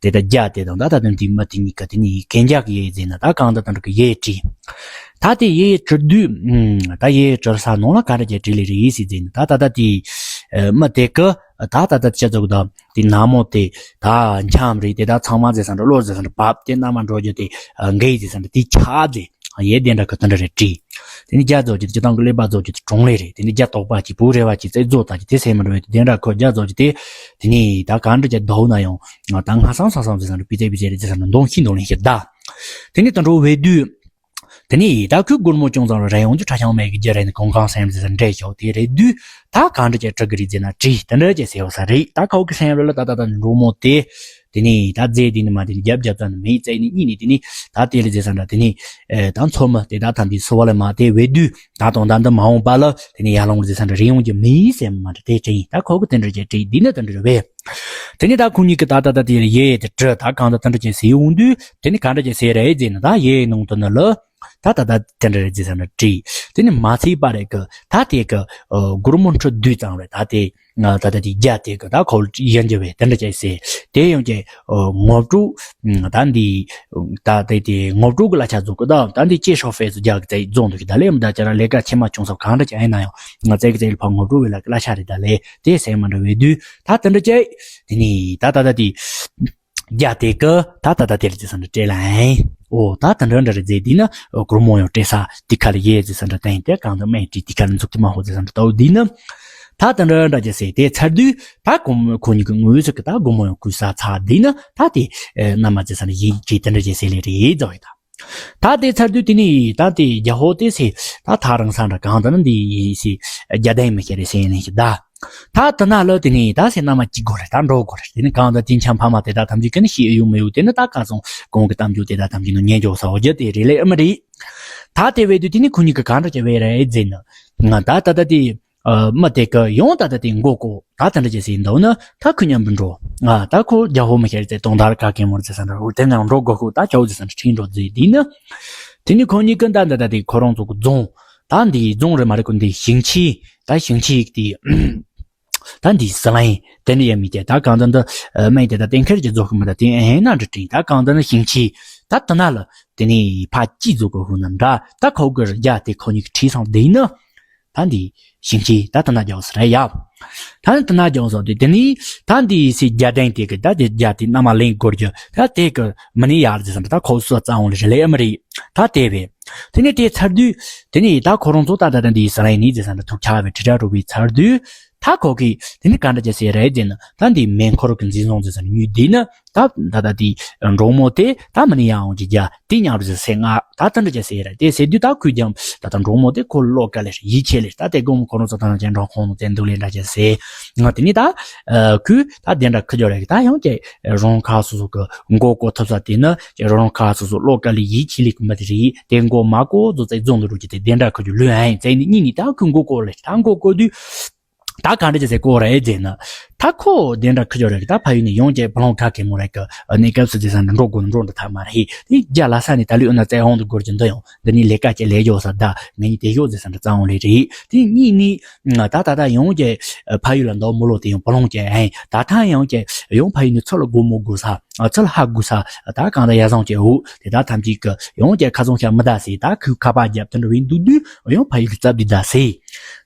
དེ་ད་རྒྱ་དེ་དང་ད་ད་དུང་དེ་མ་དེ་གཉིས་ཀ་དེ་ནས་གན་རྒྱ་གི་ཡེ་ཟེར་ན་ད་གང་ད་ད་འདྲ་གི་ཡེ་བྲིས། ད་དེ་ཡེ་བྲི་དུས་ད་ཡེ་བྲི་ས་ནང་ལ་ག་འདྲ་ཅན་བྲིས་ལེ་རེད་ཟེར་ཟིན་ད་ད་ད་དེ་མ་དེ་ཀ་ད་ད་ད་ཅི་ཚོགས་ད་དེ་ན་མོ་དེ་ད་འཆམ་རེད་དེ་ད་ཚང་མ་ཟེར་ས་འདྲ་བློ་ཟེར་ས་འདྲ་བབ་དེ་མནའ་མ་འགྲོ་རྒྱུ་དེ་འགའི་ཟེར་ས་འདྲ་དེ་ཆགས་ཟེར། ཡེ་དེ་འདྲ་ཁོ་དེ་འདྲ་རེ་བྲིས། དེ་ནི་རྒྱ་རྫོགས་ཀྱི་སྤྱི་བཏང་གི་ཀླད་པ་རྫོགས་ཀྱི་གྲོང་ལས་རེད་དེ་ནི་རྒྱ་དོག་པ་གྱི་བུ་རེ་བ་གྱི་རྩེ་རྫོགས་དང་གྱི་དེ་སེམས་མི་འགྲོ་བའི་དེ་འདྲ་ཁོ་རྒྱ་རྫོགས་ཀྱི་དེ། དེ་ནི་ད་གང་འདྲ་ཀྱི་ཟླ་བོ་ན་ཡང་ང་ད་ང་སང་སང་སང་ཟེར་སང་རེ་པི་ཙེ་པི་ཙེ་རེ་ཟེར་སང་རེ་འདོང་ཤི་འདོང་ལེན་ཤི་ད། དེ་ནི་ད་འགྲོ་བའི་དུས། དེ་ནི་ད་ཁོས་སྒོར་མོ་ཅུང་ཙམ་རེ་རེ་ཡོང་རྒྱུ་ཁྲ་ཤང་མེད་གི་རྒྱུ་རེད་ནི་གང་གང་སེམས་ཟེར་སང་འདྲེ་ཤོག་དེ་རེད་དུས་ད་གང་འདྲ་ཀྱི་གྲི་གི་རིགས་ཟེར་ན་བྲིས་དེ་འདྲ་ཀྱི་ཟེར་བ་ས་རེད་ད་ཁོ་གི་སེམས་རེ་ལ་ད་ད་ད་འགྲོ་མོ་དེ། དེ་ནས་ད་རྫས་འདི་ནི་མ་དེ་ནི་རྒྱབ་རྒྱབ་ཙམ་ནི་མེད་རྩེ་ནི་གཉིས་ནི་དེ་ནི་ད་དེ་ལ་རྫས་ས་འདྲ་དེ་ནི་ཨེ་ད་མཚོ་མི་དེ་ད་ཐམ་དེ་སོ་བ་ལ་མ་དེ་བས་དུས་ད་དང་ད་འདི་མ་འོངས་པ་ལ་དེ་ནི་ཡར་ལོང་རྫས་ས་འདྲ་རེ་ཡོང་རྒྱུ་མེད་སེམས་མ་འདྲ་དེ་དྲན་ཡིན་ད་ཁོ་གི་དེ་འདྲ་ཅན་དྲིས་འདི་ནི་དེ་འདྲ་རེད་བས། དེ་ནི་ད་ཁོ་གཉིས་ཀྱི་ད་ད་ད་དེ་ལ་ཡེ་དེ་དྲི་ད་གང་ད་དེ་འདྲ་ཅན་ཟེར་ཡོང་དུས་དེ་ནི་ག་འདྲ་ཅན་ཟེར་རེད་རྫས་ནི་ད་ཡེ་ནང་དུ་ནི་ལ། ད་ད་ད་དེ་འདྲ་རེད་ཟེར་ས་འདྲ་བྲིས། དེ་ནི་མ་ཚད་པ་རེད་གི་ད་དེ་གི་སྒོར་མོ་ཁྲི་བདུན་ཙམ་རེད་ད་དེ་ང་ད་ད་དེ་རྒྱ་དེ་གི་ད་ཁོ་ཡན་རྒྱ་བས་དེ་འདྲ་ཅན་ཟེར་དེ་ཡང་ཀྱི་ངོ་སྤྲོད་ད་འདི་ད་དེ་དེ་ངོ་སྤྲོད་གི་གླ་ཆ་བཟོ་གི་ད་ད་འདི་ཅེ་ཤོག་ཧྥེ་སི་རྒྱ་གི་ཙེ་རྫོང་དུ་གི་ད་ལས་མི་ད་ཅ་ར་ལས་ཀ་ཆེ་མ་ཆུང་ས་གང་འདྲ་ཅན་ཨེ་ན་ཡང་ང་ཙེ་གི་ཙེ་ལ་ཕ་ངོ་སྤྲོད་བས་ལ་གི་གླ་ཆ་རེད་ད་ལས་དེ་སེམས་མ་འདྲ་བས་དུས་ད་དེ་འདྲ་ཅན་དེ་ནི་ད་ད་ད་དེ། རྒྱ་དེ་གི་ད་ད་ད་དེ་ལ་རྫས་ས་འདྲ་སྤྲད་ལ་ཨེ། ཨོ་ད་དེ་འདྲ་འདྲ་རེ་རྫས་འདི་ན་སྒོར་མོ་ཡང་སྤྲད་ས་དེ་ཁ་ལ་ཡེ་རྫས་ས་འདྲ་བསྟན་དེ་གང་དུ་སྨན་བྲིས་དེ་ཁ་ལ་འཛུགས་དེ་མ་ཧོ་རྫས་ས་འདྲ་ལྟ་བུ་འདི་ན། ད་དེ་འདྲ་འདྲ་རྒྱ་ཟེར་དེ་ཚར་དུས་ད་སྒོར་མོ་ཁོ་གཉིས་ཀྱི་ངོས་ཟིག་གི་ད་སྒོར་མོ་ཡང་བརྐུས་ས་ཚར་འདི་ན་ད་དེ་མནའ་མ་རྫས་ས་འདྲ་ཡེ་གི་དེ་འདྲ་རྒྱ་ཟེར་ལེ་རེད་རྫོགས་ཡོད་ད། ད་དེ་ཚར་དུས་དེ་ནས་ད་དེ་རྒྱ་ཧོ་དེ་ཟེར་ད་ཐག་རིང་ས་འདྲ་གང་དུ་ན་འདི་ཡིན་ཟེར་རྒྱ་དན་མི་ཤེས་རེད་ཟེར་ནས་ཤི་ད། ད་དེ་ན་ལོ་དེ་ནས་ད་སེ་མནའ་མ་གཅིག་དགོས་རེད་ད་འགྲོ་དགོས་རེད་དེ་ནས་གང་ད་དེ་འཆམ་ཕ་མ་དེ་ད་ཐམས་ཅད་ཀྱི་ནི་ཤེས་ཡོད་མི་ཡོད་དེ་ནི་ད་ག་སོང་གོང་གི་གཏམ་རྒྱུད་དེ་ད་ཐམས་ཅད་ནི་ཉན་འཇོག་ས་འོ་རྒྱུ་དེ་རེད་ལེ་ཨེ་མ་རེད། ད་དེ་བས་དུས་དེ་ནི་ཁོ་གཉིས་ཀྱི་གང་འདྲ་བྱས་བས་རེད་ཟེར་ན་ང་ད་ད་ད་དེ་མི་དེ་གི་ཡོང་ད་ད་དེ་མགོ་ཀོ་ད་དེ་འདྲ་བྱས་ཟེར་འདུག་ན་ད་ཁོ་མཉམ་པོ་འགྲོ་ང་ད་ཁོ་རྒྱ་ཧོ་མི་ཤེས་ཟེར་དོང་དར་ག་གེ་མོར་ཟེར་ས་འདྲ་འུར་དེ་ནང་འགྲོ་དགོས་ཤོག་ད་ཆའོ་ཟེར་ས་འདྲ་ཁྲིད་འགྲོ་ཟེར་དེ་ནི་དེ་ནི་ཁོ་གཉིས་ཀྱི་ད་ད་ད་དེ་ཁོ་རང་ཚོ་གི་རྫོང་ད་འདི་རྫོང་རེད་མ་རེད་ཁོ་འདི་ཞིང་ཆེན་ད་ཞིང་ཆེན་ཡིག་དེ། ད་འདི་ཟི་ལིང་དེ་འདྲ་ཡ་མི་སྐྱེ། ད་གང་ལྟར་འདི་སྨན་དེ་ད་གཏན་འཁེལ་གྱི་རྫོགས་ཤིག་མི་འདྲ་དེ་ཨེ་ན་འདྲ་དྲིན། ད་གང་ལྟར་ནི་ཞིང་ཆེན་ད་དེ་ན་ལ་དེ་ནས་ཕ་སྐྱིད་རྫོགས་གི་ཧུ་ན་འདྲ། ད་ཁོ་གི་རྒྱ་དེ་ཁོ་གཉིས་ཀྱི་ཁྲིད་སོང་དེ་ནི། ད་འདི་ཞིང་ཆེན་ད་དེ་ན་རྒྱག་ས་རེད་ཡ། ད་ནི་དེ་ན་རྒྱག་སོང་དུས་དེ་ནི་ད་འདི་སི་རྒྱ་ལྡན་དེ་གི་ད་དེ་རྒྱ་དེ་མནའ་མ་ལེན་དགོས་རྒྱུ་ད་དེ་གི་མི་ནི་ཡར་ཟེར་ས་འདྲ། ད་ཁོ་སུ་རྩ་འོང་ལ་རེ་ལེ་ཨ་མི་རེད། ད་དེ་བས་དེ་ནི་དེ་ཚར་དུས་དེ་ནི་ད་ཁོ་རང་ཚོ་ད་ད་ད་འདི་ས་ལ་ནི་ཟེར་ས་འདྲ་ཐུག་ཆ་བའི་དྲི་བྲ་རུ་བའི་ཚར་དུས། ད་ཁོ་གིས་དེ་ནི་ག་འདྲ་བྱས་ཟེར་རེད་ཟེར་ན། ད་འདི་མེ་འཁོར་གྱི་འཛིན་བཟུང་ཟེར་ས་ནི་ཉུལ་དེ་ནི། ད་ད་ད་དེ་འབྲོག་མོ་དེ་ད་མི་ནི་ཡང་འོང་གི་རྒྱ་དེ་ཉར་རུ་ཟེར་ཟེར་ང་ད་ད་འདྲ་བྱས་ཟེར་རེད། དེ་ཟེར་དུས་ད་ཁོས་ཀྱང་ད་ད་འབྲོག་མོ་དེ་ཁོ་བློ་དཀར་ལེ་ཡིད་ཆེས་ལེ། ད་དེ་དགོང་མོ་ཁོ་རང་ཚོ་ད་ནང་ཅན་འབྲོག་ཁོང་ནང་བཙན་འདུག་ལེ་འདྲ་བྱས་ཟེར་ང་། དེ་ནི་ད་ཁོས་ད་དེ་འདྲ་ཁུ་ཅོ་རེད། ད་ཡང་ཀྱེ་རང་ཁ་སོ་སོ་གི་མགོ་བསྐོར་ཐུབ་ས་དེ་ནི་ཀྱེ་རང་ཁ་སོ་སོ་བློ་དཀར་ལེ་ཡིད་ཆེས་ལེ་གི་མི་དེ་རེད། དེ་མགོ་མ་བསྐོར་ཚོ་བཙན་རྫོང་དུ་འགྲོ་གི་དེ་དེ་འདྲ་ཁུ་ཅོ་ལོས་ཨ་ཡིན་བཙན་ནི་གཉིས་ནི་ད་ཁོས་མགོ་བསྐོར་ལེ། ད་མགོ་བསྐོར་དུས། ད་ག་འདྲ་ཅིག་ཟེར་གོ་རེད་ཟེར་ན། ད་ཁོ་དེ་འདྲ་ཁུ་ཅོ་རེད། ད་ཕ་ཡུལ་ནས་ཡོང་ཀྱེ་བ་ལོང་ཁ་གེ་མོ་རེད་གི་གནས་སྐབས་སུ་ཟེར་ས་འདྲ་འགྲོ་དགོས་ན་འགྲོ་འདི་ཐ་མ་རེད། དེ་རྒྱ་ལ་ས་ནས་ད་ལུས་ཨ་ན་བཙན་དབང་དུ་སྒོར་གྱི་འདི་ཡང་འདི་ནས་ལས་ཀ་ཅིག་ལས་རྒྱོ་ས་ད་ངས་ནི་དེ་ཡོད་ཟེར་ས་འདྲ་རྩ་འོང་ལེ་རེད། དེ་གཉིས་ནི་ད་ད་ད་ཡོང་ཀྱེ་ཕ་ཡུལ་ལ་འདོག་མི་ལོ་དེ་ཡང་བ་ལོང་ཀྱེ་ཨེ་ད་ཐང་ཡོང་ཀྱེ་ཡོང་ཕ་ཡུལ་ནས་ཚུར་ལ་སྒོ་མོ་དགོས་ས་ཚུར་ལ་ཧ་དགོས་ས་ད་གང་ད་ཡ་བཟང་ཀྱེ་འུ་དེ་ད་ཐམས་ཅད་གི་ཡོང་ཀྱེ་ཁ་ཚོང་ཤ་མི་ད་ཟེར། ད་ཁོས་ཁ་པར་རྒྱབ་དེ་འདྲ་བའི་འདུག་དུས་ཡང་ཕ་ཡུལ་གི་རྩ་བདུད་ད་ཟེར།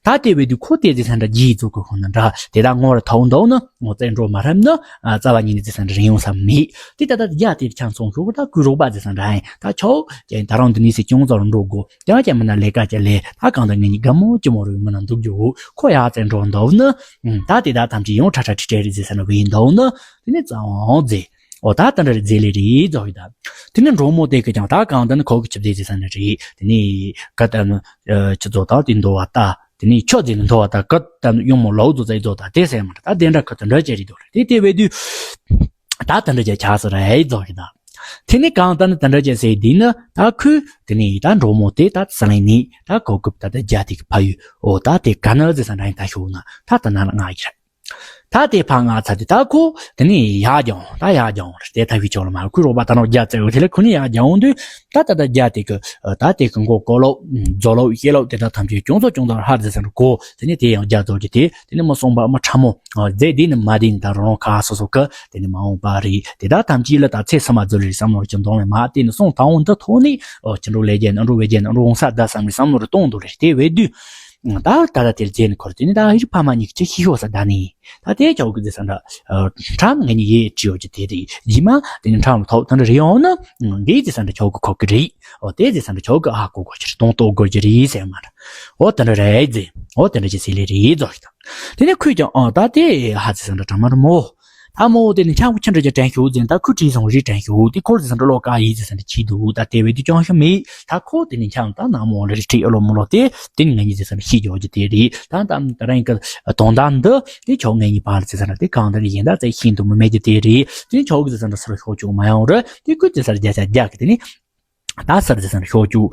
ད་དེ་བས་དུས་ཁོ་དེ་ཟེར་ས་འདྲ་རྗེས་རྫོགས་གི་ཧུ་ན་འདྲ། དེ་ད་ངོ་ར་ཐའུ་འདའུ་ན་ངོ་བཙན་འགྲོ་མ་རབས་ན་རྩ་བ་ཉིད་ནས་ཟེར་ས་འདྲ་རིང་ཡོང་ས་མེད། དེ་ད་ད་རྒྱ་དེ་ཆང་ཚོང་ཤོག་ད་ཁོའི་རོགས་པ་ཟེར་ས་འདྲ་ཡིན། ད་ཆའོ་ཀྱེ་ད་རང་འདི་ནས་སི་ཅུང་ཙམ་འགྲོ་དགོས། ཡང་ཀྱེ་མི་ན་ལས་ཀ་ཅིག་ལས། ད་གང་ད་ངེད་གཉིས་དགའ་མོ་ཅི་མོ་རུ་མི་ན་འདུག་རྒྱུ་ཁོ་ཡ་བཙན་འགྲོ་འདའུ་ན། ད་དེ་ད་ཐམས་ཅད་ཡང་ཁྲ་ཁྲ་ཁྲི་ཁྲི་རེད་ཟེར་ས་འདྲ་བས་འདའུ་ན། དེ་ནས་རྩ་བ་འོང་ཟེར། འོ་ད་ད་འདྲ་རེད་ཟེར་ལེ་རེད་རྫོགས་ཡོད་ད། དེ་ནས་འབྲོག་མོ་དེ་གི་ཀྱང་ད་གང་ད་ནི་ཁོ་གི་ཆུ་བདེ་ཟེར་ས་ནི་རེད། དེ་ནས་ག་ད་ནི་ཆུ་རྫོགས་ད་དེ་འདོ་བ་ད། དེ་ནས་ཆུ་རྫས་ནི་འདོ་བ་ད་ག་ད་ནི་གཡུང་མོ་ལའུ་རྫོགས་ཙ་ཡི་རྫོགས་ད་དེ་ཟེར་མ་རེད། ད་དེ་འདྲ་ཁོ་དེ་འདྲ་ཅེ་རེད་འདུག་རེད། དེ་དེ་བས་དུས་ད་དེ་འདྲ་ཅེ་ཆགས་ས་རེད་རྫོགས་ཡོད་ད། དེ་ནས་གང་ད་ནི་དེ་འདྲ་ཅེ་ཟེར་དེ་ནི་ད་ཁོས་དེ་ནས་ད་འབྲོག་མོ་དེ་ད་ས་ལེན་ནི་ད་གོ་སྐབས་ད་ད་རྒྱ་དེ་གི་ཕ་ཡུལ་འོ་ད་དེ་ག་ནི་ཟེར་ས་འདྲ་ཡིན་ད་ཤོད་ན་ད་ད་ན་ལ་ང་ཡི་རེད། ད་དེ་ཕར་ང་ཚ་དུས་ད་ཁོ་དེ་ནས་ཡར་རྒྱང་ད་ཡར་རྒྱང་རེད། དེ་ཐ་བི་ཆོག་ལ་མ་ཁོའི་རོགས་པ་ད་ནོ་རྒྱ་བཙལ་བ་དེ་ལས་ཁོ་ནི་ཡར་རྒྱང་དུས་ད་ད་ད་རྒྱ་དེ་གི་ད་དེ་གི་མགོ་ཀོ་ལོ་རྫོ་ལོ་ཤེ་ལོ་དེ་ད་ཐམས་ཅད་ཅུང་ཙམ་ཅུང་ཙམ་ཧར་ཟེར་ས་འདྲ་གོ། དེ་ནས་དེ་ཡང་རྒྱ་རྫོགས་ཀྱི་དེ་དེ་ནས་མི་སོང་པ་མི་ཕྲ་མོ་རྫས་དེ་ནི་མ་དེ་ནི་ད་རོང་རོང་ཁ་སོ་སོ་གི་དེ་ནི་མ་འོངས་པ་རེད། དེ་ད་ཐམས་ཅད་ལ་ད་ཚེ་སི་མ་རྫོ་རེད་བསམ་ནོ་ཀྱི་འདོང་ལས་མ་དེ་ནི་སོང་ད་འོང་འདི་ཐོག་ནས་ཨོ་ཁྱི་འགྲོ་ལས་རྒྱལ་ནི་འགྲོ་བས་རྒྱལ་ནི་འགྲོ་འོང་ས་ད་བསམ་རེད་བསམ་ནོ་རེ་གཏོང་འདུག་རེད། དེ་བས་དུས། ད་ད་ད་དེར་རྗེས་ནི་འཁོར་དེ་ནི་ད་ཨི་རི་ཕ་མ་གཉིས་ཀྱི་ཤི་ཤོག་ས་ད་ནི། ད་དེ་ཆོག་གི་ཟེར་ས་འདྲ། ཁྲམ་ངེད་གཉིས་ཡེ་བྲིས་ཡོད་ཀྱི་དེ་རེད། རྗེས་མ་དེ་ནི་ཁྲམ་ལ་ཐོག་ད་འདྲ་རེད་ཡོང་ན། འདི་ཟེར་ས་འདྲ་ཆོག་གི་ཁོག་གི་རེད། འོ་དེ་ཟེར་ས་འདྲ་ཆོག་གི་ཨ་གོ་གོ་ཅི་རེད་གཏོང་གཏོང་དགོས་ཀྱི་རེད་ཟེར་མ་རེད། འོ་དེ་འདྲ་རེད་ཟེར། འོ་དེ་འདྲ་ཅི་ཟེར་ལེ་རེད་རྫོགས་ཤིག་དང་། དེ་ནི་ཁོས་ཀྱང་ཨ་ད་དེ་ཧ་ཟེར་ས་འདྲ་དྲང་མ་རེད་མོ། ད་མོ་དེ་ནི་ཆང་གི་ཆི་འདྲ་ཅིག་དྲན་ཤོག་ཟེར། ད་ཁོས་བྲིས་སོང་རེད་དྲན་ཤོག་དེ་ཁོར་ཟེར་ས་འདྲ་བློ་དཀར་ཡིན་ཟེར་ས་འདྲ་བྱེད་འདུག་ད་དེ་བས་དེ་ཅང་ཤ་མེད། ད་ཁོ་དེ་ནི་ཆང་ད་ནག་མོ་ལ་རེ་ཁྲིད་ཨ་ལོ་མོ་ལོ་དེ་དེ་ནི་ངེད་གཉིས་ཟེར་ས་འདྲ་ཤི་རྒྱོ་གི་དེ་རེད། ད་ད་ད་རང་གི་དོན་དག་འདི་དེ་ཆོག་ངེད་གཉིས་བར་ཟེར་ས་འདྲ་དེ་གང་ད་ནི་ཡིན་ད་ཙེ་ཤིན་ཏུ་མི་མེད་ཀྱི་དེ་རེད། དེ་ནི་ཆོག་གི་ཟེར་ས་འདྲ་སར་ཤོག་ཆོག་མ་ཡོང་རེད། དེ་ཁོས་ཟེར་ས་རྒྱ་ཆ་རྒྱག་གི་དེ་ནི། ད་སར་ཟེར་ས་འདྲ་ཤོག་ཆུ།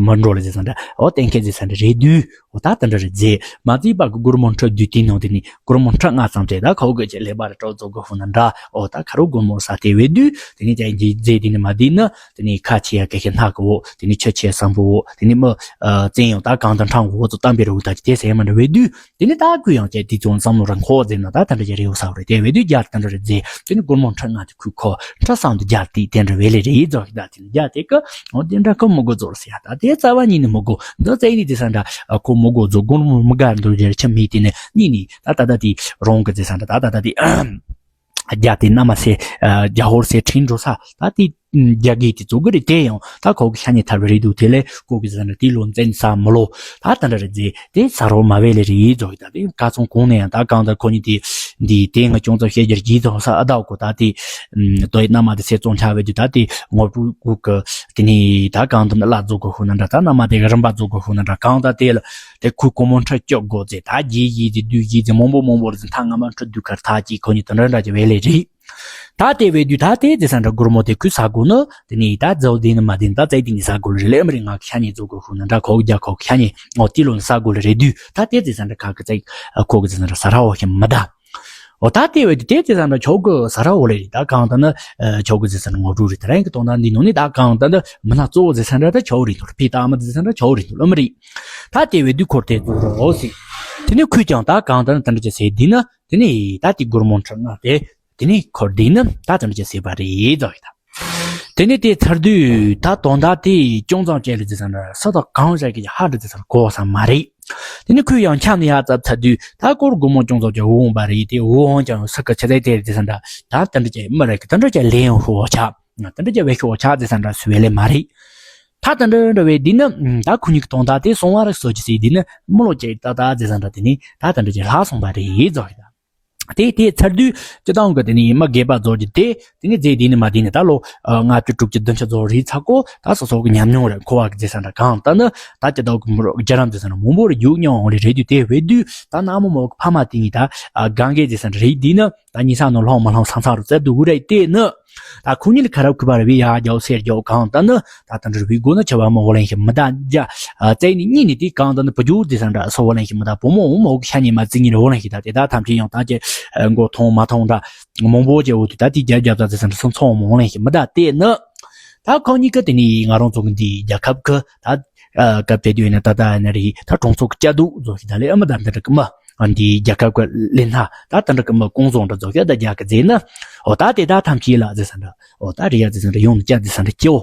མི་འགྲོ་ལ་ཟེར་ས་འདྲ་འོ་གཏན་འཁེལ་ཟེར་ས་འདྲ་རེད་དུས། འོ་ད་ད་འདྲ་རེད་ཟེར། མ་རྩིས་པ་གི་སྒོར་མོ་ཁྲི་བདུན་དེའི་ནང་དེ་ནི་སྒོར་མོ་ཁྲི་ལྔ་ཙམ་བྱས། ད་ཁོ་གི་ཅི་ལས་པ་ར་སྤྲོ་ཚོགས་གི་ཧུ་ན་འདྲ། འོ་ད་ཁ་རུ་སྒོར་མོ་ས་དེ་བས་དུས་དེ་ནི་ཅང་གི་རྫས་དེ་ནི་མ་དེ་ནི་དེ་ནི་ཁ་ཆེ་ཡ་གེ་ཤེ་སྣ་གི་འོ་དེ་ནི་ཆུ་ཆེ་སམ་བུ་འོ་དེ་ནི་མི་བཙན་ཡང་ད་གང་དང་ཁྲང་གི་འོ་ཚོ་གཏམ་པའི་རུ་ད་ཅི་དེ་ཟེར་མ་འདྲ་བས་དུས། དེ་ནི་ད་ཁོས་ཡང་བྱས་དེ་ཚོ་བསམ་བློ་རང་ཁོག་ཟེར་ན་ད་ད་འདྲ་ཅི་རེ་ཡོད་ས་རེད། དེ་བས་དུས་རྒྱ་ད་འདྲ་རེད་ཟེར། དེ་ནི་སྒོར་མོ་ཁྲི་ལྔ་དེ་ཁོས་ཁོ་ཁྲི་སང་དུ་རྒྱ་དེ་དེ་འདྲ་བས་ལེ་རེད་རྫོགས་ཤིག་ད་དེ་ནི་རྒྱ་དེ་ཀ་འོ་དེ་འདྲ་ཁོ་མི་དགོས་རྫོགས་ཟེར་ཡ། ད་དེ་རྩ་བ་ཉིད་ནས་མི་དགོས། འདི་རྩ་ནི་དེ་ས་འདྲ་ཁོ་མི་དགོས་རྫོགས། སྒོར་མོ་མི་དགའ་འདུག་རྒྱ་ཆ་མེད། དེ་ནི་གཉིས་ནི་ད་ད་ད་དེ་རང་གི་དེ་ས་འདྲ་ད་ད་ད་དེ། རྒྱ་དེ་མནའ་མ་སེ་རྒྱ་ཧོར་སེ་ཁྲིན་འགྲོ་ས་ད་དེ་རྒྱ་དགེ་དེ་ཚོ་གི་རེད། དེ་ཡང་ད་ཁོ་གི་ཤ་ཉེ་ཐར་བ་རེད་འདུག་དེ་ལས་ཁོ་གི་ཟེར་ན་དེ་ལོ་འཛིན་ས་མི་ལོ་ད་ད་འདྲ་རེད་ཟེར། དེ་ས་རོ་མ་བས་ལེ་རེད་རྫོགས་ཤིག་ད་དེ་ཀ་ཚོང་གོང་ནས་ཡང་ད་གང་ལྟར་ཁོ་གཉིས་དེ་འདི་དེ་ང་ཅུང་ཙམ་བཤད་རྒྱུར་གྱིས་ཙང་ས་ཨ་ད་ཁོ་ད་དེ་དོ་ཡི་མནའ་མ་དེ་སེ་བཙོང་ཆ་བས་དུས་ད་དེ་ངོ་སྤྲོད་གུ་གི་དེ་ནས་ད་གང་ལྟར་ན་བླ་རྫོགས་གི་ཧུ་ན་འདྲ། ད་མནའ་མ་དེ་གི་རིམ་པ་རྫོགས་གི་ཧུ་ན་འདྲ། གང་ལྟར་དེ་ལ་དེ་ཁོའི་སྒོར་མོ་ཁྲི་བཅུ་དགོས་ཟེར། ད་རྗེས་ཡིས་ཟེར་དུས་ཡིས་ཟེར་མང་པོ་མང་པོ་རེད་ཟེར། ད་ང་མ་ཁྲི་བདུན་ཁར་ཐག་གཅིག་ཁོ་གཉིས་དེ་འདྲ་འདྲ་གྱི་བས་ལེ་རེད། ད་དེ་བས་དུས་ད་དེ་དེ་ས་འདྲ་སྒོར་མོ་དེ་ཁོས་ཟ་དགོས་ནི་དེ་ནི་ད་རྫོགས་དེ་ནི་མ་དེ་ད་ཙེ་དེ་ནི་ཟ་དགོས་ལེ་རེད། ཨ་མི་རེད། ང་གི་ཤ་ཉེ་རྫོགས་གི་ཧུ་ན་འདྲ། ཁོ་གི་རྒྱ་ཁོ་གི་ཤ་ཉེ་འོ་དེ་ལོ་ནི་ཟ་དགོས་ལེ་རེད་དུས། ད་དེ་དེ་ས་འདྲ་ཁ་གི་ཙེ་ཁོ་གི་དེ་ས་འདྲ་ཟ་ར་འོ་ཤེ་མི་ད། འོ་ད་དེ་བས་དེ་དེ་ཙམ་ན་ཆོག་གི་ཟ་ར་འོ་ལེ་རེད། ད་གང་ལྟར་ན་ཆོག་གི་ཟེར་ས་ན་ངོ་སྤྲོད་རེད། ད་རང་གི་དོན་དག་འདི་ནང་ནས་ད་གང་ལྟར་ན་མི་སྣ་གཙོ་བོ་ཟེར་ས་འདྲ་ད་ཆོག་རེད་འདུག་ཕི་ཏ་མ་ཟེར་ས་འདྲ་ཆོག་རེད་འདུག་ཨ་མི་རེད། ད་དེ་བས་དུས་ཁོར་དེ་ཚོ་རོ་ཟེར། དེ་ནས་ཁོས་ཀྱང་ད་གང་ལྟར་དེ་འདྲ་ཅིག་ཟེར་དུས་ན། དེ་ནས་ད་དེ་སྒོར་མོ་ཁྲི་ལྔ་དེ། དེ་ནས་ཁོར་དེ་ནི་ད་དེ་འདྲ་ཅིག་ཟེར་བ་རེད་ཟེར་གི་ད། དེ་ནས་དེ་ཚར་དུས་ད་དོན་དག་དེ་ཅུང་ཙམ་ཅིག་ལ་ཟེར་ས་འདྲ་སུ་དང་གང་ཟེར་གི་ཧ་འདྲ་ཟེར་ས་གོ་ས་མ་རེད། དེ་ནས་ཁོས་ཡང་འཁྱམས་ནས་ཡར་འཛེགས་ཚར་དུས་ད་སྒོར་སྒོར་མོ་ཅུང་ཙམ་ཅིག་འོང་བ་རེད། དེ་འོང་ཀྱང་ས་ཁ་ཆ་ཚད་དེ་ཟེར་ས་འདྲ་ད་དེ་འདྲ་ཅིག་མི་རེད་གི། དེ་འདྲ་ཅིག་ལེན་ཤོག་ཆ། དེ་འདྲ་ཅིག་བས་ཤོག་ཆ་ཟེར་ས་འདྲ་སུ་བས་ལེ་མ་རེད། ད་དེ་འདྲ་འདྲ་བས་འདི་ནི་ད་ཁོ་གཉིས་ཀྱི་དོན་དག་དེ་སོང་བ་རེད་སོ་ཅི་ཟེར། འདི་ནི་མི་ལོ་ཅིག་ད་ད་ཟེར་ས་འདྲ་དེ་ནི་ད་དེ་འདྲ་ཅིག་ལྷག་སོང་བ་རེད་ཟེར་གི་ད། དེ་དེ་ཚར་དུས་སྤྱི་བཏང་གི་དེ་ནི་མི་སྒེར་པ་རྫོགས་ཀྱི་དེ་དེ་ནི་རྫས་དེ་ནི་མ་དེ་ནི་ད་ལོ་ལྔ་བཅུ་དྲུག་ཅུ་བདུན་ཅུ་རྫོགས་རེད་ཚ་གོ། ད་སོ་སོ་གི་ཉམས་མྱོང་རེད། འཁོར་བ་གི་ཟེར་ས་འདྲ་གང་ལྟར་ནི་ད་སྤྱི་བཏང་གི་མི་རོ་རྒྱ་རམ་ཟེར་ས་འདྲ་མང་པོ་རེ་རྒྱུག་མྱོང་འོང་ལེ་རེད་དུས། དེ་བས་དུས་ད་ནག་མོ་མོ་གི་ཕ་མ་དེ་ནི་ད་གང་གི་ཟེར་ས་འདྲ་རེད། དེ་ནི་ད་ཉི་ས་ནོ་ལྷོང་མ་ལྷོང་སང་ས་རུ་བཙལ་དུ་འུ་རེད་དེ་ནི། ད་ཁོ་གཉིས་ལ་ཁ་རབ་ཁུ་བར་བའི་ཡ་རྒྱའོ་སེར་རྒྱའོ་གང་ལྟར་ནི་ད་ལྟ་འདྲ་བའི་སྒོ་ནས་ཆེ་བ་མོ་འོ་ལེན་ཞིག་མི་ད་རྒྱ། བཙས་ནི་གཉིས་ནི་དེ་གང་ལྟར་ནི་བུ་རྒྱུ་དེ་ས་འདྲ་སོ་འོ་ལེན་ཞིག་མི་ད་བུ་མོ་འོ་མོ་གི་ཤ་ཉེ་མ་རྩི་ཉེ་རེ་འོ་ལེན་ཞིག་ད་དེ་ད་ཐམས་ཅད་ཡང་ད་ཀྱེ་མགོ་མཐོང་མ་མཐོང་འདྲ་མང་པོ་ཀྱེ་འོ་དུ་ད་དེ་རྒྱ་རྒྱབ་ད་དེ་ས་འདྲ་སོ་ཚོང་མོ་འོ་ལེན་ཞིག་མི་ད་དེ་ནི། ད་ཁོ་གཉིས་ཀ་དེ་ནི་ང་རང་ཚོ་གི་འདི་རྒྱལ་ཁབ་གི་ད། སྐབས་དེ་དུས་ནི་ད་ལྟ་ནི་རེད། ད་གྲོང་ཚོ་གི་བཅའ་སྡོད་རྫོགས་ཤིག་ད་ལས་ཨ་མ་ད་འདི་འདྲ་གི་མ། འདི་རྒྱལ་ཁབ་ཀྱི་ལས་སྣ་ད་དེ་འདྲ་གི་མི་ཀུང་བཟང་འདྲ་རྫོགས་ཤིག་ད་རྒྱ་གི་རྫས་ནི། འོ་ད་དེ་ད་ཐམས་ཅད་ལ་ཟེར་ས་འདྲ། འོ་ད་རི་ཡ་ཟེར་ས་འདྲ་ཡོང་ནི་ཅག་ཟེར་ས་འདྲ་སྐྱེའོ།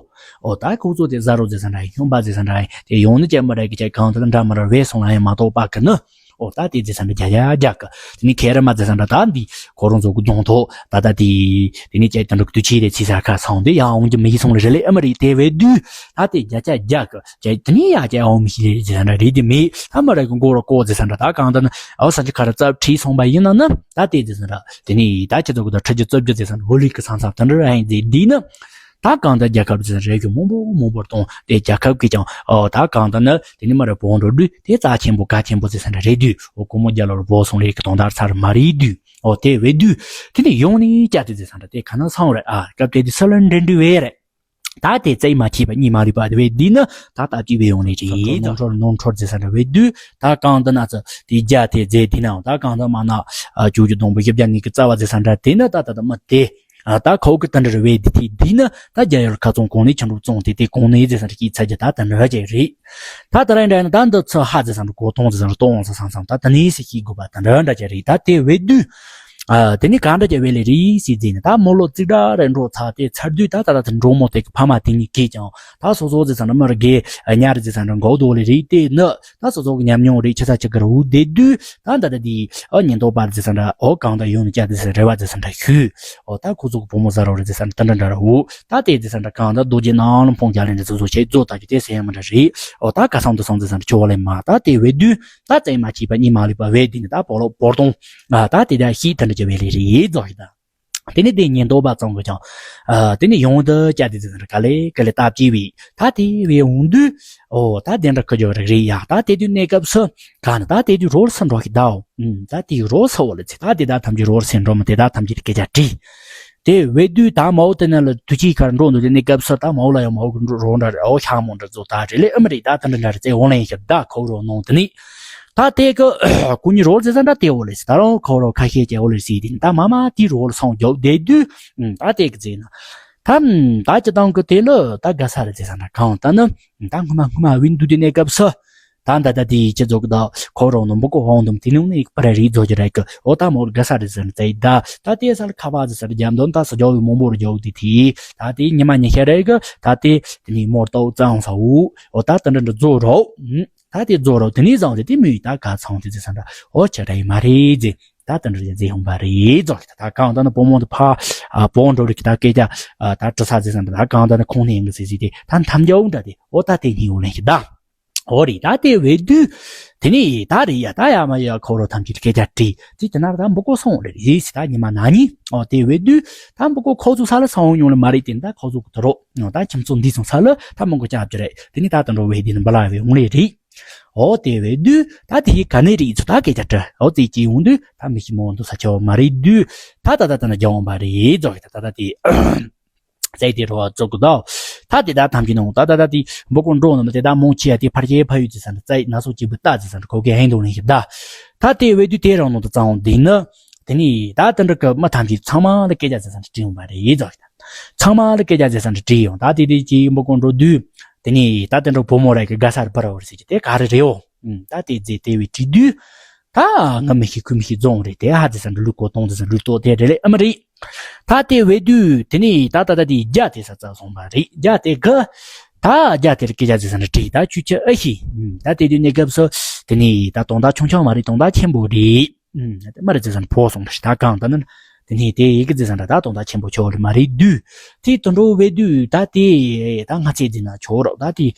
འོ་ད་ཁོ་ཚོ་དེ་ཟ་རོ་ཟེར་ས་འདྲ་ཡིན། ཤོང་པ་ཟེར་ས་འདྲ་ཡིན། དེ་ཡོང་ནི་ཅག་མི་རེད་གི་ཅག་གང་དུ་འདྲ་མི་རེད་བས་སོང་ལ་ཡང་མ་གཏོགས་པ་གི་ནི། འོ་ད་དེ་ཟེར་ས་འདྲ་རྒྱ་རྒྱ་རྒྱ་གི། དེ་ནི་ཁེ་ར་མ་ཟེར་ས་འདྲ་ད་འདི་ཁོ་རང་ཚོ་གི་གདོང་ཐོག་ད་ད་དེ། དེ་ནི་ཅག་དེ་འདྲ་གི་དུས་ཆེ་རེད་ཚེ་ས་ཁ་སང་དེ་ཡང་འོང་གི་མི་ཡི་སོང་ལ་རེ་ལེ་ཨ་མ་རེད། དེ་བས་དུས་ད་དེ་རྒྱ་ཅག་རྒྱ་གི། ཅེ་དེ་ནི་ཡ་ཅེ་ཨོ་མི་ཤི་ལེ་ཟེར་ས་འདྲ་རེད་དེ་མེད། ད་མ་རེད་གི་མགོ་ར་ཀོ་ཟེར་ས་འདྲ་ད་གང་ད་ན་ཨོ་ས་ཅི་ཁ་ར་ཙབ་ཁྲིད་སོང་པ་ཡིན་ན་ན་ད་དེ་ཟེར་ས་འདྲ་དེ་ནི་ད་ཁྱེད་ཚོ་གི་ད་ཁྲི་ཅི་ཙབ་ཅི་ཟེར་ས་འདྲ་འོ་ལི་གི་སང་ས་ད་འདྲ་ར་ཡིན་ཟེར་འདི་ནི། ད་གང་ད་རྒྱལ་ཁབ་ཟེར་ས་རེད་གི་མང་པོ་མང་པོར་གཏོང་དེ་རྒྱལ་ཁབ་གི་ཀྱང་ཨོ་ད་གང་ད་ན་དེ་ནི་མ་རེད་བོང་འགྲོ་དུས་དེ་རྩ་ཆེན་པོ་གལ་ཆེན་པོ་ཟེར་ས་འདྲ་རེད་དུས་ཨོ་ཀོ་མོ་རྒྱ་ལོར་བོ་སོང་ལེ་གི་དོན་དག་ཚར་མ་རེད་དུས་ཨོ་དེ་བས་དུས་དེ་ནི་ཡོང་ནི་ཅག་དེ་ཟེར་ས་འདྲ་དེ་ག་ན་སང་རེད་ཨ་སྐབས་དེ་དུས་ས་ལ་འདྲེན་འདྲི་བས་རེད། ད་དེ་རྩེ་མ་ཆེས་པ་གཉིས་མ་ལུས་པ་དེ་བས་འདི་ནི་ད་ལྟ་ཅི་བས་ཡོང་ནས་ཅི་ཡིན་ནོར་འཁྲོལ་ནོར་འཁྲོལ་ཟེར་ས་འདྲ་བས་དུས་ད་གང་ད་ན་ཚ་དེ་རྒྱ་དེ་རྫས་དེ་ནའང་ད་གང་ད་མ་ན་བཅུ་བཅུ་སྡོང་པོ་བཞི་བརྒྱ་ནི་གི་རྩ་བ་ཟེར་ས་འདྲ་དེ་ནི་ད་ད་ད་མ་དེ་ད་ཁོ་གི་ད་འདྲ་རེ་བས་འདི་དེ་འདི་ནི་ད་རྒྱ་ཡོར་ཁ་ཚོང་གོང་ནས་ཆུ་འགྲོ་བཙོང་དེ་དེ་གོང་ནས་ཟེར་ས་འདྲ་གི་ཚ་རྒྱ་ད་ད་འདྲ་བ་ཅིག་རེད། ད་ད་ར་འདྲ་ན་ད་འདི་ཚོ་ཧ་ཟེར་ས་འདྲ་གོ་གཏོང་ཟེར་ས་འདྲ་གཏོང་ཟེར་སང་སང་ད་ད་ནས་སི་ཤི་དགོས་པ་ད་འདྲ་འདྲ་ཅིག་རེད། ད་དེ་བས་དུས། ཨ། དེ་ནི་གང་འདྲ་བྱས་པས་ལས་རེད་ཟེར་ཟེར་ནས་ད་མོ་ལོ་ཙིག་འདྲ་རེ་འགྲོ་ཚར་དེ་ཚར་དུས་ད་ད་ད་དེ་འགྲོ་མོ་དེ་གི་ཕ་མ་དེ་གཉིས་ཀས་ཀྱང་ད་སོ་སོ་ཟེར་ས་འདྲ་མར་གི་ཉ་རེ་ཟེར་ས་འདྲ་འགོག་དོ་ལས་རེད་དེ་ནི་ད་སོ་སོ་གི་ཉམས་མྱོང་རེད་ཆ་ཚ་ཆ་གི་རུ་བསྡད་དུས་ད་ད་ད་དེ་ཨ་ཉིན་ཐོ་པར་ཟེར་ས་འདྲ་ཨོ་གང་ད་ཡོང་ནས་ཀྱ་དེ་ཟེར་རེ་བ་ཟེར་ས་འདྲ་ཞུས། ཨོ་ད་ཁོ་ཚོ་གི་བུ་མོ་ཟ་རོ་རེ་ཟེར་ས་འདྲ་ད་འདྲ་འདྲ་ར་འུ་ད་དེ་ཟེར་ས་འདྲ་གང་ད་རྡོ་རྗེ་ནང་ལ་འཕོང་རྒྱག་ལེན་དེ་ཚོ་ཚོ་བྱས་རྫོགས་ད་ཀྱི་དེ་ཟེར་ཡ་མ་འདྲ་རེད། ཨོ་ད་ཁ་སང་དུ་སང་ཟེར་ས་འདྲ་ཆོ་བ་ལས་མ་ད་དེ་བས་དུས། ད་རྩེ་མ་ཆེས་པ་གཉིས་མ་ལུས་པ་བས་དེ་ནི་ད་བོ་ལོ་བོར་དོང་ད་དེ་ད་ཤི་ད་འདྲ་ཅི་བས་ལས་རེད་རྫོགས་ཤིག་ད། དེ་ནི་དེ་ཉིན་ལྟོ་བ་ཙང་གི་ཀྱང་། དེ་ནི་ཡོང་དུ་ཅ་དེ་ཚོ་ག་ལེ་ག་ལེ་སྟབས་ཀྱིས་བས་ད་དེ་བས་འོང་དུས། ཨོ་ད་དེ་འདྲ་ཁ་རྒྱུག་རིག་རེད་ཡ། ད་དེ་དུས་གནས་སྐབས་སུ་ག་ནི་ད་དེ་དུས་རོལ་སུ་འགྲོ་ཤིག་ད་འོ། ད་དེ་རོལ་སུ་འོ་ལ་ཚེ་ད་དེ་ད་ཐམས་ཅད་རོལ་སེ་འགྲོ་མི་དེ་ད་ཐམས་ཅད་སྐད་ཆ་དྲིས། དེ་བས་དུས་ད་མའོ་དེ་ན་ལ་དུས་ཅིག་ཁར་འགྲོ་འདུག་དེ་གནས་སྐབས་སུ་ད་མའོ་ལ་ཡང་མའོ་གི་འགྲོ་རོགས་འདྲ་རེད། ཨོ་ཤག་མོ་འདྲ་བཟོ་ད་རེད་ལེ་ཨ་མ་རེད། ད་ད་འདྲ་འདྲ་རེད་ཙེ་འོང་ལེན་ཤག་ད་ཁོ་རོ་ནོང་དེ་ནི། ད་དེ་གི་ཀུ་ཉི་རོགས་ཟེར་ས་འདྲ་དེ་འོ་ལེ་སི་ད་རང་ཁོ་རོ་ཁ་ཤས་ཀྱི་འོ་ལེ་སི་དེ་ནི་ད་མ་མ་དེ་རོགས་ལ་སོང་རྒྱོབ་བསྡད་དུས་ད་དེ་གི་ཟེར་ན། ད་ད་ཅི་དང་གི་དེ་ལ་ད་དགའ་ས་རེད་ཟེར་ས་འདྲ་གང་ད་ནི་ད་སྔོན་མ་སྔོན་མ་བིན་དུ་དེ་གནས་སྐབས་སུ། ད་ད་ད་དེ་ཅི་ཚོགས་ད་ཁོ་རང་ནི་མི་གོ་ཧོང་དུམ་དེ་ནང་ནས་པར་རིག་རྫོགས་ཀྱི་རེད་གི། འོ་ད་མོར་དགའ་ས་རེད་ཟེར་ནས་ད་ད་དེ་སར་ཁ་བ་ཟེར་སར་རྒྱབ་འདོན་ད་སུ་རྒྱབ་ཡོད་མང་པོར་རྒྱབ་དེ་དེ་ད་དེ་ཉི་མ་ཉི་ཤར་རེད་གི། ད་དེ་དེ་ནས་མོར་ཏོག་གཙང་ས་འུ་འོ་ད་དེ་འདྲ་འདྲ་རྫོགས་རོགས། ད་དེ་རྫོགས་རོགས་དེ་ནས་བཟང་དེ་དེ་མི་ཡི་ད་ག་ཚང་དེ་ཟེར་ས་འདྲ་འོ་ཆ་རེད་མ་རེད་ཟེར། ད་དེ་འདྲ་རེད་ཟེར་ཡོང་པ་རེད་རྫོགས་ཀྱི་ད་ད་གང་ད་ནི་བུ་མོ་དེ་ཕ་བོང་འགྲོ་རིགས་ཀྱི་ད་སྐད་ཆ་ད་དྲི་ས་ཟེར་ས་འདྲ་ད་གང་ད་ནི་ཁོང་ནས་ཡིན་གི་ཟེར་ཟེར་དེ་ད་འཐམ་རྒྱའུ་འདྲ་དེ་འོ་ད་དེ་གཉིས་འོ་ལེན་ཞིག་ད། འོ་རེད་ད་དེ་བས་དུས། དེ་ནས་ད་རེད་ཡ་ད་ཡ་མ་ཡ་ཁོ་རོ་ཐམས་ཅད་སྐད་ཆ་དྲིས་དེ་དེ་ན་ད་འབུ་ཀོ་སོང་རེད་ཡིས་ད་ཉི་མ་ན་ནི་འོ་དེ་བས་དུས་ད་འབུ་ཀོ་ཁོ་ཚོ་ས་ལ་སོང་མྱོང་ལ་མ་རེད་དེ་ད་ཁོ་ཚོ་གི་དུ་རོ་འོ་ད་ཁྱིམ་ཚོ་འདི་སོང་ས་ལ་ད་མང་གོ་ཅབ་ཀྱི་རེད་དེ་ནས་ད་དུ་འགྲོ་བས་དེ་ནི་འབུ་ལ་བས་འོང་ལེ་རེད། འོ་དེ་བས་དུས་ད་དེ་ཡི་ག་ནས་རེད་ཚོ་ད་སྐད་ཆ་དྲི་འོ་དེ་ཅི་ཡོང་དུས་ད་མི་ཤི་མོ་འདུག་ས་ཆེ་བ་མ་རེད་དུས་ད་ད་ད་ད་ན་རྒྱ་འོང་པ་རེད་རྫོགས་ཡི་ད་ད་ད་དེ། ཟས་དེ་རོ་བ་བཙོག་གི་དོ། ད་དེ་ད་ཐམས་ཅད་ནང་ད་ད་ད་དེ་འབུ་ཀོ་འགྲོ་ནི་མི་དེ་ད་མོང་ཆེ་ཡ་དེ་ཕར་ཁྱེད་ཕ་ཡུལ་ཅི་ས་འདྲ་ཙའི་ན་སོ་ཅི་བུ་ལྟ་ཅི་ས་འདྲ་གོ་གེ་ཧེང་དུ་ལེན་ཞིག་ད། ད་དེ་བས་དུས་དེ་རང་ནང་དུ་གཙང་འོང་དེ་ནི། དེ་ནི་ད་དེ་འདྲ་གི་མི་ཐམས་ཅད་ཚང་མ་ལ་སྐད་ཆ་ཅི་ས་འདྲ་དྲིས་ཡོང་པ་རེད་ཡིན་ཙང་ཞིག་ད། ཚང་མ་ལ་སྐད་ཆ་ཅི་ས་འདྲ་དྲིས་ཡོང་ད་དེ་དེ་ཅི་འབུ་ཀོ་འགྲོ་དུས། དེ་ནི་ད་དེ་འདྲ་བུ་མོ་ར་གི་དགའ་ས་ར་བར་བར་ཟེར་གྱི་དེ་ག་རེ་རེད་ཡོ། ད་དེ་རྫས་དེ་བས་དྲིས་དུས། ད་ང་མི་ཤེས་ཁུ་མི་ཤེས་རྫོང་རེད་དེ་ཧ་དེ་ས་འདྲ་ལུག་གོ་གཏོང་དེ་ས་འདྲ་ལུག་ཏོ་དེ་རེད་ལེ་ཨ་མ་རེད། ད་དེ་བས་དུས་དེ་ནི་ད་ད་ད་དེ་རྒྱ་དེ་ས་རྩ་སོང་པ་རེད་རྒྱ་དེ་གི། ད་རྒྱ་དེར་སྐད་ཆ་ཟེར་ས་འདྲ་དྲིས་ད་ཆུ་ཆུ་ཨ་ཤི། ད་དེ་དུས་གནས་སྐབས་སུ་དེ་ནི་ད་དོན་དག་ཆུང་ཆུང་མ་རེད་དོན་དག་ཆེན་པོ་རེད། ཨུམ། དེ་མ་རེད་ཟེར་ས་ནི་ཕོ་སོང་རེད་ད་གང་ད་ནི། དེ་ནི་དེ་ཡི་གེ་ཟེར་ས་འདྲ་ད་དོན་དག་ཆེན་པོ་ཆོག་རེད་མ་རེད་དུས། དེ་དུད་འགྲོ་བས་དུས་ད་དེ་ད་ང་ཚེ་འཛིན་ན་ཆོག་རོགས་ད་དེ།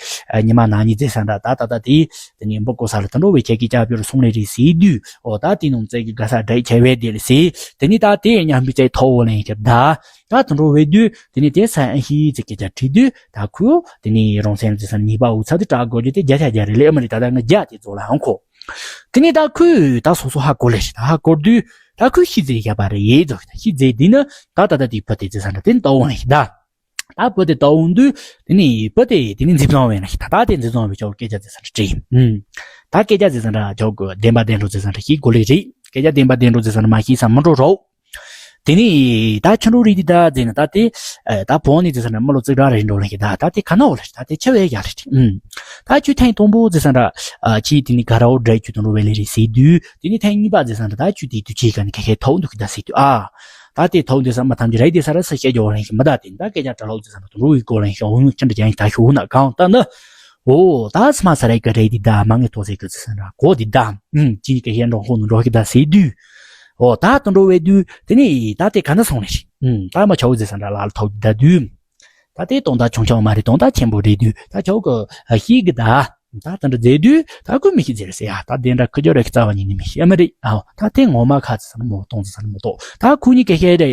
ཉི་མ་ན་ནི་ཟེར་ས་འདྲ་ད་ད་ད་དེ། དེ་ནི་འབུ་ཀོ་ས་ལ་དུད་འགྲོ་བས་ཁྱེད་ཀྱི་ཅག་པྱོར་སོང་ནི་རེད་ཟེར་དུས་འོ་ད་དེ་ནང་ཚེ་གི་ག་ས་འདྲ་ཁྱེད་བས་དེ་ལ་ཟེར་དེ་ནི་ད་དེ་ཉམས་པའི་ཚེ་ཐོ་བོ་ལེན་ཁྱེད་ད། ད་དུད་འགྲོ་བས་དུས་དེ་ནི་དེ་ས་ཨན་ཤི་ཟེར་ཁྱེད་ཅག་བྲིས་དུས་ད་ཁུ་དེ་ནི་རང་སེམས་ཟེར་ས་ནི་ཉེས་པ་འུ་ཚ་དེ་དྲག་དགོས་རྒྱུ་དེ་བརྒྱ་ཆ་བརྒྱ་རེད་ལེ་ཨ་མ་རེད་ད་ད་ང་རྒྱ་དེ་རྫོགས་ལ་ཧང་ཁོ། དེ་ནས་ད་ཁོས་ད་སོ་སོ་ཧ་གོ་ལེ་ཞེས་ད་ཧ་གོ་དུས་ད་ཁོས་ཤི་རྫས་བཞག་པ་རེད་ཡེ་རྫོགས་ཤི་རྫས་འདི་ནི་ད་ད་ད་དེ་བུ་དེ་ཟེར་ས་འདྲ་དེ་ནི་ཏོ་འོང་ལེ་ཞེས་ད། ད་བུ་དེ་ཏོ་འོང་དུས་དེ་ནི་བུ་དེ་དེ་ནི་འཛིན་བཟང་བས་ན་ཞེས་ད་ད་དེ་འཛིན་བཟང་བས་ཅོག་སྐད་ཆ་ཟེར་ས་འདྲ་དྲིས། ད་སྐད་ཆ་ཟེར་ས་འདྲ་ཅོག་གི་བདེན་པ་བདེན་འགྲོ་ཟེར་ས་འདྲ་ཤེས་དགོས་ལེ་རེད་སྐད་ཆ་བདེན་པ་བདེན་འགྲོ་ཟེར་ས་འདྲ་མ་ཤེས་ས་མི་འགྲོ་རོགས། དེ་ནས་ད་ཆུ་འགྲོ་རིགས་འདི་ད་ཟེར་ན་ད་དེ་ད་བོ་ནི་ཟེར་ས་ན་མི་ལོ་ཙིག་ར་རེ་འགྲོ་ལ་ཞིག་ད་ད་དེ་ཁ་ན་འོ་ལ་ཞིག་ད་དེ་ཆེ་བས་ཡག་ལ་ཞིག་ད་ཆུ་ཐེངས་དང་པོ་ཟེར་ས་འདྲ་ཆི་དེ་ནི་ག་ར་འོ་འདྲ་ཆུ་དང་འགྲོ་བས་ལེ་རེ་ཟེར་དུས་དེ་ནི་ཐེངས་གཉིས་པ་ཟེར་ས་འདྲ་ད་ཆུ་དེ་དུས་ཆི་ག་ནི་ཁ་ཁའི་ཐོག་འདུག་གི་ད་ཟེར་དུས་ཨ་ད་དེ་ཐོག་འདུག་ས་མ་ཐམས་ཅད་རེད་དེ་ས་ར་ས་ཤེས་རྒྱ་བ་ལ་ཞིག་མི་ད་དེ་ད་སྐད་ཆ་གྲ་ལོག་ཟེར་ས་འདྲ་དང་འགྲོ་བའི་སྐོར་ལ་ཞིག་འོ་ཡོང་ཁྱེད་འདྲ་ཅན་ཞིག་ད་ཞུ་ན་གང་ལྟ་ན། འོ་ད་སྨ་ས་རའི་ཀ་རེ་འདི་ད་མ་ངེས་ཐོག་སེ་ཀ་ཙི་ས་འདྲ་གོ་འདི་ད་ཨུམ་ཅི་ནི་ཀ་ཧེ་འགྲོ་ཧོ་ནུ་འགྲོ་ཤི་ད་སེ་དུས། འོ་ད་དུ་འགྲོ་བའི་དུས་དེ་ནི་ད་དེ་ག་ན་སོང་ནི་ཤི་ཨུམ་ད་མ་ཆའོ་ཙི་ས་འདྲ་ལ་ལ་ཐོག་ད་དུས། ད་དེ་དོན་དག་ཆུང་ཆུང་མ་རེད་དོན་དག་ཆེན་པོ་རེད་དུས་ད་ཆའོ་ཀ་ཤི་གི་ད། ད་དེ་འདྲ་མཛད་དུས་ད་ཁོས་མི་ཤི་ཟེར་ཟེར་ཡ་ད་དེ་འདྲ་ཁུ་ཅོ་རེ་ཁི་རྩ་བ་ཉིད་ནི་མི་ཤི་ཨ་མ་རེད་ཨའོ་ད་དེ་ངོ་མ་ཁ་ཙི་ས་ནི་མོ་གཏོང་ཙི་ས་ནི་མོ་ཏོ་ད་ཁུ་ཉི་ཀ་ཧེ་རེ་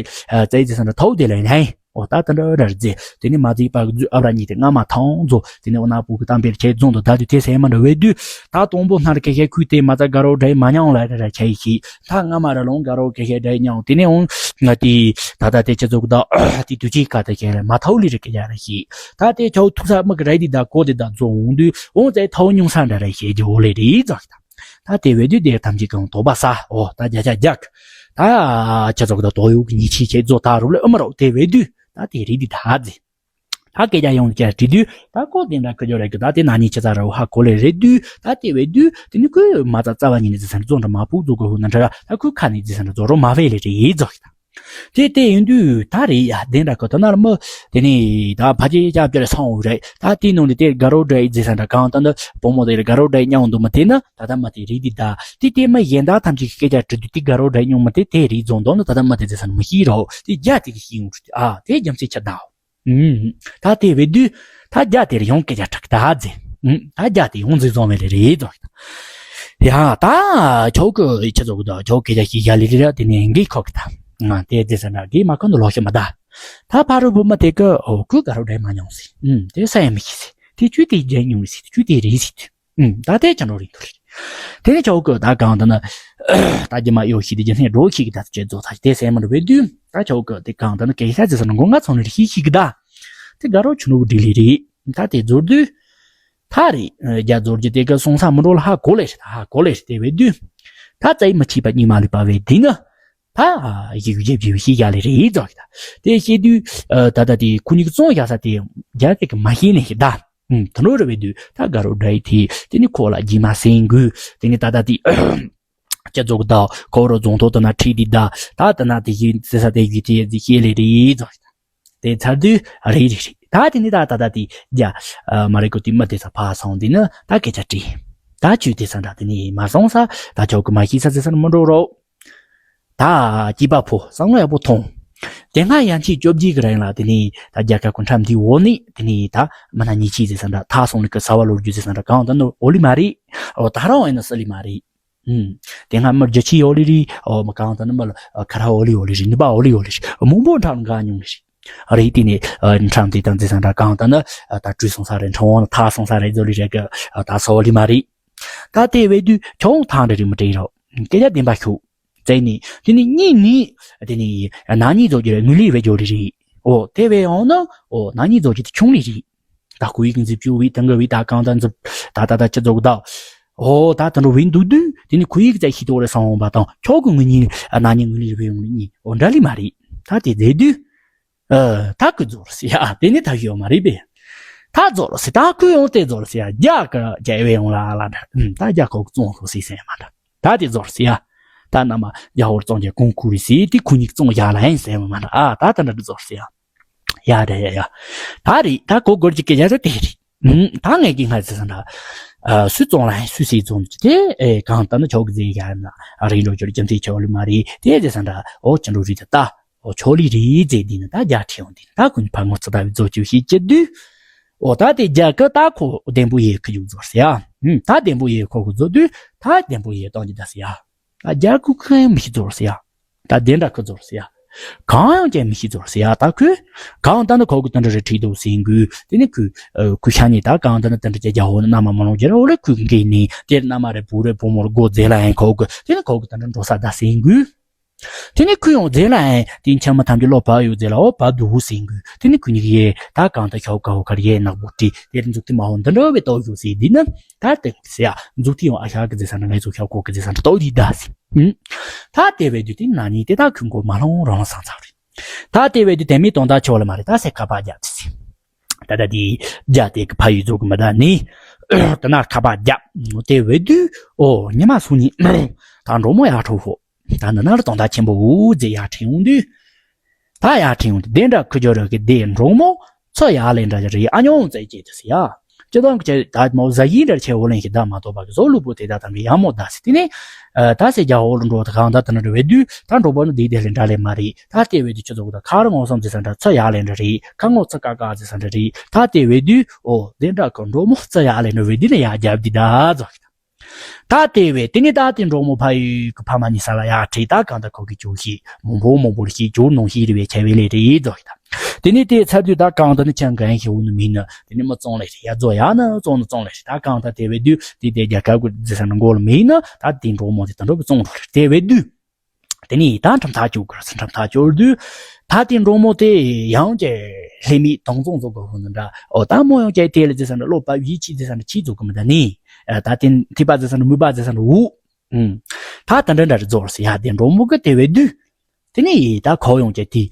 ཙི་ཙི་ས་འདྲ་ཐོག་དེ་ལ་ཡིན་ཨེ། འོ་ད་ད་འདྲ་འདྲ་རེད་ཟེ། དེ་ནི་མ་ཙི་པ་གི་རྫུ་ཨ་བྲ་གཉིས་དེ་སྔ་མ་ཐང་རྫོ། དེ་ནི་འོ་ན་བུ་གི་གཏམ་དཔེར་ཁྱེད་རྫོང་དུ་ད་དུས་དེ་སེ་མ་འདྲ་བའི་དུས། ད་དང་པོ་སྣར་ཀེ་ཁའི་ཁུལ་དེ་མ་ཙ་དགའ་རོགས་འདྲ་མ་མྱང་ལ་ར་ར་ཁྱེད་ཤི། ད་སྔ་མ་ར་ལོང་དགའ་རོགས་ཀེ་ཁའི་འདྲ་མྱང་དེ་ནི་འོང་ང་དེ་ད་ད་དེ་ཁྱེད་ཚོ་གི་ད་དེ་དུས་ཅིག་ག་ད་ཁྱེད་ལ་མ་ཐའུ་ལི་རི་ཀེ་ཡ་ར་ཤི། ད་དེ་ཁྱོད་ཐུག་ས་མི་གི་ར་དེ་ད་གོ་དེ་ད་རྫོ་འོང་དུས་འོང་ཙེ་ཐའུ་ཉུང་ས་འདྲ་ར་ཤི་རྒྱུ་འོ་ལེ་རི་ཛག་ད། ད་དེ་བས་དུས་དེ་ཐམས་ཅད་ཀྱང་དོགས་པ་ས་འོ་ད་རྒྱ་རྒྱ་རྒྱག་ད་ཁྱེད་ཚོ་གི་ད་དོགས་ཡོད་གི་ཉི་ཆི་ཁྱེད་རྫོ་ད་རུ་ལེ་ཨ་མ་རོ་དེ་བས་དུས། ད་དེ་རིགས་འདི་ད་ཟེ། ད་སྐད་ཆ་ཡོང་ཀྱ་དྲི་དུས་ད་ཀོ་དེ་འདྲ་ཁ་ཅོ་རེ་གི་ད་དེ་ན་ནི་ཆ་ཚ་ར་བ་ཧ་གོ་ལེ་རེད་དུས་ད་དེ་བས་དུས་དེ་ནི་ཁོས་མ་ཚ་ཚ་བ་ཉིད་ནི་ཟེར་ས་ནི་རྫོང་འདྲ་མ་ཕུག་རྫོ་གོ་ཧུ་ན་འདྲ་ད་ཁོས་ཁ་ནི་ཟེར་ས་འདྲ་རྫོ་རོ་མ་བས་ལེ་རེད་རྫོ་ཤི་ད། དེ་དེ་ཡིན་དུས་ད་རེད་ཡ་དེ་འདྲ་ཁོ་ད་ན་ར་མོ་དེ་ནི་ད་ཕ་ཅེ་ཅ་པྱ་རེ་སང་འོ་རེད་ད་དེ་ནང་ནི་དེ་དགའ་རོ་འདྲ་ཡི་ཟེར་ས་འདྲ་གང་ད་ནི་བུ་མོ་དེ་རེ་དགའ་རོ་འདྲ་ཡི་མྱང་འདུག་མ་དེ་ན་ད་ད་མ་དེ་རིགས་འདི་ད་དེ་དེ་མ་གཞན་དག་ཐམས་ཅད་ཀྱི་སྐད་ཆ་དྲི་དུས་དེ་དགའ་རོ་འདྲ་ཡི་མྱོང་མ་དེ་དེ་རིགས་རྫོང་དོན་ནི་ད་ད་མ་དེ་ཟེར་ས་ནི་མི་ཤེས་རོ་དེ་རྒྱ་དེ་གི་ཤེས་ཡོང་དྲི་དུས་ཨ་དེ་རྒྱ་མཚོའི་ཆ་ད། ད་དེ་བས་དུས་ད་རྒྱ་དེར་ཡོང་སྐད་ཆ་དྲག་ད་ཟེ། ད་རྒྱ་དེ་ཡོང་ཟིག་བཟང་བས་ལེ་རེད་ཟོ། ཡ་ད་ཆོག་གི་ཆ་ཚོགས་གི་ད་ཆོག་སྐད་ཆ་ཞིག་ཡ་ལེ་རེ་ར་དེ་ནས་འགས་ཁོག་གི་ད། ང་དེ་དེ་ཟེར་ན་དགེ་མ་ཁོ་ནི་ལོག་ཤི་མ་ད། ད་ཕ་རུ་བུ་མ་དེ་གི་འོ་ཁུ་ག་རུ་འདྲེ་མ་མྱོང་ཟེ། དེ་ས་ཡ་མི་ཤི་ཟེ། དེ་ཆུ་དེ་རྒྱ་མྱོང་ཟེ་ཆུ་དེ་རེད་ཟེ། ད་དེ་ཅང་རོ་རིང་དུ་རེད། དེ་ནས་ཆོག་གི་ད་གང་ད་ན། ད་རྒྱ་མ་ཡོ་ཤི་དེ་རྒྱ་སེང་འགྲོ་ཤི་གི་ད་ཚོ་བྱེད་རྫོགས་ད་དེ་སེ་མ་རུ་བས་དུས་ད་ཆོག་གི་དེ་གང་ད་ན་སྐད་ཆ་ཟེར་ས་ན་མགོ་ང་ཚོང་ནི་ཤི་ཤི་གི་ད། དེ་དགའ་རོགས་ཆུ་ནོར་བུ་འགྲིག་ལེ་རེད། ད་དེ་རྫོར་དུས། ད་རེད། རྒྱ་རྫོར་གྱི་དེ་ག་སོང་ས་མི་འགྲོ་ལ་ཧ་གོ་ལེ་རེད་ད་ཧ་གོ་ལེ་རེད་དེ་བས་དུས། ད་རྩ་ཡི་མི་ཆིས་པ་གཉིས་མ་ལུས་པ་བས་དེ་ནི། ད། ཡིག་རྒྱབ་ཀྱི་ཤི་རྒྱ་ལེ་རེད་རྫོགས་ད། དེ་ཤེས་དུས། ད་ད་དེ་ཁུ་ཉིག་བཙོང་བཞག་ས་དེ། རྒྱ་དེ་ག་མ་ཤེས་ནས་ཤི་ད། དུ་ནོ་རུ་བས་དུས་ད་དགའ་རོགས་འདྲ་ཡི་དེ་དེ་ནི་ཁོ་ལ་རྗེས་མ་སེང་དགོས་དེ་ནི་ད་ད་དེ། ཅ་ཙོག་ད་ཁོ་རོ་རྫོང་ཐོག་ཏུ་ན་ཁྲིད་དེ་ད་ད་ད་ན་དེ་ཡི་ཟེ་ས་དེ་ཡི་དེ་ཡི་ཤེས་ལེ་རེད་ཙོག་དེ་ཚར་དུས་རེད་རེད་རེད་ད་དེ་ནི་ད་ད་ད་དེ་རྒྱ་མ་རེད་གོ་དེ་མ་དེ་ས་ཕ་སོང་དེ་ནི་ད་སྐད་ཆ་དྲིས་ད་ཆུ་དེ་ས་འདྲ་དེ་ནི་མ་སོང་ས་ད་ཆོག་གི་མ་ཤེས་ས་ཟེ་ས་ནི་མི་འགྲོ་རོགས། ད་སྐྱིད་པ་ཕོ་བསམ་བློ་ཡག་པོ་ཐོངས། དེ་སྔ་ཡན་ཆད་བཅོ་བརྒྱད་ཀྱི་རིང་ལ་དེ་ནས་ད་རྒྱལ་ཁབ་ཀྱི་འཁྲབ་འདིའི་འོག་ནས་དེ་ནས་ད་མི་སྣ་ཉི་ཤུ་ཟེར་ས་འདྲ་ད་སོང་ལེ་ཀི་ས་བ་ལོ་རྒྱུ་ཟེར་ས་འདྲ་གང་ད་ནི་འོ་ལི་མ་རེད། འོ་ད་རང་ཡིན་ན་སི་ལི་མ་རེད། ཨུམ། དེ་སྔ་མི་རྒྱ་ཆེའི་འོ་ལི་རེད། འོ་མི་གང་ད་ནི་མི་ལ་ཁ་ར་འོ་ལི་འོ་ལི་རེད་ནི་པ་འོ་ལི་འོ་ལི་རེད་མང་པོ་འཁྲབ་འགའ་མྱོང་ལེ་རེད། རེད་དེ་ནས་འཁྲབ་འདི་དང་ཟེར་ས་འདྲ་གང་ད་ནི་ད་བྲོས་སོང་ས་རེད་འཁྲབ་འོང་ལ་ད་སོང་ས་རེད་ཟོ་ལི་རེད་ཀི་ད་སོ་འོ་ལི་མ་རེད། ད་དེ་བས་དུས་ཁྱོད་ཐང་རེ་རེ་མི་དྲན་རོགས། སྐད་ཆ་བདེན་པ་ཤོད། བཙལ་ནས་དེ་ནི་གཉིས་ནི་དེ་ནི་ན་ནིང་རྫོགས་རྒྱུ་རེད་ངུ་ལི་བས་འཇོག་རེ་རེད། འོ་དེ་བས་འོང་ན་འོ་ན་ནིང་རྫོགས་རྒྱུ་དེ་ཆུང་ལི་རེད། ད་ཁོ་ཡིག་འཛིན་བཅུ་བའི་དང་ག་བའི་ད་གང་ད་འཛིབ་ད་ད་ད་ཅི་རྫོགས་ད། འོ་ད་དེ་འདྲ་བས་འདུག་དུས་དེ་ནི་ཁོ་ཡིག་རྩ་ཤི་ཏོག་རེ་སང་འོང་པ་དང་ཁྱོད་ཀྱི་ངུ་ནི་ན་ནིང་ངུ་ལི་རེ་བས་འོང་ལི་གཉིས་འོ་འདྲ་ལི་མ་རེད། ད་དེ་མཛད་དུས། ཨ། ད་ཁོས་རྫོགས་རོ་ཟེར་ཡ་དེ་ནི་ད་ཤི་ཡོད་མ་རེད་པས། ད་རྫོགས་རོ་ཟེར་ད་ཁོས་ཡོང་སྟེ་རྫོགས་རོ་ཟེར་ཡ་རྒྱ་ག་རྒྱ་བས་ཡོང་ལ་ལ་འདྲ་ད་རྒྱ་ཁོ་གི་བཙོང་ཤོག་ཟེར་ཟེར་ཡ་མ་འདྲ། ད་དེ་རྫོགས་ཟེར་ཡ། ད་ན་མ་རྒྱ་ཧོར་བཙོང་རྒྱ་གོང་ཁུ་རེད་ཟེར་དེ་ཁུ་ཉིག་བཙོང་ཡ་ལ་ཡིན་ཟེར་མ་མ་ར་ཨ་ད་ད་འདྲ་རྫོགས་ཟེར་ཡ། ཡ་རེད་ཡ་ཡ། ད་རེད་ད་གོ་གོར་གྱི་སྐད་ཆ་ཟེར་དེ་རེད། ད་ངས་ཀྱི་ང་ཚེ་ས་འདྲ། སུས་བཙོང་ལ་ཡིན་སུས་སེ་བཙོང་དེ་གང་ལྟར་ན་ཆོག་གི་ཟེར་ཡ་ན་རིང་འགྲོ་རྒྱུར་རྒྱུ་མཚན་ཆོག་ལི་མ་རེད་དེ་ཟེར་ས་འདྲ་ཨོ་ཅི་འགྲོ་རེད་ད། ཨོ་ཆོག་ལི་རེད་ཟེར་དེ་ནི་ད་རྒྱ་ཁྲིད་ཡོང་དེ་ནི་ད་ཁོ་ནི་ཕ་ངོ་ཚ་ད་བི་རྫོགས་ཆོག་ཤེས་ཀྱི་དུས། ཨོ་ད་དེ་རྒྱ་གི་ད་ཁོ་ལྡེམ་པོ་ཡེ་ཁུ་ཡུག་རྫོགས་ཟེར་ཡ། ད་ལྡེམ་པོ་ཡེ་ཁོ་ཁུ་རྫོགས་དུས་ད་ལྡེམ་པོ་ཡེ་གཏོང་རྒྱུ་ད་ཟེར་ཡ། ད་རྒྱ་ཁུ་ཁུ་ཡང་མི་ཤི་རྫོགས་ཟེར་ཡ། ད་དེ་འདྲ་ཁུ་རྫོགས་ཟེར་ཡ། གང་ཡང་ཀྱང་མི་ཤི་རྫོགས་ཟེར་ཡ་ད་ཁུ། གང་ད་ནི་ཁོ་ཁུ་དེ་འདྲ་རེ་ཁྲིད་དུ་ཟིན་དགོས་དེ་ནི་ཁུ། ཁུ་ཤ་ཉེ་ད་གང་ད་ནི་དེ་འདྲ་ཀྱ་རྒྱ་ཧོ་ནི་ན་མ་མ་ལོང་རྒྱ་ར་འོ་ལེ་ཁུ་འགེ་ནི་དེར་ན་མ་རེ་བུ་རེ་བུ་མོར་སྒོ་རྫེ་ལ་ཡང་ཁོ་ཁུ་དེ་ནི་ཁོ་ཁུ་དེ་འདྲ་འགྲོ་ས་ད་ཟིན་དགོས། དེ་ནས་ཁོས་ཡང་རྫས་ལ་ཨེ་དེ་འཆམ་མ་ཐམས་ཅད་ལོ་བབ་འདུག་ཟེར་ལ་ཨོ་བབ་འདུག་ཟེར་དགོས། དེ་ནས་ཁོ་གཉིས་ཡས་ད་གང་ལྟར་ཤོག་ཁ་ཧོ་ཁར་ཡས་ནག་པོ་དྲི་དེར་མཛུག་ཐི་མ་ཧོ་འདི་འདྲ་བའི་ཏོག་ཡོད་ཟེར་འདི་ནི་ད་དེ་ཟེར་ཡ་མཛུག་ཐི་ཡང་ཨ་ཤ་གི་རྫས་ས་འདྲ་ངས་ཚོ་ཤོག་ཁོ་གི་རྫས་ས་འདྲ་ཏོག་དེ་ད་ཟེར། ད་དེ་བས་དུས་དེ་ན་ནི་དེ་ད་ཁོས་མགོ་མ་ལོང་རང་སང་ཚར་རེད། ད་དེ་བས་དུས་དེ་མི་དོན་དག་ཆོག་ལ་མ་རེད་ད་ཟེར་ཁ་པར་རྒྱབ་ཟེར། ད་ད་དེ་རྒྱ་དེ་གི་ཕ་ཡུལ་ཚོ་གི་མི་ད་ནི་དེ་ན་ཁ་པར་རྒྱབ་དེ་བས་དུས་ཨོ་ཉི་མ་སུ་ཉི་ད་འགྲོ་མོ་ཡག་ཁྲོ་ཧོ། ད་འདི་ན་ལ་དོན་དག་ཆེན་པོ་འུ་ཟེར་ཡར་ཁྲིད་ཡོང་དུས། ད་ཡར་ཁྲིད་ཡོང་དུས་དེ་འདྲ་ཁུ་ཇོ་ར་གི་དེ་འགྲོ་མོ་ཚོ་ཡར་ལེན་འདྲ་རེད་ཨ་ཉོང་ཙེ་ཅེ་དུ་ཟེར་ཡ། སྤྱི་དང་ཁྱེད་ད་མོ་ཟ་ཡིན་འདྲ་ཆེ་བོ་ལེན་ཞིག་ད་མ་གཏོགས་པ་གི་བཟོ་ལུགས་པོ་དེ་ད་དང་གི་ཡག་མོ་ད་ཟེར་དེ་ནས། ད་ཟེར་རྒྱ་ཧོ་ལ་འགྲོ་ད་གང་ད་དེ་འདྲ་བས་དུས་ད་འགྲོ་པ་ནི་དེ་དེ་ལེན་འདྲ་ལེ་མ་རེད་ད་དེ་བས་དུས་ཁྱོད་ཚོ་གི་ད་ཁ་ར་ངོ་སོམ་ཟེར་ས་འདྲ་ཚོ་ཡར་ལེན་འདྲ་རེད་ཁ་ངོ་ཚ་ཀ་ཀ་ཟེར་ས་འདྲ་རེད་ད་དེ་བས་དུས་ཨོ་དེ་འདྲ་གི་འགྲོ་མོ་ཚོ་ཡར་ལེན་འདྲ་བས་དུས་ནས་ཡར་རྒྱབ་དུས་ད་ཟོ། ད་དེ་བས་དེ་ནས་ད་དེ་འགྲོ་མོ་ཕ་ཡུལ་གི་ཕ་མ་གཉིས་ས་ལ་ཡར་ཁྲིད་ད་གང་ད་ཁོ་གི་ཇོ་ཤི་མོ་འབོ་མོ་འབོར་ཤི་ཇོ་ནོ་ཤི་རི་བའི་ཆ་བའི་ལས་རེད་ཟོ་ཡི་ད། དེ་ནས་དེ་ཚར་དུས་ད་གང་ད་ནི་ཆང་གང་ཤི་འུ་ནི་མིན་ནི་དེ་ནས་མི་བཙོང་ལས་རེད་ཡ་རྫོ་ཡ་ནི་བཙོང་ནི་བཙོང་ལས་རེད་ད་གང་ད་དེ་བས་དུས་དེ་དེ་རྒྱ་སྐབས་གི་རྫི་ས་ནི་མགོ་ལ་མིན་ནི་ད་དེ་འགྲོ་མོ་དེ་ད་འགྲོ་གི་བཙོང་རོགས་རེད་དེ་བས་དུས། དེ་ནས་ད་ཁྲིམས་ཐག་གཅོད་དགོས་ཟེར་ཁྲིམས་ཐག་གཅོད་དུས། ད་དེ་འགྲོ་མོ་དེ་ཡང་ཀྱི་ལྷད་མེད་དྭངས་གཙང་བཟོ་དགོས་ཧུ་ནི་འདྲ་ཨོ་ད་མོ་ཡང་ཀྱི་དེ་ལ་ཟེར་ས་འདྲ་བློ་བབ་ཡིད་ཆེས་ཟེར་ས་འདྲ་ཆེས་བཟོ་གི་མི་འདྲ་ནི། ད་དེ་ཐིག་པ་ཟེར་ས་འདྲ་མུས་པ་ཟེར་ས་འདྲ་འུ། ད་དེ་འདྲ་འདྲ་རེ་རྫོགས་ཟེར་ཡ་དེ་འགྲོ་མོ་གི་དེ་བས་དུས། དེ་ནས་ད་ཁོ་ཡང་ཀྱི་དེ་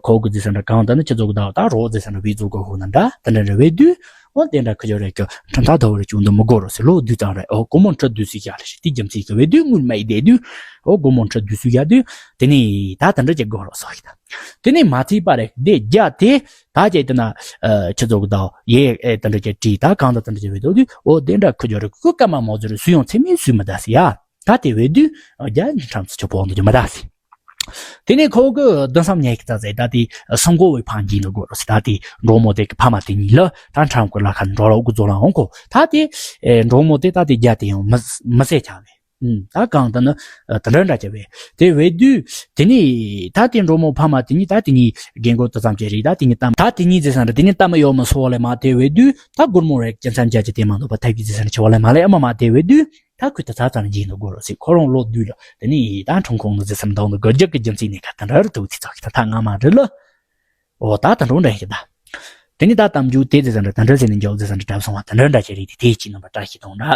ཁོ་གི་ཟེར་ས་འདྲ་གང་ལྟར་ནི་ཁྱེད་ཚོ་གི་ད་ད་རོགས་ཟེར་ས་འདྲ་བས་བཟོ་དགོས་ཧུ་ནི་འདྲ་དེ་འདྲ་འདྲ་བས་དུས། འོ་དེ་འདྲ་ཁ་ཆོ་རེ་ཁྱོ་ཁྲིམས་ཐག་ཐོ་རེ་བཅུག་འདུག་མི་དགོས་རོ་ཟེར་ལོ་བདུན་ཙམ་རེ་ཨོ་སྒོར་མོ་ཁྲི་བདུན་ཙམ་བཞག་ལེ་ཞེས་དེ་རྒྱུ་མཚན་གི་བས་དུས་དངུལ་མ་ཡི་བསྡད་དུས་ཨོ་སྒོར་མོ་ཁྲི་བདུན་ཙམ་བཞག་དུས་དེ་ནས་ད་དེ་འདྲ་ཅིག་དགོས་རོ་སོགས་ཤིག་ད་དེ་ནས་མ་ཚིག་པ་རེ་དེ་རྒྱ་དེ་ད་ཅེ་དེ་ན་ཁྱི་ཚོ་གི་ད་ཡེ་ཨེ་དེ་འདྲ་ཅིག་བྲིས་ད་གང་ད་དེ་འདྲ་ཅིག་བས་དུས་ཨོ་དེ་འདྲ་ཁ་ཆོ་རེ་ཁུ་ཀ་མ་མོ་ཟེར་སུ་ཡང་ཚེ་མིན་སུས་མི་ད་ཟེར་ཡ་ད་དེ་བས་དུས་རྒྱ་ཁྲམ་སུ་ཆོ་པོ་འདུག་རྒྱུ་མ་ད་ཟེར། དེ་ནས་ཁོ་གི་བདུན་སམ་ཉལ་གི་ཙ་ཙེ་ད་དེ་སང་གོ་བའི་ཕང་གི་ནི་གོ་རོ་སི་ད་དེ་འགྲོ་མོ་དེ་གི་ཕ་མ་དེ་གཉིས་ལ་ད་ཁྲམ་གི་ལ་ཁ་འགྲོ་ལ་འུ་གུ་ཛོ་ལ་འོང་གོ་ད་དེ་འགྲོ་མོ་དེ་ད་དེ་རྒྱ་དེ་ཡང་མི་མི་ཟེར་ཆ་བས། ད་གང་ད་ནི་དེ་འདྲ་འདྲ་ཆ་བས་དེ་བས་དུས་དེ་ནས་ད་དེ་འགྲོ་མོ་ཕ་མ་དེ་གཉིས་ད་དེ་གཉིས་རྒན་གོ་དུ་ཙམ་ཅེ་རེད་ད་དེ་གཉིས་ཏམ་ད་དེ་གཉིས་ཟེར་ས་འདྲ་དེ་གཉིས་ཏམ་ཡོད་མི་སོ་ལེ་མ་དེ་བས་དུས་ད་སྒོར་མོ་རེ་ཅན་ཙམ་རྒྱ་ཅེ་དེ་མ་འདུག་པ་ཐབས་ཀྱི་ཟེར་ས་འདྲ་ཆ་བ་ལེ་མ་ལེ་ཨ་མ་མ་དེ་བས་དུས། ད་ཁོས་ད་ཚ་ཙམ་སྦྱིན་དུ་དགོས་རོགས་ཟེར་ཁོ་རང་ལོ་བདུན་ལ་དེ་ནས་ད་འཁྲུངས་ཁོང་ནི་ཟེར་སེམས་གཏོང་དུ་དགོས་རྒྱུ་གི་རྒྱུ་མཚན་ནས་ཁ་ད་འདྲ་རུ་ཐུག་ཚེ་ཚོགས་ཤིག་ད་ཐག་ང་མ་འདྲི་ལ། འོ་ད་ད་འགྲོ་འདྲ་ཞིག་ད། དེ་ནས་ད་གཏམ་རྒྱུད་དེ་ཟེར་ས་འདྲ་ད་འདྲ་ཟེར་ནས་འཇོག་ཟེར་ས་འདྲ་གྲབས་སོང་བ་ད་འདྲ་འདྲ་ཆེ་རིགས་དེ་དེའི་ཕྱི་ནང་པ་བཀྲ་ཤིས་དང་འདྲ།